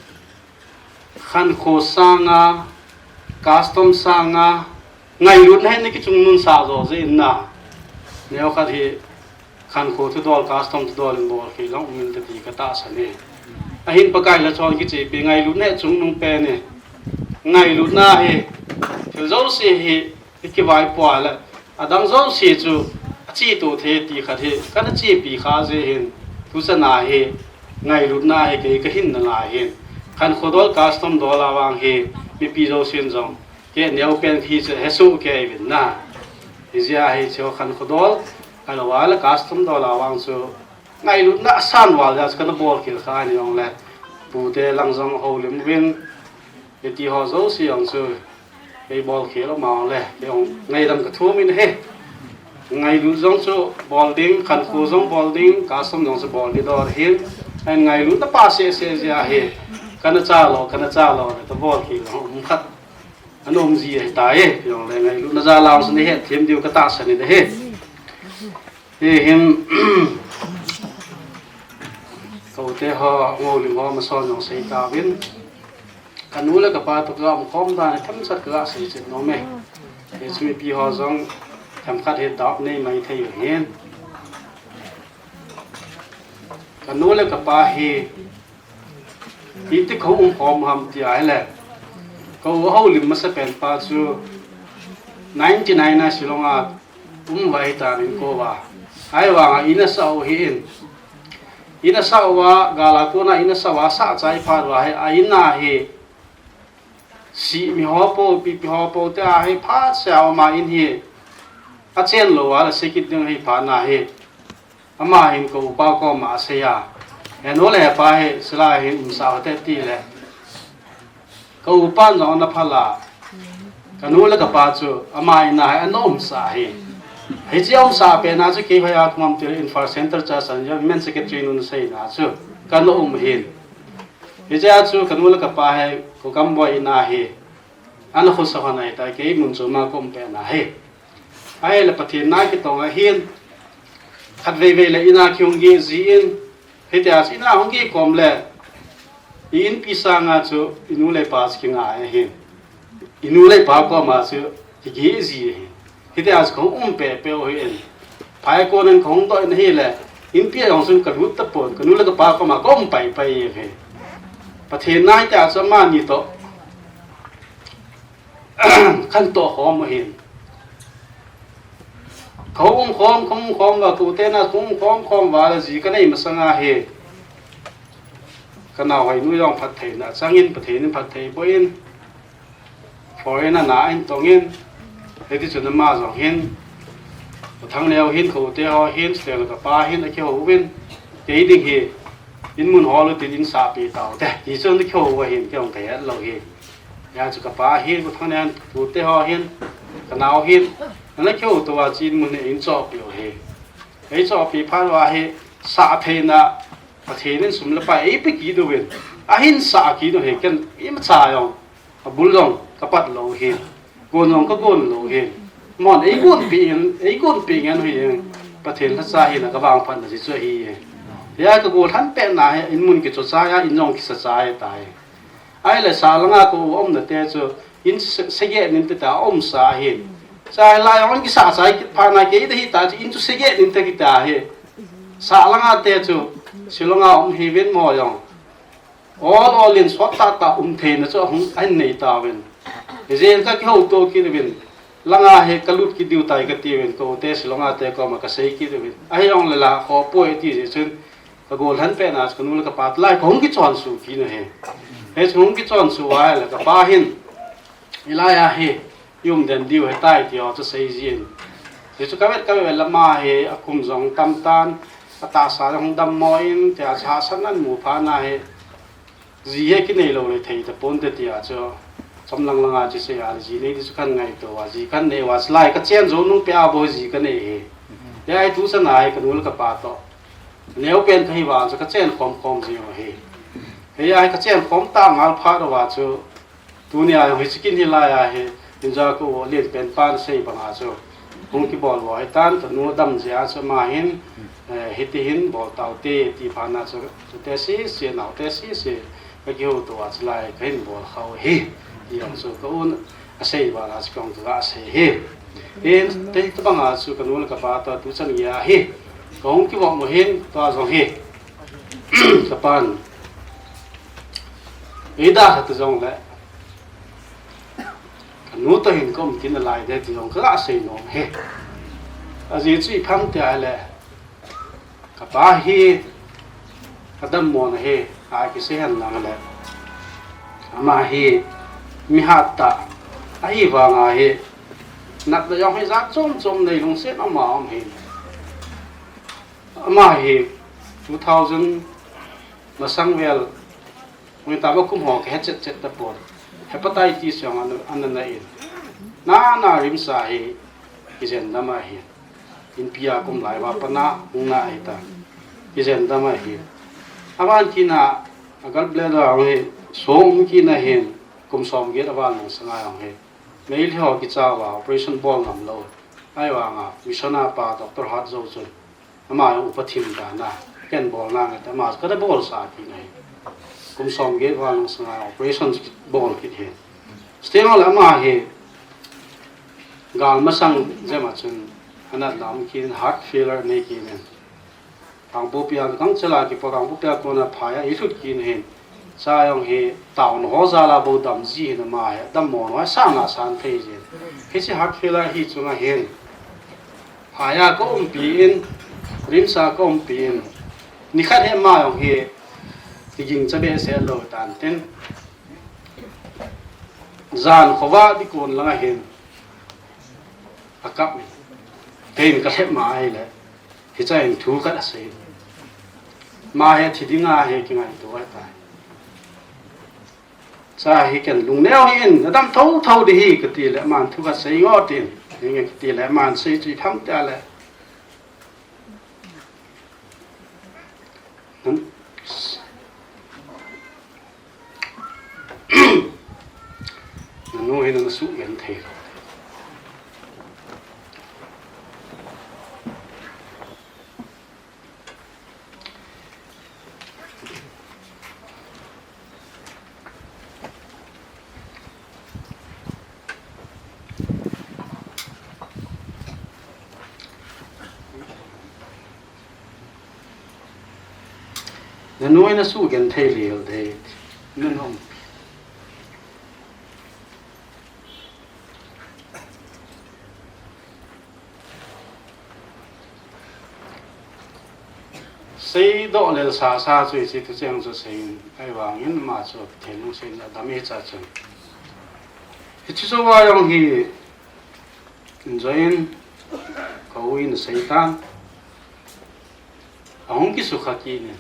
khankho sanga, custom sanga, ngailutna hin nakichungnungsah jo jeh in na, neokhat hi khankho thudol, custom thudol in bolkhel jong um inte ti katahsan e. Ahin Pakai lhacha hon kichepi ngailutna hi chungnung pen e. Ngailutna hi thil jouse hi ikivaipoh a le adang jouse chu achetoh thei ti khat hi kana chepi kha jeh hin, tuchan a hi ngailutna hi kei kahin nalai hin, khankho dol, custom dol a vang hi mipi jousen jong kei neopen kahi chu hesoh kei uvin na. Hijeh a hiche khankho dol, ahilou le custom dol a vang chu ngailutna asan val jeh a chu kana bolkhel kha ahin, jongle pute lang jong houlim uvin, hiti ho jouse jong chu kei bolkhel um a jongle kei jong ngaidam kathum in ahi. Ngailut jong chu bol ding, khankho jong bol ding, custom jong chu bol ding dol ahin, ahin ngailutna pa seh seh jeh a hi kana chalou, kana chalou le kabolkhel jong um khat ana um ji ahitai, jongle ngailutna jal a jong chu nahetthem diu katahsan in ahi. Hihin kote ho, ngoulim ho amason jong sei tauvin, kanu le kapa toh kaumkhom dan hi themkhat kaga seichen nom e. Hichu mipi ho jong themkhat hi doubt nei maithei u ahin. Kanu le kapa hi iti kho um khom ham ti ahile, ka u houlim masapen pa chu ninety nine a Shillong a um uva ahitan, in kouva. Ahivanga in asah u ahin, in asah uva, gal a kona in asah uva, asah chai phat uva hi a in a hi sih mi ho po, pipi ho po te ahi phat seh a um a, in hi achen lou uva la se kit ding ahi phat na hi, ama hin ka upa koma asei a, "He nu le he pa hi sila hin umsah u hite," ti le, ka upan jong ana phal a, kanu le kapa chu ama in a hi ana umsah hi. Hiche aumsah pen a chu kei hoiya ka um ham ti le, Imphal Centre Church and Women Secretary nun aseina chu kana um ahin. Hichea chu kanu le kapa hi Kokamboi in a hi ana khosa hon ahitai, kei mun chom a ka um pen a hi. Ahile Pathen na kitong ahin, khatvei vei le in a kihung geh ji in, hitia chu in a hung geh kom le, i inpi sanga chu i nu le i pa chu kingai ahin, i nu le i pa koma chu kigeh ji ahin. Hitia chu kahung um pehpeh u ahin. Phai konin kahung doh in ahile, inpi a jong chun kalut tapon, kanu le kapa koma ka um paipai ahi. Pathen na hitia chu amani toh khantoh khom u ahin. Kahung um khom, kahung um khom uva, tute na kahung um khom khom uva le, ji kanei masanga hi kanao hoinu jong phattheina changin, Pathen in phatthei boh in, foreign a na ahin tongin, hiti chun ama jong hin, U Thangneo hin, ka u te ho hin, chuteng le kapa hin akihou uvin, kei ding hi in mun hol utin, in sahpi taute, ti chun akihou uva hin, kei jong kahet lou hi. Hijeh chun kapa hin, U Thangneo hin, tute ho hin, kanao hin, ana kihou tou uva chu in mun hi eihin chohpeh u ahi. Eihin chohpeh phat uva hi, sah theina Pathen in sum le pai eipe kit uvin, ahin sah kit u ahi. Ken imacha jong, abul jong kapat lou ahi, gon jong kagon lou ahi. Amahon eigonpeh in, eigonpeh ngen u ahi. Pathen lhacha hina kavangphatna jeh chu ahi. Hia kagolhang petna hi in mun kichochai a, in jong kisa chai tai. Ahile sah langa ka u aumna te chu in se-, segeh nin te tia aumsa ahi. Chulai jong in kisah chai kit phat na, kei ding hita chu in chu segeh nin te kiti ahi. Sah langa te chu Shillong a um hiuvin mo jong, ol ol in sot tahtah um theina chu ahung, ahin nei tauvin. Hijeh in kakihouto kit uvin, langa hi kalut kit diu tai katiuvin, ka u te Shillong a te koma kasei kit uvin. Ahijongle la khoh poi ati jeh chun, kagolhang petna chu kanu le kapa te lai kahung kichonsuh kit u ahi. Hichu hung kichonsuh uva ahile kapa hin, hilai a hi i um den diu ahitai ti ho chu asei jin. Hichu kavet kavet le ama hi akum jong tamtan, atahsa jong dammo in, tia chu hahsatna amu phat na hi, ji hi kinei lou le thei taponte tia chu chomlang langa chu asei a, ji nei ding chu kahin ngaito uva, ji kahin nei uva, chulai kachen jou nung peh a bou ji kanei ahi. Hia hi tuchan a hi kanu le kapa toh neopen kahi uva chu kachen khom khom jing u ahi. Hia hi kachen khom tah ngal phat uva chu, tunia jong hiche kin hilai a hi, inja ka u lenpen pan asei banga chu hung kibol uva ahitan, kanu adam jeh a chu ama hin, eh, hiti hin bol taute ti phat na chu, tute sese, naote sese, kakihouto a chulai kahin bol khah u ahi, ti jong chu ka un asei banga chu kahung kaga sei ahi. Hin, te, tobanga chu kanu le kapa toh tuchan geiya hi kahung kivop u ahin, tua jong hi kapan eidalha ta jongle, kanu toh hin kaum kit nalai ding ti jong kaga sei nom ahi. Ajeh chu ipi ham tia ahile, kapa hi kadammo na ahi, akisei henlang le, ama hi mihat tah ahivanga hi, natna jong hi jat chom chom nei, lungset ama um ahi. Ama hi two thousand masang vel, hung tah a kum ho kahe chet chet tapon, hepatitis jong ana, ana na in, nana RIMS a hi kijen dam ahi. Inpi a kaum lai uva pat na hung na ahitan, kijen dam ahi. Aban kit na, a gallbladder a jong hi song um kit na ahin, kum somget aval masanga jong hi meilhei ho kicha uva operation bol ngam lou. Ahivanga mission a pa Doctor Hatzo chun, ama jong upa thim dan a, ken bol nange ati, ama chu kana bolsah kit ahi. Kum somget val masanga operation bol kit ahi. Chuteng le ama hi gal masang jep a chun anatna um kit in, heart failure anei kit in, Kangpokpi a kang chela kipo Kangpokpi a kona phai a ilut kin hin. Cha jong hi taona ho jal a bou dam ji hin ama hi dammo noi sang a sang thei jin. Hiche hakhe la hi chunga hin. Phai a ka umpi in, RIMS a ka umpi in. Nikhat hi ama jong hi kiging cha behseh lou tan tin. Jan khovah ding kon langa hin. Akap in. Kei in ka lhep ma ahile. Hicha in thu khat asei. Ama hi thi dinga hi kingaito ahitai. Cha hi ken lungneo hih in, nadam thotho ding hi kati le, aman thu khat sei ngo tin. Hinge kati le, aman sei chu i tham tia le. Hmm. Nanu hi nana sugenthei lou. Nanu hi nasugenthei lou ding. Nanu. Seidoh lel sasa chu hiche thucheng chu seiyin, ahivangin ama chu Pathen lungset in adam e cha chun. Hiche chu va jong hi enjoy in, ka u in asei tan. Ahung kisukha kit in.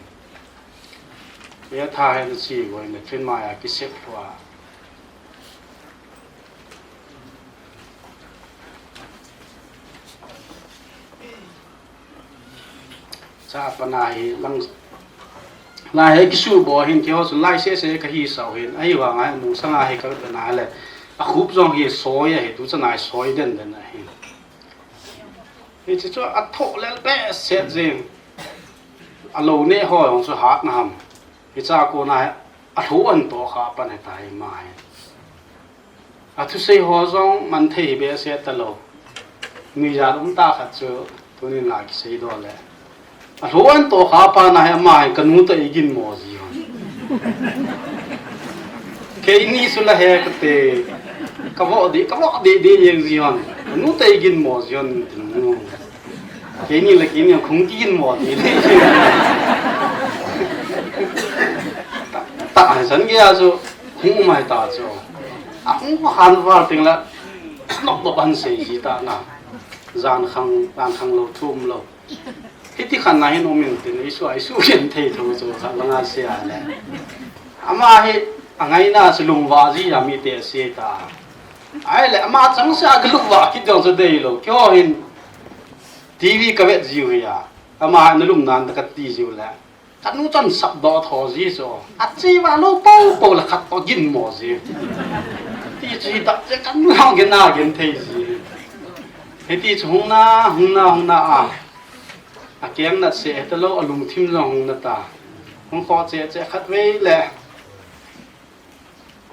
Etha hin achi boi in, thin mai a kisep lhua. Cha pana hi lang, lai hi kisu bou hin keiho chun lai sese kahi sau hin, ahivanga hi nung sanga hi ka vet na le, akhup jong hi soi ahi, tu chana hi soi den den ahi. Hiche chu athoh lel behseh jeng, alou neh ho jong chu hat na ham. Hicha kona hi alhu an toh kha pan ahitai ama hi. Athusei ho jong man thei behseh talou. Nuijat um tah khat chu tunin la kiseidoh le. Alhu an toh kha pana hi ama hi kanu toh eiginmo ji hon. Keini chu la he kate. Kavoh deh, kavoh deh deh jeng ji hon. Kanu toh eiginmo ji hon tin nu. Keini le keini khung kiginmo deh deh. Ta, ta, chan gei a chu hung um ahitai chu. Ahung khan val teng le, nop nop ahin sei ji ta na. Jan khang, jan khang lou, thum lou. Hiti khat na hin um in tin, isu, isugenthei thou chu khat langa sei a le. Ama hi, angaina chu lungvah ji a mite asei ta. Ahile, ama changseh a kalungvah kit jong chu deilou. Keiho hin, TV kavet jiu hi a. Ama hi nalum nan da kati jiu le. Kanu chun sapdoh tho ji chu. Achi va lou pou pou le khat toh ginmo ji. Ti chu hi dak che kanu hung gin a genthei ji. Hiti chu hung na, hung na, hung na a. Akeng nat seh hetalou, alungthim jong hung na ta. Hung khoh cheh cheh khatvei le.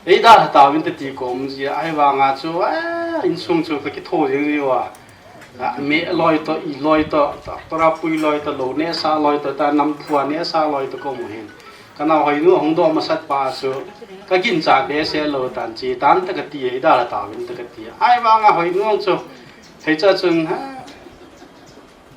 Eidalha tauvin te ti kom ji a, ahivanga chu, eh, insung chu ka kitho jing jiu a. A, me loi toh, i loi toh, doctor a pui loi toh, lou nehsah loi toh, ta namphu a nehsah loi toh ka um u hin. Ka nao Hoinu ahung doh masat pa chu, ka ginchat behseh lou tan chi, tan ta kati, eidalha tauvin ta kati. Ahivanga Hoinu chu, theicha chun, ha,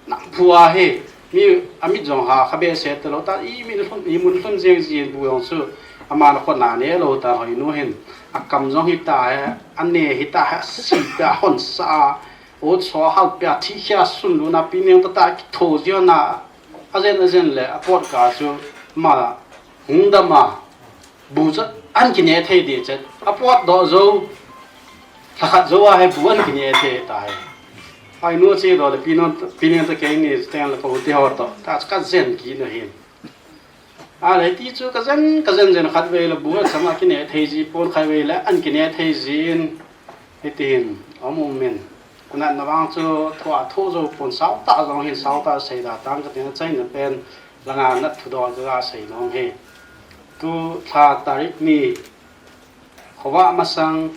Namphu a hi, mi, amit jong ha kha behseh talou ta, i mi lhun, i mun lhun jeng jin bu jong chu, ama na khona ne lou ta Hoinu hin, akam jong hita he, ane hita he, si ta hon sa, ot so hal pia thi khia sun lu na pi neng ta ta kitho jio na, ajen ajen le, apot ka chu, ma, hung dam a, Bu chu an kineh thei ding chet. Apot doh jou. Lhakhat jou a hi bu an kineh thei tai. Hoinu chedoh le pi nung, pi nung toh keini teng le ka u te ho toh. Ta chu ka jen kit na hin. Ahile ti chu ka jen, ka jen jen khatvei le bu a chama kineh thei ji pon khatvei le an kineh thei jin. Hiti hin, um um in. Anatna vang chu thu a thu jou pon sao tah jong hin sao tah sei da tang ka tin a chaina pen langa nat thudoh chu a sei nom hi. Tu lha tarik ni khovah masang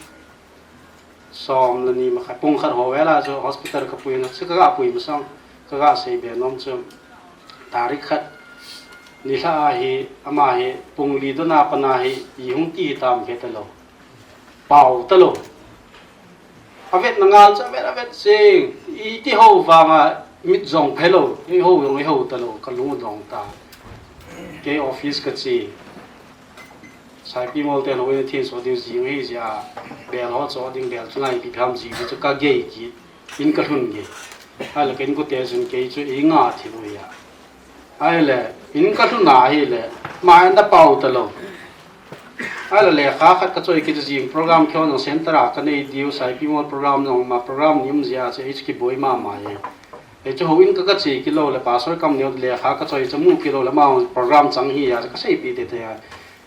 som le ni makhai pung khat ho vela chu hospital ka pui na chu ka ga pui masang ka ga sei be nom chu. Tarik khat nilhah a hi, ama hi pung li dona pana hi i hung ti hi tam khe talou. Pao talou. Avetna ngal chu avet, avet jeng. Iti ho vanga mit jong phelou. Eiho jong eiho talou. Ka lung dong ta. Kei office ka che. Saipimol ten houin a thenso ding jing hi jia. Bel ho cho ding bel chu ngai pi pham ji chu ka gei kit. In ka lhun gei. Ahile ka inkote chun kei chu ei nga thil u hia. Ahile in ka lhun a ahile, ma in da pao talou. Ahile lekha khat ka choi kit jing program kihon jong center a ka nei diu, Saipimol program jong ma program ni um jia chu ei chu kiboi mama e. Ei chu houin ka ka che kit lou le pastor kam neo lekha ka choi chu mu kit lou le ma program chang hi a chu ka seipi tete a.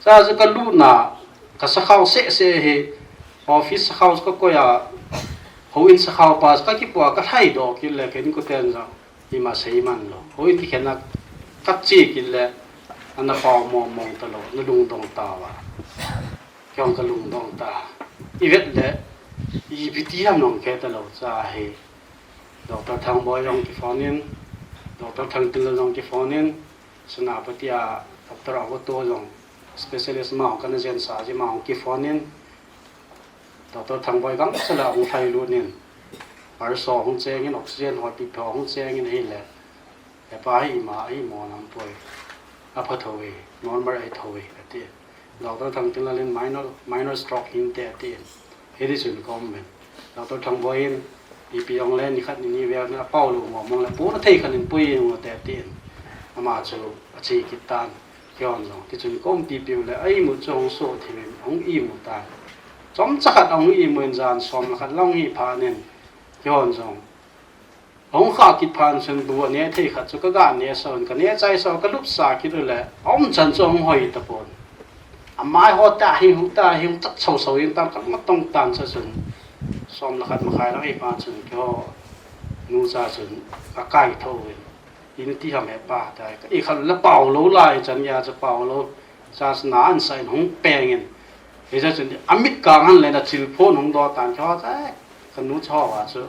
Cha chu ka lutna ka sakhao seh seh hi office sakhao chu ka koi a houin sakhao pa chu ka kipu a ka lhai doh kit le ka inkoten jong ima sei man lou. Houin kikhenna ka che kit le ana pao mong mong talou, ana lungdong tauva. Kei jong ka lungdong ta. I vet le ipi ti ham nong khe talou cha hi. Doctor Thangboi jong kiphone in, Doctor Thangtinlal jong kiphone in, Senapati a Doctor Awoto jong specialist ma jong kana jensa ji ma jong kiphone in, Doctor Thangboi gang sela hung lhai lut in, pulse hung cheng in, oxygen ho, BP ho hung cheng in ahile, hepa hi ima, ima nam poi. Apha thou e, normal ahi thou e, ati. Doctor Thangtinlal in minor, minor stroke hinte ati. Hiti chun ka um in. Doctor Thangboi in, BP jong le nikhat nini vel na pao lou mong mong le, pona thei khat in pui jeng u te ati in. Ama chu ache kit tan. Kei jong, ti chun ka um pipiu le, a imut chu hung so thim in, hung imut tan. Chomcha khat hung imut in jan som le khat lang hi phat in. Kei jong. Hung kha kit phat chun bu aneh thei khat chu ka ga neh so in, ka neh chai so, ka lup sa kit u le, a um chan chu hung hoi tapon. Amai ho ta hi hu ta hi hung chat so so in tan ka matong tan sa chun. Som le khat makhai lang hi phat chun kei ho nu cha chun ka kai tho in. Iti ham hepa ta, ka i khat le pao lou lai chan a chu pao lou. Cha chu na an sa in hung peng in. Hicha chun amit kang han le na chil phone hung do tan kei ho cha, ka nu cho wa chu.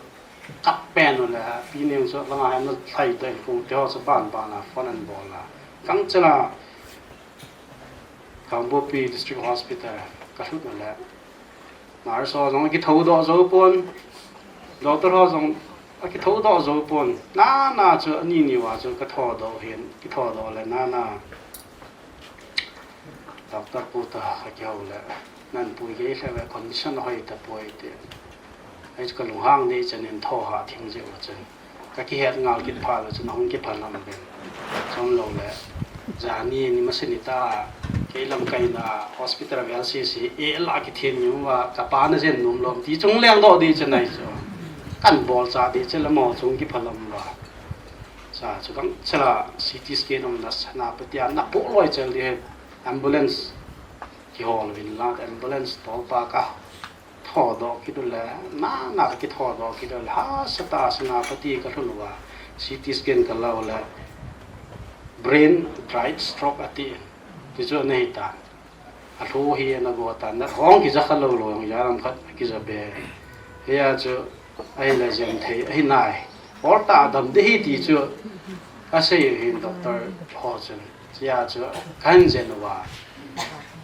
Kap pen u le, pi neng chu langa hem na thlai ta in kong te ho chu ban ban a phone an bol a. Kang chela Kangpokpi District Hospital ka lhut u le. Nurse ho jong akitho doh jou pon. Doctor ho jong akitho doh jou pon. Nana chu ani ni uva chu ka tho doh hin, kitho doh le nana. Doctor pu ta ka kihou le, nan pui gei lheh ve, condition ahoi tapoi ti. Ai chu ka lunghang dei chan in tho ha thim jeh u chun. Ka kihet ngal kit phat le chun ahung kiphalam uvin. Chomlou le, jani ni masa ni ta, kei lamkai na hospital vel sese, eh la kithem ni uva, ka pa na jen nom lom ti chung leng doh dei chan ai chu. Kan bol cha dei chun le mo chung kiphalam uva. Cha chu kang chela C T scan umna Senapati a na po loi chel ding hi ambulance kihol uvin la ambulance tolpa ka tho doh kit u le, nana ka kitho doh kit u le, hahsa ta Senapati ka lhun uva, C T scan ka la u le, brain dried stroke ati, ti chu ana hi tan. Alhu hi ana go tan, nat hong kija kha lou lou jong jalam khat kija be. Hia chu ahile jen thei, ahi nai. Or ta dam ding ahi ti chu asei hin doctor ho chun. Chia chu kahin jen uva.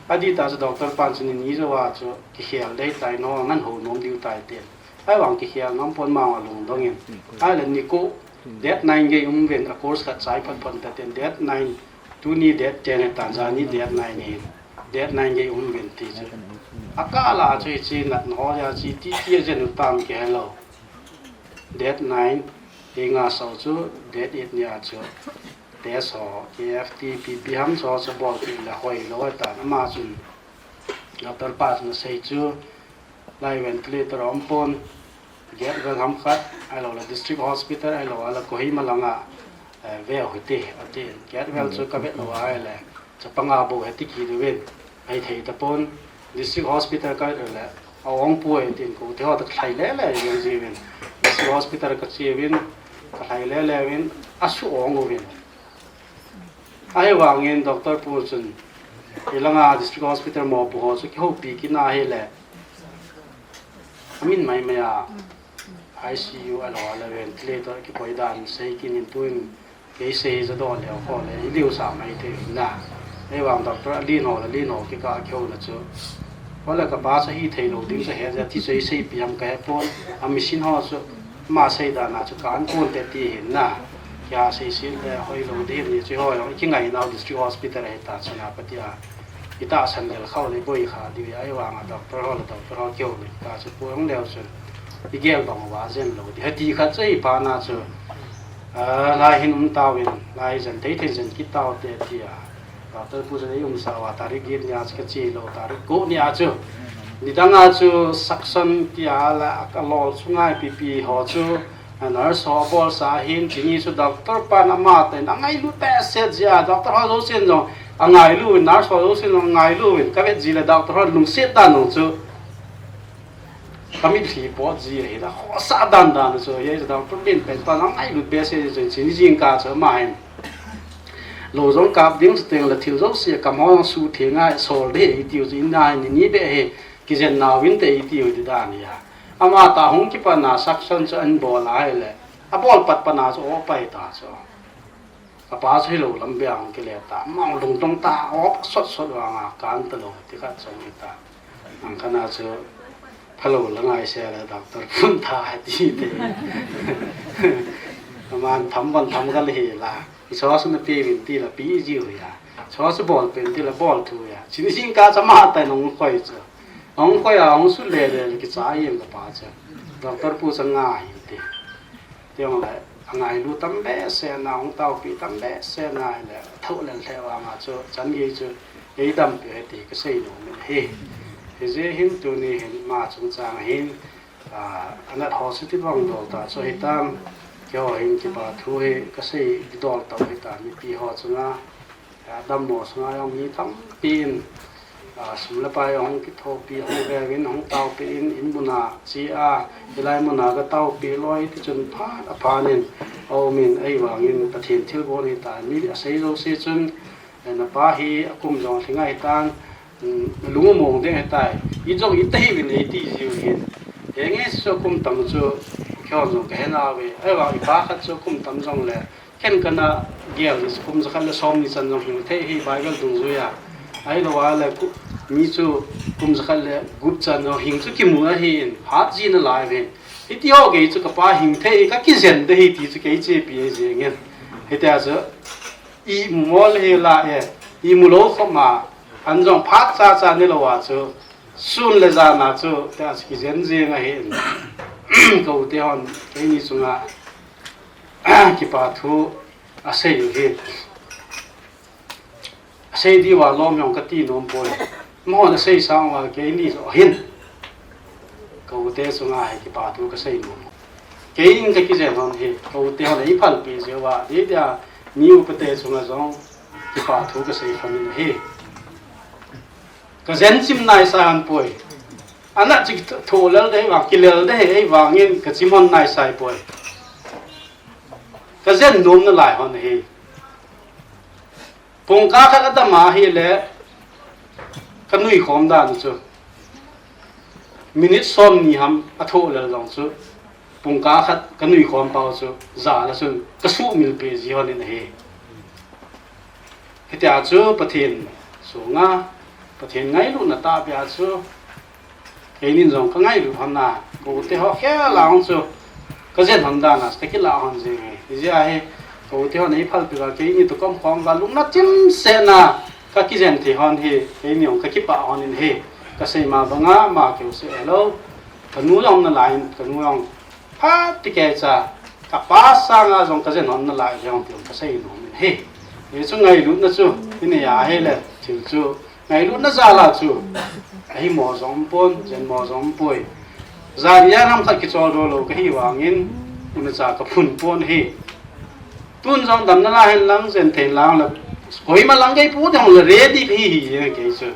Adih tah chu doctor pan chu ni ni jouva chu kikhel dei tai, nangho ngan hou nom diu tai tin. Ahivang kikhel nom pon, ma lungdong in. Ahile nikho date nine gei um uvin, a course khat chai phot phot ta tin, date nine, tuni date ten ahi tan, jani date nine ahin. Date nine gei um uvin ti chu. Akah la chu hiche natna ho jeh a chu iti tia jen u tam kihe lou. Date nine, hi nga sau chu date eight ni a chu. Test ho, K F T, P P ham chu, chu bol kit le hoi lou ahi tan, ama chun doctor pa chun asei chu, lai ventilator a um pon, Gatewell ham khat, ahilou le District Hospital, ahilou le Kohima langa, eh, ve u hite, ati. Gatewell chu ka vet lou ahile, chapang a bou ahi ti kit uvin, ahi thei tapon, District Hospital ka vet le, a ong poi tin ko, ti ho ta ka lhai le le jeng jiuvin, District Hospital ka che uvin, ka lhai le le uvin, asu ong uvin. Ahivangin doctor pu chun, hilanga District Hospital mopo ho chu kihoupi kit na ahile, amin mai mai a, I C U ahilou le ventilator kikoi dan sei kit in tuin, Kei sei ja do leo ho le, i liu sa mai te na. Ei vang doctor a lin ho le, lin ho kikah a kihou na chu. Ho le ka pa sa hi thei lo ding sa he ja ti sei sei pi ham ka he pon. A machine ho chu ma sei da na chu ka an pon te ti hin na. Kia sei sei le hoi lo ding ni chu ho lo ki ngai na district hospital he ta chu na pa ti a. I tahsan lel khau le boi kha di a, ei vang a doctor ho le doctor ho kihou le ta chu pu hong leo chu. I gel bang va jen lo di. Heti khat chu i pa na chu. A, lai hin um tau in, lai jen thei thei jen ki tau te ti a. Doctor pu jen ei um sa va tarik git ni a chu ka chi lo tarik ko ni a chu. Ni dang a chu suction ti a la ka lol chu ngai pi pi ho chu. A nurse ho bol sa hin, chini chu doctor pa na ma te na ngailu te se jia, doctor ho lo sin jong a ngailu, nurse ho lo sin jong a ngailu in, ka vet ji le doctor ho lungset dan nong chu. Ka mit hi po ji hi la, ho sa dan dan chu, ye doctor din pen pa na ngailu te se jia, chini jing ka chu ma hin. Lo jong kap ding chu teng la thil jong se ka mo su the ngai sol de i tiu chu in na ni ni be he, ki jen na win te i tiu di dan ya. Ama ta hung ki pa na suction chu an bol a hai le. A bol pat pa na chu o pai ta chu. A pa chu hi lo lam bia hung ki le ta. Mang lung tong ta o sot sot wa nga kan ta lo ti khat chong hi ta. Ang kana chu pha lo la ngai se le doctor pun ta ti te. Aman tham ban tham ka le hi la. I so su na pi vin ti la pi ji hu ya. So su bol pen ti la bol thu ya. Chini jing ka cha ma ta nong khoi chu. Hong khoi a hong su le le ki cha yem ka pa chu. Doctor pu cha nga hi ti. Tiang le, a ngailu tam be se na, hong tau pi tam be se na le, tho le le wa nga chu, chan gei chu, ei dam pi he ti ka sei nom in hi. Hi je hin tuni hin ma chung chang hin, a, anat ho su ti bang dol ta chu hi tam, kei ho hin kipa thu hi ka sei di dol ta hi ta, mipi ho chunga, a, dammo sunga jong mi tampi in, a, sum le pai hong kithopi, hong vevin, hong taopi in, in muna chi a, hilai muna ka taopi loi ti chun phat a phan in, a um in, ei vangin Pathen thilgon hi ta, mi a sei jouse chun, eh, na pa hi a kum jong lhinga hi tan, um, lung mong ding hi tai, i jong i ta hi vin ei ti jiu hin, he nge so kum tam chu, kyon jong ka he na ve, ei vang i pa khat chu kum tam jong le, Ken kana gel ni kum jakhat le som ni chan jong hing thei hi Bible dungjuia. Ahilou a le ku-, mi chu kum jakhat le gup chan jong hing chu kimu ahin, phat ji nalai uvin. Hiti ho kei chu ka pa hing thei hi ka kijen de hi ti chu kei chepi ahi jeng in. Hitia chu i mu mol hi la e, i mu lou khop ma, an jong phat cha cha ni lou a chu, sun le jan a chu, tia chu kijen jeng ahin. Ka u te hon, keini chunga, kipa thu a sei u hi. A sei diu a lom jong ka ti nom poi. Amahon a sei sang uva keini jong hin. Ka u te chunga hi kipa thu ka sei nom. Kei in ka kijen hon hi, ka u te hon ei phalpi jeh uva, di dia, mi upa te chunga jong kipa thu ka sei kha min hi. Ka jen chim nai sa hon poi. Ana chi tho lel de vang, kilel de hi, ei vangin ka chim hon nai sai poi. Ka jen nom nalai hon hi. Pungkah khat a dam a hi le ka nui khom dan chu. Minute som ni ham a tho lel jong chu. Pungkah khat ka nui khom pau chu. Jal a chun ka sumil pe ji hon in ahi. Hitia chu Pathen sunga, Pathen ngailutna tahbeh a chu, keinin jong ka ngailut hon a, ka u te ho khel a hung chu, ka jen hon dan a, ka kila hon jeng e. Hijeh a hi, ka u te hon ei phalpi uva, keini toh ka um khom uva, lungna chimset na, ka kijen thei hon hi, keini jong ka kipah hon in hi, ka sei ma banga, ama keu seh lou, ka nu jong nalai in, ka nu jong, Phat ti kei cha, ka pa sanga jong ka jen hon nalai jong ti ka sei nom in hi. Hichu ngailutna chu, i nei a hi le, thil chu, ngailutna jal a chu, ahi mo jong pon, jen mo jong poi. Jan a nam khat kichol do lou ka hi vangin, una cha ka phun pon hi. Tun jong damna la hen lang, jen thei lang le, koima lang kei pu ding le ready ka hi hi jeng kei chu.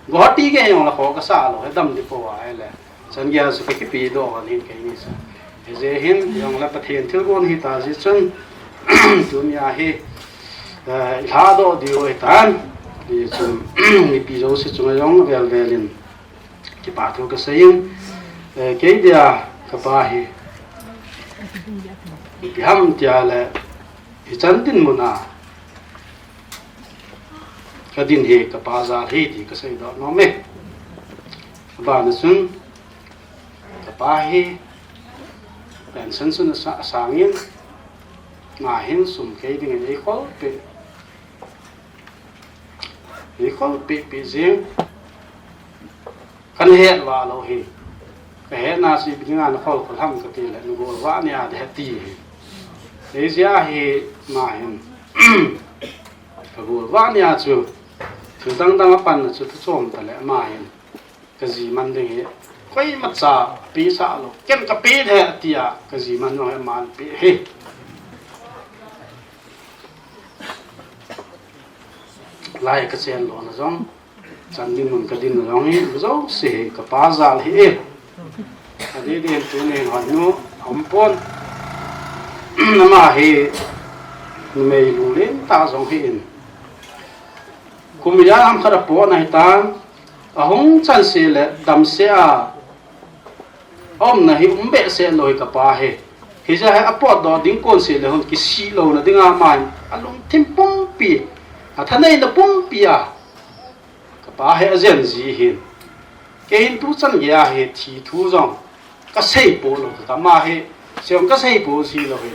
Guwahati kei jong le kho ka sa lou, he dam di po a hi le. Chan gei a chu ka kipe doh hon hin keini chu. Hijeh hin, jong le Pathen thilgon hi ta jeh chun, tuni a hi, eh, i lha doh diu hi tan. Hijeh chun, mipi jouse chunga jong vel vel in kipa thu ka sei in, eh, kei dia ka pa hi, ipi ham tia le, Hichan dinmun a kadin hi kapa jal hi ti kasei doh nom e. Abana chun kapa hi pension chun asa-, asangin, ama hin sum kei dingin eikhol peh, eikhol peh peh jing. Kana het vah lou hi. Kahetna chu ipi dinga nakhol khol ham kati le, nagol vah nia ding ahi ti hi. Hijeh a hi ama hin kagol vah nia chu, thil dang dang apanna chu thuchom tale ama hin kaji man ding hi. Koimacha peh sah lou, ken kapeh e tia kaji man jong hi aman peh hi. Lai kachen lona jong, chan dinmun kadinna jong hi, jouse hi kapa jal hi e. Adeh deh in tunin Hoinu aumpon. Ama hi numei lunglen tah jong hi in. Kum ijat ham khat apotna hitan, ahung chan seh le damsel a aumna hi um behseh lou hi kapa hi. Hijeh a hi apotdoh ding kon seh le hon kisih louna dinga aman alungthim pumpi, athaneina pumpi a kapa hi ajen ji hin. Kei hin tuchan geiya hi thi thu jong kasei poh lou, kama hi, sei jong kasei poh ji lou hi.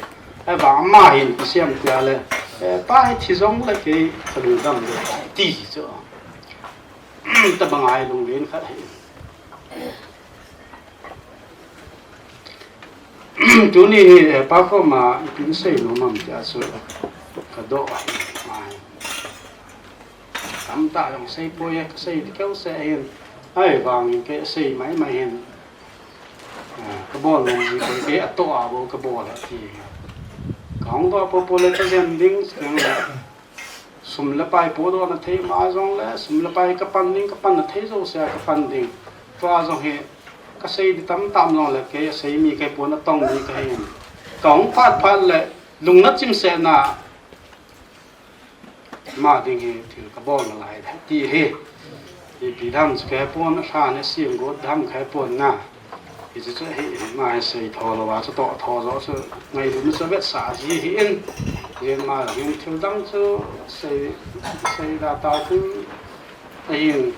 Ahivang ama hin kisem tia le, eh, pa hi thi jongle kei kalungdam ding ahi ti chu. Tabang a hi lunglen khat hi. Tuni hi, eh, pa koma ipin sei nom am tia chu kadoh ahi, ama hi. Tamtah jong seipoi e, kasei ding keu seh hin. Ahivangin kei sei maimai hin. Ah, kabol nom ji koi, kei atoh a bou kabol e ti. Kahung doh popo le kajen ding, sum le pai pohdohna thei ma jongle, sum le pai kapan ding, kapanna thei jousea kapan ding. Tua jong hi kasei ding tamtah um jongle, kei asei mi kahipon, atong mi kahin. Kahung phat phat le lungna chimsetna, ama ding hi thil kabol nalai ding ahi ti hi. Ipi dam chu kahepon, alhan asem got dam kahepon na. Hichu chu hi, ama hi sei tho louva chu toh tho joh chu ngailutna chu avetsah ji hi in. Jin ama hin thil dang chu sei, sei da ta chu ahin,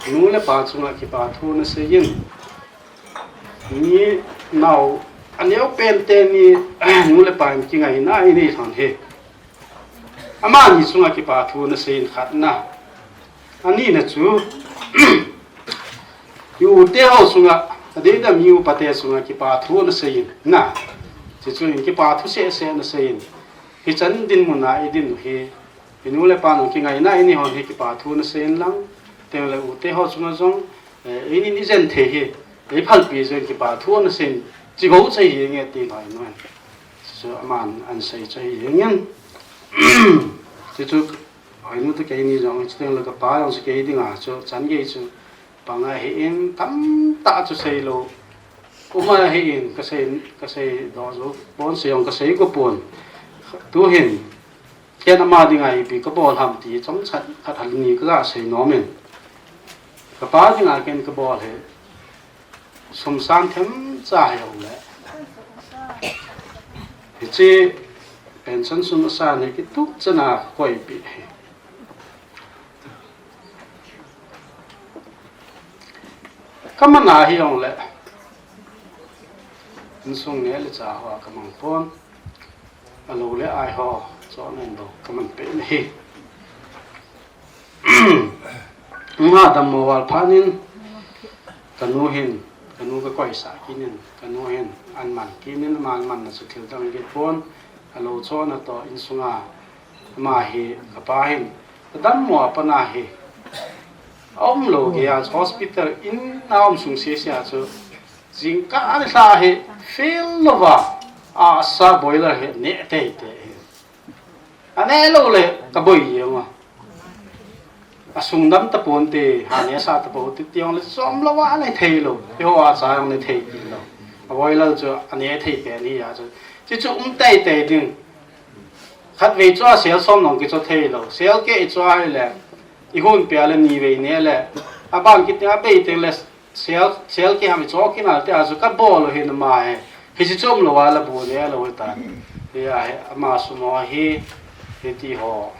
nu le pa chunga kipa thu nasei in. Mi nao aneo pen teni nu le pa in kingaina inei lhon hi. Amani chunga kipa thu nasei in khatna. Anina chu, i u te ho chunga, adeidam i u pa te chunga kipa thu nasei in na. Chuchu in kipa thu seh seh nasei in. Hichan dinmun a idin u hi, i nu le pa nung kingaina inei lhon hi kipa thu nasei in lang. Tengle u te ho chunga jong, eh, einin ijen thei hi, eiphalpi jeng kipa thu nasei in, chi bou chu ahi nge ti lhai nu. Chuchu aman asei chu ahi nge. Chuchu Hoinu te keini jong, chuteng le kapa jong chu kei dinga chu, chan gei chu pang ahin, tamtah chu sei lou. Uma ahin, kasei, kasei doh jou pon, sei jong kasei got pon. Tuhin, ken ama dinga ipi kabol ham ti, chomcha khat hal ni kaga sei nom in. Kapa dinga ken kabol hi, sum sang themcha hi hung le. Hiche pension sum asan hi kitup chana koipeh hi. Kaman ahi jongle, insung neh le chah hoa kamang pon, alou le ai ho, chon in bou kaman peh in ahi. Nga dammo val phat in, kanu hin, kanu kakoisah kit in, kanu hin, aman kit in, aman manna chu thil dang kit pon, alou chon atoh insunga, ama hi, kapa hin, kadammo a pat a hi, aum lou geiya chu hospital in a um sung sese a chu, jingkah nilhah hi, fail louva, asa boiler hi, neh teitei hi. Aneh lou le, kaboi jeng a. Asung dam taponte, ha nehsah tapou te, ti jongle, chom louva aneh thei lou. Eiho a cha jong neh thei kit lou. A boiler chu, aneh thei pen hi a chu. Chuchu um teitei ding. Khatvei chu a sel som jong kicho thei lou. Sel keh chu ahile, ihon peh le nivei neh le. Aban kit teng abei teng le, sel, sel keh ham icho kit nal tia chu kabol u hin ama hi. Hiche chu um louva la bu neh lou hitan. Hiya hi ama sum ho hi, hiti ho,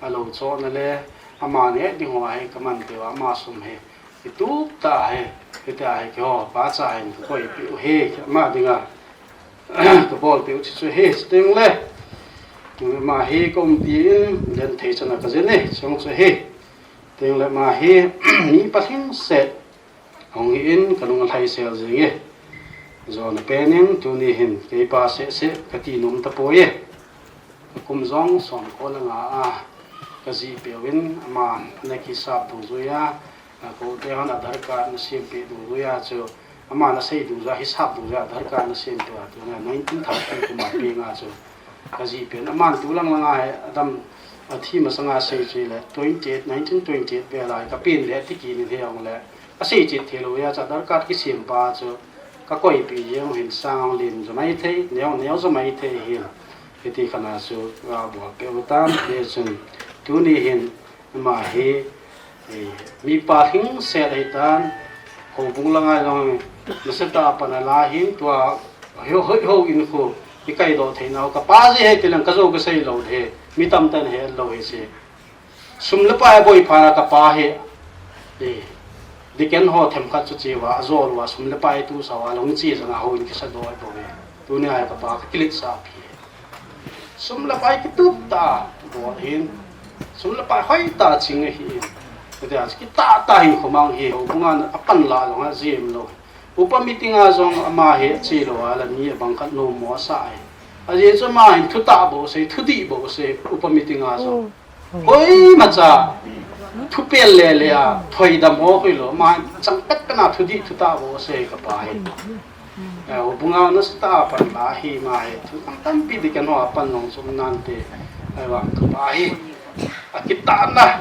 alou chohna le, ama neh ding ho hi kaman peh uva, ama sum hi, kitup tah hi, hitia hi keiho pacha hin kakoi peh u hi, ama dinga kabol peh u chu chu hi, chuteng le, ama hi kaumpi in, len thei chana kajin e, chung chu hi, chuteng le ama hi, mi palhingset, Hung hi in, kanung alhaisel jing e. Jona pen in, tuni hin, keipa seh seh, kati nom tapoi e. Kakum jong som ko le nga a, kajih peh uvin, ama ana kisap dungjuia, a, kote hon Aadhaar card ana sem peh dungjuia chu, ama ana sei dungjuia, hisap dungjuia, Aadhaar card ana sem peh a, tuna nineteen thirty kum a peng a chu. Kajih pen, aman tu lang lang a hi, adam, athi masanga sei chu le, twenty-eight, nineteen twenty-eight vel a, kapen le, tiki ni he ong le, Asei chet thei lou a, chu Aadhaar card kisem pa chu kakoi peh jeng u hin sang lim jo maithei, neo, neo jo maithei hin. Hiti khat a chu abol peh u tan, hichun tuni hin ama hi, eh, mi palhingset ahi tan, houbung langa jong nasatah a pan ala hin tua, hoi, hoi, hoi in khu, ikai doh thei nau, kapa jeh hi ti leng kajou kasei lou de, mi tamtah in he lou hi se. Sum le pai aboi phat a kapa hi, eh, deacon ho themkhat chu che uva, ajol uva, sum le pai tu sa uva, long che jang a houin kisa doh bou e. Tunia hi kapa kakiletsah pi e. Sum le pai kitup tah bol hin, sum le pai hoitah ching ahi in. Hitia chu kitah tah hin khomang hi, houbung a apan la jong ajem lou. Upa meeting a jong ama hi ache lou a, la mi abang khat nom mo asa e. Ajeh chu ama hin thutah bou asei, thudih bou asei, upa meeting a jong. Koimacha thupel le le a, thoidam ho koi lou, ama chang pet pet a thudih thutah bou asei kapa hi. Eh, houbung a nasatah a pan la hi ama hi, thu tam tampi deacon ho a pan jong chu um nante, ahivang kapa hi. Akitahna.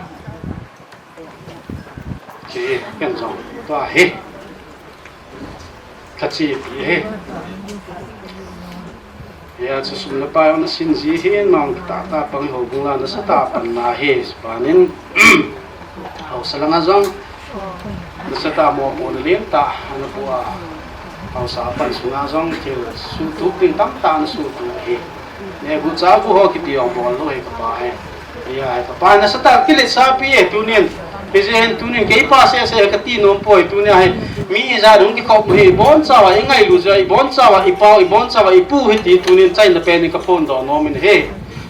Che, ken jong, tua hi. Kache pi hi. Hiya chu sum le pai ana sin ji hin, mang kitah tah pang houbung la nasatah a pan la hi, panin, haosa langa jong, nasatah a mopohna lentah ana pu a, haosa a pan sunga jong, thil suhtup ding tamtah ana suhtup hi. Neh gu chah gu ho kiti jong bol lou hi kapa hi. Hiya, kapa nasatah kiletsah pi e tunin. Hijeh hin tunin keipa seh seh kati nom poi tunia hi. Mi ijat hung kikhop u hi, ibonchauva ingailu jeh a, ibonchauva ipau, ibonchauva ipu hi ti tunin chaina pen in kaphondoh nom in ahi.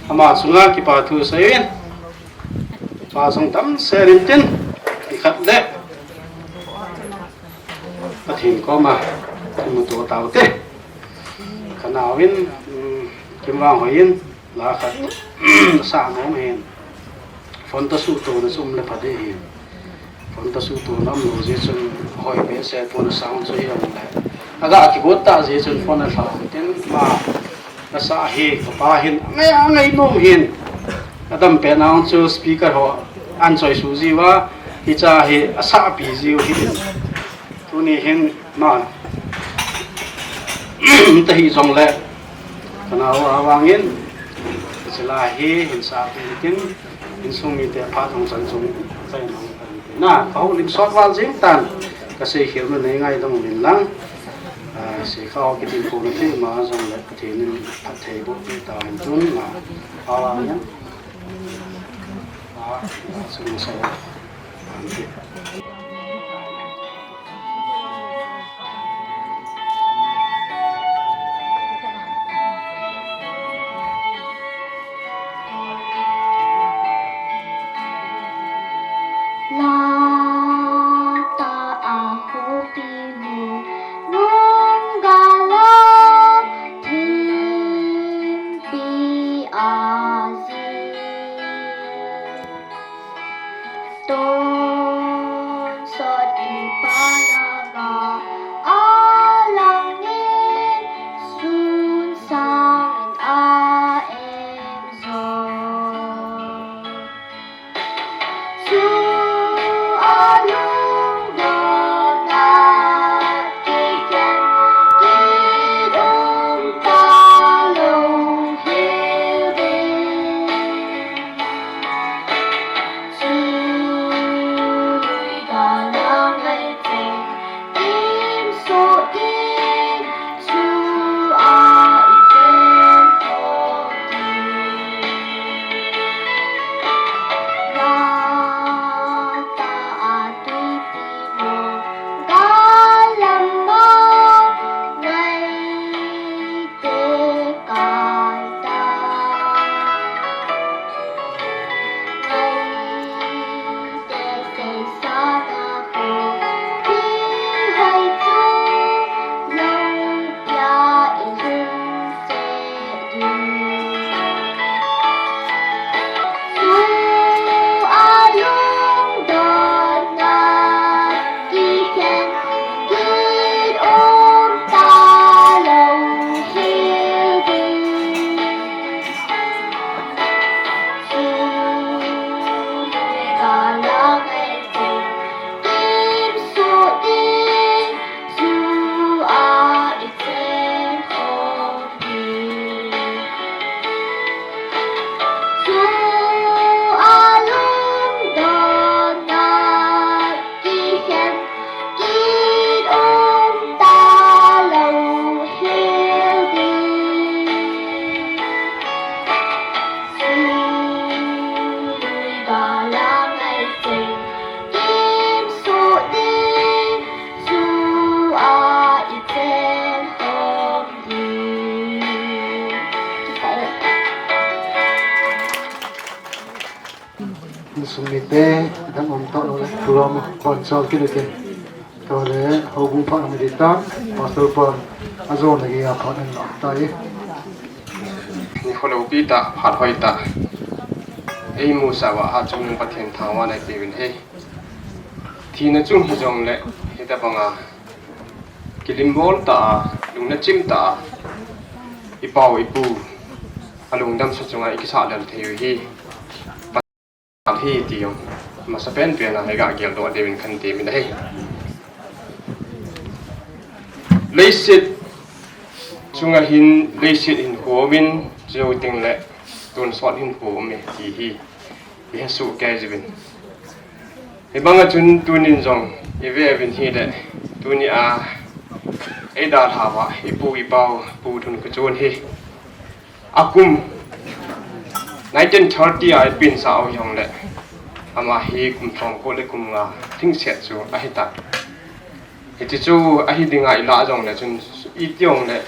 Ama chunga kipa thu seiyun. Pa jong tam sel in tin, ikhat le Pathen koma imuto taute. Kanaovin, um, kimvang hoiyin, la khat, sa nom hin. Phone toh suhtona chu um le pha ding hin. Phone toh suhtona umlou jeh chun hoi behseh pon, sound chu hi um le. Aga kigot tah jeh chun phone alha tin, ama nasa hi kapa hin, angai, angai nom hin. Adam pen a chu speaker ho ahin choisuh jiuva, hicha hi asahpi jiu hi. Tuni hin ama tahi jongle, kanao avangin, hiche la hi hin sahpi tin, insung mite phat hung chan chung, chaina hung chan tin. Na, kahoulim sot val jing tan, kasei khel u nei ngaidam uvin lang. Ah, seikha ho kitilkhouna thei ma jongle, Pathen in phatthei boh peh tahen tun, na, avangin. Ah, sung sa. Lata a khopi mu, nung gala thimpi a ji. Ton Insung mite, dang um ta le, program bon chal kit le. Tole, houbung phat um ding tan, Pastor pan, ajo na ge a phat an la ta e. Nikho loupi tah, phat hoi tah. Eimusah uva, ha chungnung Pathen thangvahna ipeuvin ahi. Thina chung hijongle, hitabanga, kilimbol tah a, lungna chim tah a, ipau ipu, alungdamsa chunga ikisah lel thei u hi. Hi ti jong, masapen pen a, iga geldoh diuvin kahin temin ahi. Leiset chunga hin, leiset hinkho umin, chujou tengle, tonsot hinkho um e ti hi, ihesoh kei jiuvin. Hibanga chun tunin jong, ive uvin hile, tunia, eidalhauva, ipu ipau, Pu Lhunkhochon hi. Akum, nineteen thirty a ipensa u hijongle, ama hi kum somko le kum nga, lhingset chu ahitan. Hiti chu ahi dinga ilah jongle chun, iti jongle,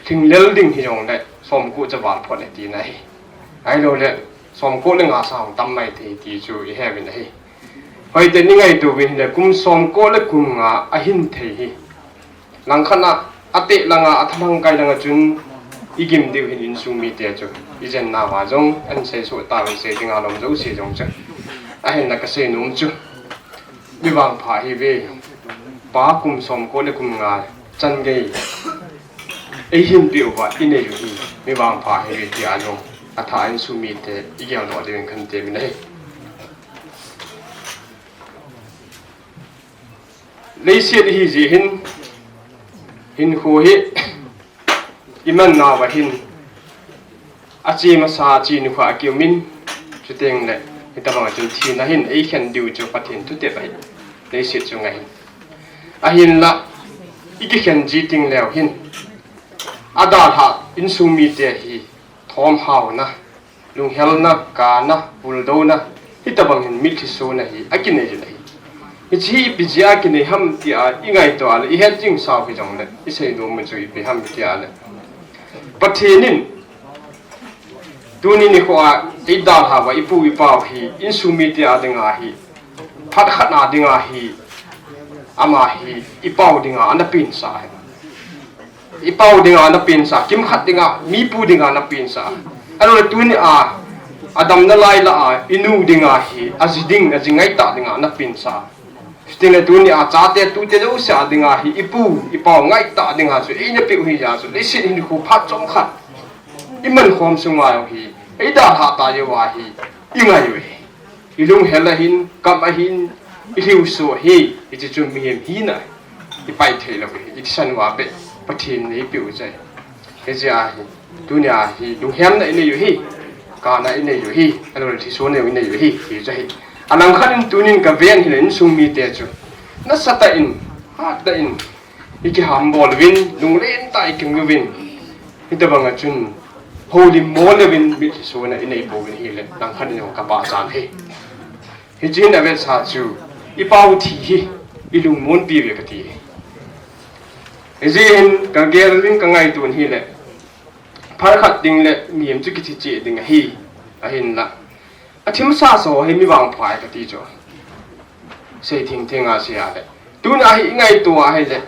lhinglel ding hijongle, somko chu val phot e tina ahi. Ahiloule, somko le nga sang tam maithei ti chu iheuvin ahi. Hoitah in ingaito uvin hile kum somko le kum nga ahin thei hi. Langkhat a, ateh langa, athalhang kai langa chun igim diu hin insung mite chu. Ijen nauva jong, ahin seisoh tauvin sei dinga lom jouse jong chu. Ahinla kasei nom chu. Mi vangpha ihiuve. Pa kum somko le kum nga chan gei eihin peh uva inei u hi. Mi vangpha ihiuve tia jong. Athah a insung mite igeldoh diuvin kahin temin ahi. Leiset ihi jeh hin, hinkho hi, iman nauva hin, ache masa, ache nikho a kiumin, chutengle, hitabanga chun thina hin, eikhen diu chu Pathen thutep ahi, leiset chunga hin. Ahinla, ikikhen ji tengleu hin, adalhah insung mite hi, thomhaona, lunghelna, kana, puldouna, hitabang hin mitlhi sona hi, akinei jin ahi. Hiche hi ipi jeh a kinei ham tia ingaito a le, ihet jing sau hijongle, isei nom u chu ipi ham tia le. Pathen in, tuni nikho a, eidalhauva, ipu ipau hi, insung mite a dinga hi, phat khat a dinga hi, ama hi, ipau dinga, ana pensa ahi. Ipau dinga ana pensa, kimkhat dinga, mipu dinga ana pensa. Ahiloule tunia, adamna lai lah a, inu dinga hi, aji ding, aji ngaitah dinga ana pensa. Chutengle tunia, chate tute jouse a dinga hi, ipu, ipau ngaitah dinga chu, eina peh u hi jeh a chu, leiset hinkho phat chomkhat. Iman khom sunga jong hi, eidalhah tah jeh uva hi, ingai uve. Ilunghel ahin, kap ahin, ilhiu soh ahi, hiche chu mihem hina, ipai thei lou ahi, itisan uva beh, Pathen in eipeh u chu ahi. Hijeh a hi, tunia hi, lunghemna inei u ahi, kana inei u ahi, ahiloule thisona inei u ahi, ti chu ahi. Alangkhat in tunin kaven hile insung mite chu, nasatah in, hattah in, ikihambol uvin, lunglen tah a ikinguvin, hitabanga chun, houlim mo leuvin, mitlhi sona inei pouvin hile, langkhat in jong kapachan ahi. Hiche hin avetsah chu, ipau thi hi, ilungmonpi uve kati. Hijeh hin, kagel uvin kangaito u hile, phat khat tengle, mihem chu kithi cheh ding ahi, ahinla. Athimsa sa ho hi mi vangpha ahi kati chu. Sei thengtheng a sei a le. Tuna hi ingaito a ahile.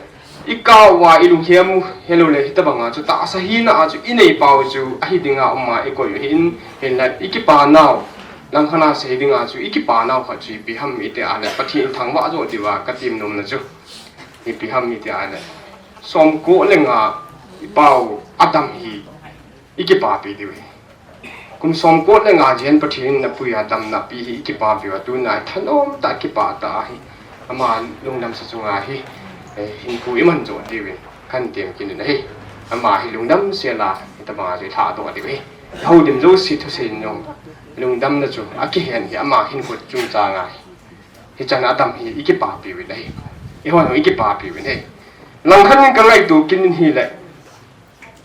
Ikah uva ilunghem u helou le hitabanga chu tahsa hina a chu inei pau chu ahi dinga um a ikoi u ahin, hinla ikipa nau. Langkhat a sei dinga chu ikipa nau khat chu ipi ham iti a le. Pathen in thangvah joh diuva katem nomna chu. Ipi ham iti a le. Somko le nga ipau adam hi ikipapi diu ahi. Kum somko le nga jen Pathen in apui a damna ape hi ikipapi uva tuna hi thanom tah a kipah tah ahi. Ama lungdamsa chunga hi, eh, hinkho iman joh diuvin katem kit in ahi. Ama hi lungdam sela, hitabanga chu ilhahdoh diu ahi. Houlim jouse thusei in jong lungdamna chu akihen hi ama hinkho chungchang ahi. Hichan adam hi ikipapi uvin ahi. Eihon ikipapi uvin ahi. Langkhat in kangaito kit in ahile.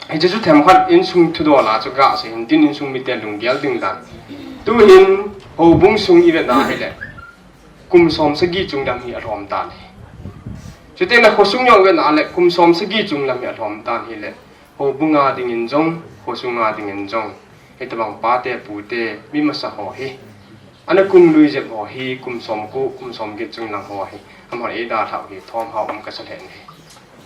Hiche chu themkhat insung thudol a chu kasei hin tin insung mite lunggel ding dan. Tuhin houbung sung ivet a ahile. Kum som sagi chung lam hi alhom tan ahi. Chuteng le khosung jong ivet a ahile kum som sagi chung lam hi alhom tan ahile. Houbung a dingin jong, khosung a dingin jong. Hitabang pate, pute, mi masa ho hi. Ana kum lui jep ho hi, kum som ko, kum som get chung lang ho hi, amahon eidalhau hi thomhao um kasa lheh in ahi.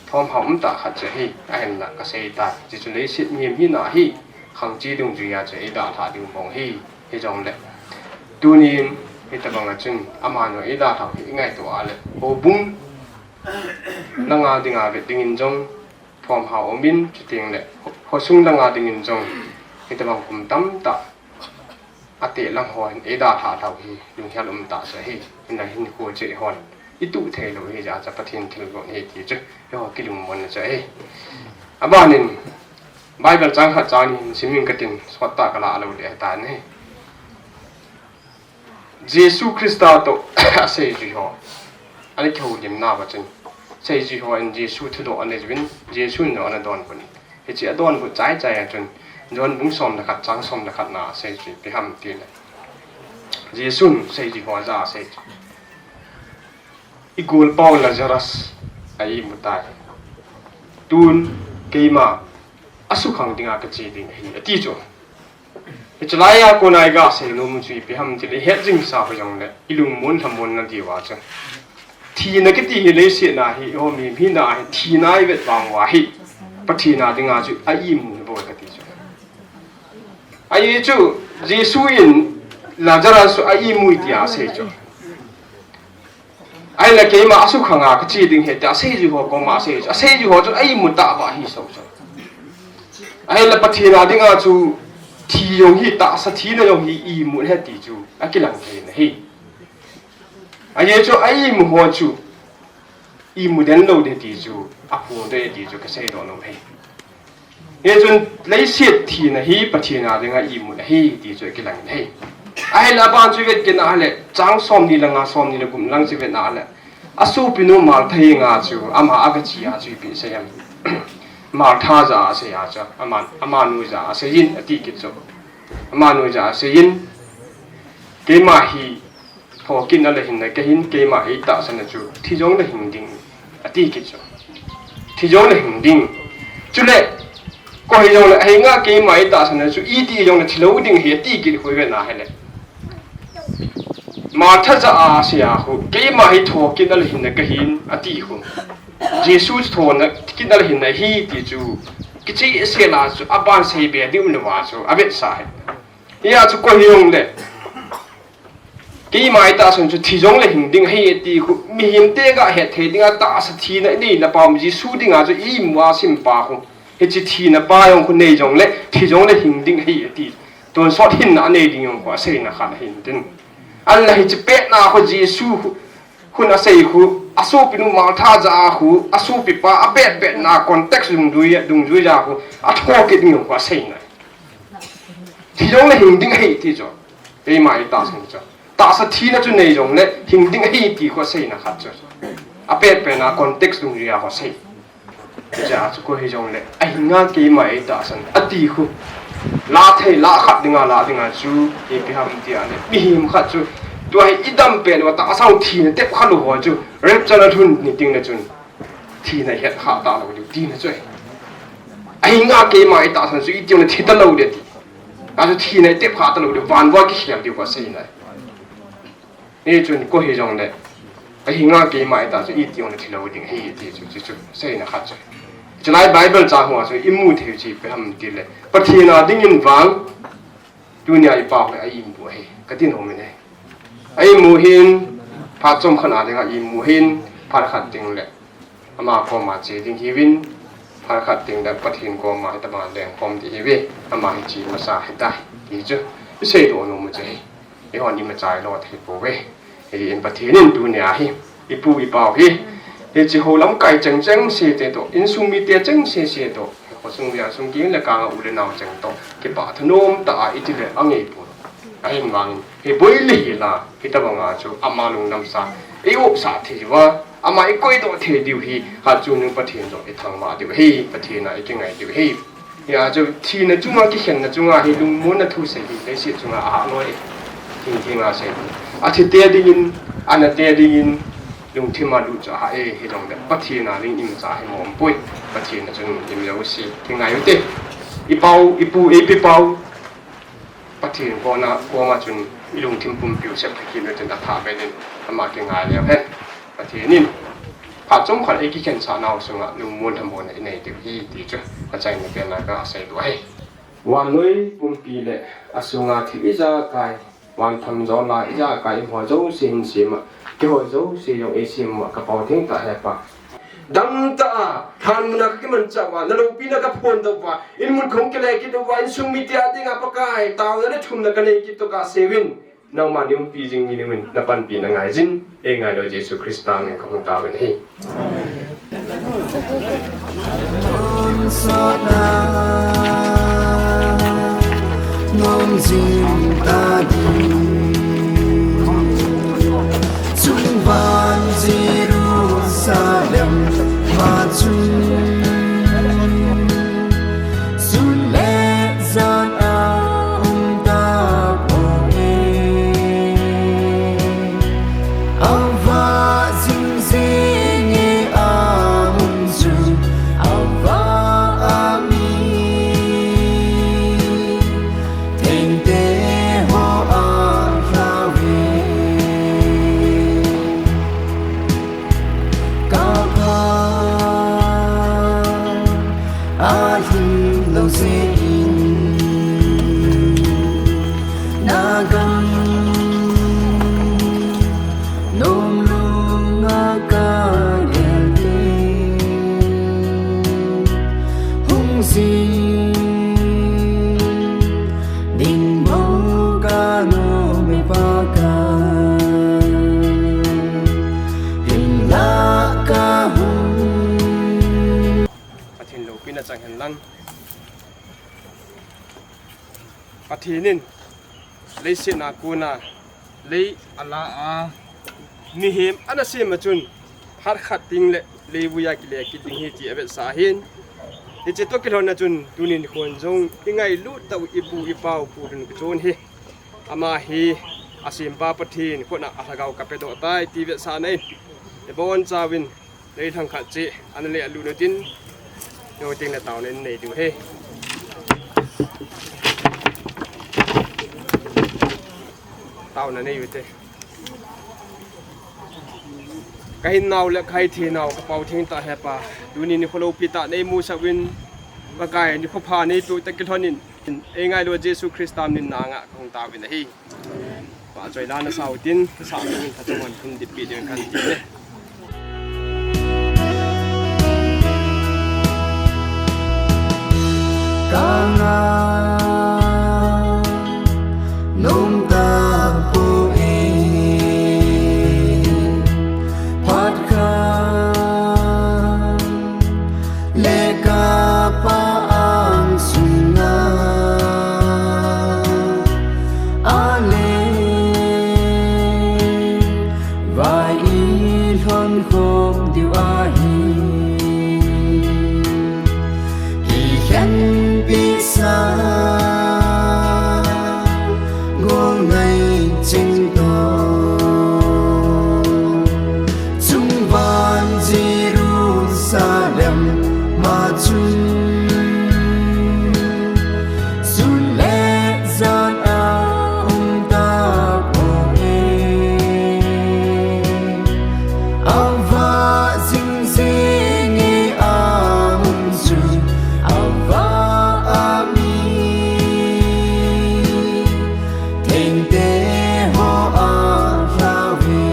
Thomhao um tah khat chu ahi, ahinla kasei tai. Hichu leiset mihem hina hi, khangchi dungjuia chu eidalhah diu mong ahi. Hijongle, tunin, hitabanga chun, amanu eidalhau hi ingaito a le, houbung langa dinga vet dingin jong, thomhao umin, chuteng le, khosung langa dingin jong, hitabang kum tamtah, ateh lang ho hin eidalhah lhau hi, lunghel um tah chu ahi, hinla hinkho chu eihon, ituh thei lou ahi jeh a chu Pathen thilgon ahi ti chu, eiho kilungmonna chu ahi. Abanin, Bible chang khat chang ni hin sim ing katin, sot tah kalah lou ding ahitan ahi. Jesu Christa toh aseijui ho, ana kihoulimna uva chun, seijui hon Jesu thudoh anei uvin, Jesun jong ana donbut in. Hiche adonbut chaichai a chun, John bung som le khat, chang som le khat na aseijui ipi ham itile, Jesun seijui ho jah a asei chu, igolpau Lazarus a-imu tai. Tun keima asukhang dinga kache ding ahi, ati chu. Hiche laia kona iga seinom u chu ipi ham itile, ihet jingsa ho jongle, ilungmon lhamonna diuva chu, thina kiti hi leiset na hi, eiho mihem hina hi, thina ivet vang uva hi, Pathen a dinga chu a-imu hi bou kati chu. Ajeh chu, Jesu in Lazarus chu a-imu e tia asei chu. Ahinla keima asukhanga kache ding ahi tia aseijui ho koma asei chu, aseijui ho chun a-imu tah uva ahi so chu. Ahinla Pathen a dinga chu thi jong hi, tahsa thina jong hi imu ahi ti chu akilang thei in ahi. Ajeh chu a-imu ho chu imu den lou ding ti chu aphongdoh e ti chu kaseidoh nom ahi. Hichun leiset thina hi Pathen a dinga imu ahi ti chu akilang in ahi. Ahinla aban chu ivet kit na le, chang somni le nga, somni le gup lang chu ivet na le, asopinu Martha henga chu ama agache a chu ipi asei em? Martha jah a asei a chu, ama, amanu jah a asei in ati kit chu. Amanu jah a asei in, keima hi thokit na le hinna kahin, keima eitahsan na chu thi jongle hing ding, ati kit chu. Thi jongle hing ding. Chule, koi hijongle, ahinga keima eitahsan na chu iti jongle thi lou ding ahi, ati kit khu ivet na hile, Martha jah a asei a khu, keima hi thokit na le hinna kahin, ati khu, Jesu chu thokit na le hinna ahi ti chu kichehsel a chu aban seibe diu le uva chu avetsah ahi. Hia chu koi hijongle, keima eitahsan chu thi jongle hing ding ahi ati khu, mihemte gahet thei dinga tahsa thina inei na pa um, Jesu dinga chu imu a simpa khu, hiche thina pa jong khu nei jongle thi jongle hing ding ahi ati, tonsot hinna anei ding jong khu aseina khat ahin tin. Ahinla hiche petna khu Jesu khu, khun asei khu, asopinu Martha jah a khu, asopipa apetpetna context dungjuia, dungjuia khu athokit ding jong khu aseina. Thi jongle hing ding ahi ti chu, keima eitahsan chu, tahsa thina chu nei jongle hing ding ahi ti khu aseina khat chu, apetpetna context dungjuia khu asei. Hijeh a chu koi hijongle, ahinga keima eitahsan ati khu, lah thei, lah khat dinga, lah dinga chu ipi ham itile, mihem khat chu, tua hi idam pet uva tahsa thina tep kha lou ho chu, rapture alhun ni tengle chun thina ihet kha talou diu tina chu ahi. Ahinga keima eitahsan chu iti jongle thi talou ding ati. Achu thina itep kha talou diu, van uva kikhel diu khu aseina. Hichun koi hijongle, ahinga keima eitah chu iti jongle thi lou ding ahi ti chu, chu, chu seina khat chu. Chulai Bible chang hoa chu imu thei u chu ipi ham itile, Pathen a dingin vang, tunia ipa hi a-imu ahi, kati nom in ahi. A-imu hin, phat chomkhat na dinga imu hin, phat khat tengle ama koma che ding ihiuvin, phat khat tengle Pathen koma hitabang lengkhom ding ihiuve, ama hi che masa ahitai ti chu iseidoh nom u chu ahi. Eihon imacha ilo thei pouve. Hijeh in Pathen in tunia hi, ipu ipau hi, hiche hou lamkai chengcheng sese toh, insung mite chengse sese toh, khosung veng sung keng le kanga u le nao cheng toh kipah thanom tah a iti le angeipon. Ahivangin, hiboi le hila, hitabanga chu ama lungdamsa, i-opsah thei uva, ama ikoidoh thei diu hi, khat chungnung Pathen jong ithangvah diu ahi, Pathen a ikingai diu ahi. Hia chu thina chunga, kikhenna chunga hi lungmonna thusei hi leiset chunga ahah loi. Thingthinga sei. Athite dingin, anate dingin, lungthima lut chu ahah e, hijongle Pathen a ding imacha hi mong umpoi. Pathen a chun imajouse kingai ute. Ipau, ipu, ipi pau. Pathen koma, koma chun i lungthim pumpi u sep thei kit u tin athah beh in ama kingai leu hen. Pathen in phat chomkhat i kikhen sah nau sunga lungmon lhamonna i nei diu ahi ti chu achaina pen a ka sei diu ahi. Vannoi pumpi le asunga thil ijakai, van tham jol a ijakai, i ho jouse hin sem a, keiho jouse jong eisem uva ka Pau thengtah Hepa. Dangtah a, lhan muna ka kimanchah uva, na loupina ka phondoh uva, in mun kahung kile kit uva, insung mite a dinga Pakai, taona le thumna ka nei kit toh kasei uvin, nangman umpi jing in, na panpina ngai jing in, eingailua Jesu Christa min in kahung taovin ahi. Tonsot a nom jing ta ding, chungvan Jerusalem a chun sun le jan a um tapoi. Avah jing jing e, amun chu avah a mi thengte ho alhau ve. Ka pha alhing lou jeh in, na gam nom lung a ka gel ding, hung jing ding bou ka nom e Pakai, hinlah ka hung. Pathen loupina chang hen lang. Pathen in leiset a kona lei ala a, mihem ana sem a chun phat khat ding le leivui a kile kit ding ahi ti avetsah ahin. Hiche toh kilhon a chun tuni nikho in jong i ngailut tah u i pu i pa u Pu Lunkichon hi, ama hi asempa Pathen khut a alhagao ka pedoh tai ti vetsahna in, i bonchauvin lei lhang khat cheh ana le alut u tin, jong teng le taona in nei diu ahi. Taona nei u te. Ka hinnau le ka hitheinau ka Pau thengtah Hepa, tuni nikho loupi tah nei musah uvin, Pakai nikho pha nei peh u toh kilhon in, eingailua Jesu Christa min in nanga kahung taovin ahi. Pahchoi la nasa u tin, sa min in ka chunga hin ditpi ding kan ti le. Ka ngah nom tapoi, phat khat le ka pa angsunga, ale vai i lhon khom diu ahi. Kikhenpi sa gol ngai ching toh, chungvan Jerusalem a chun sun le jan a um tapoi. Avah jing jing e, amun chu avah a mi thengte ho alhau ve.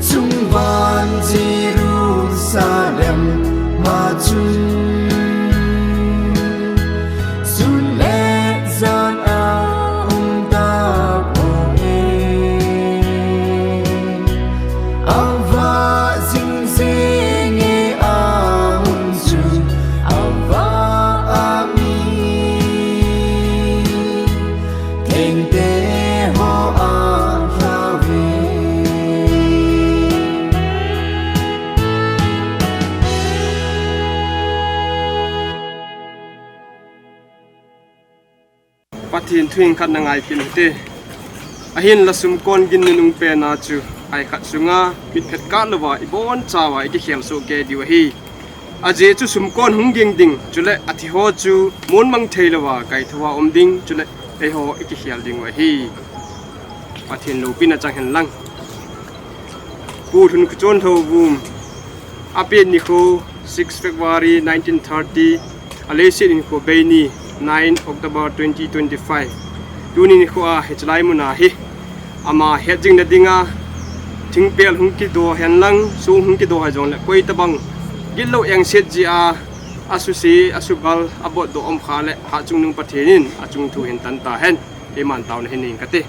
Chungvan Jerusalem a chun sun le jan a um tapoi. Avah jing jing e, amun chu avah a mi thengte ho alhau ve. Pathen thu in khat na ngai kit u hite. Ahinla sumkon gin nunung pen a chu, ai khat sunga mitphet kah louva i bonchauva i kikhel soh kei diu ahi. Ajeh chu sumkon hung ging ding, chule athi ho chu mun mang thei louva kaithouva um ding, chule eiho ikikhel ding u ahi. Pathen loupina chang hen lang. Pu Lhunkhochon Lhouvum, apen nikho six February nineteen thirty, aleiset hinkho bei ni nine October twenty twenty-five. Tuni nikho a hichelai muna hi ama hetjingna dinga thingpel hung kido hen lang, song hung kido hih jongle, koi tabang gitlou engset jeh a, asuse, asubal, abotdoh um khah le, Hatchungnung Pathen in achung thu hin tan tahen. Keiman taona hin nei inge kati.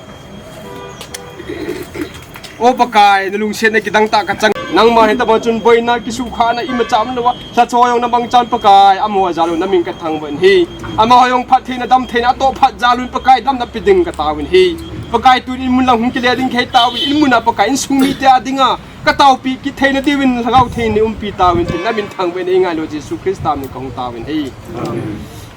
O Pakai, nalungsetna kidang tah kachang. Nangma hitabang chun boina, kisukhahna imacha umlouva, lhacha jong nabang chan Pakai, amaho jal u namin kathangvah in ahi. Amaho jong phattheina, damtheina atoh phat jal un Pakai, damna pe ding kataovin ahi. Pakai, tun in mun lang hung kile ding kahi tauvin, in muna Pakai, insung mite a dinga kataopi kit theina diuvin Lhagao Theng in umpi tauvin tin namin thangvah in eingailua Jesu Christa min kahung taovin ahi. Amen.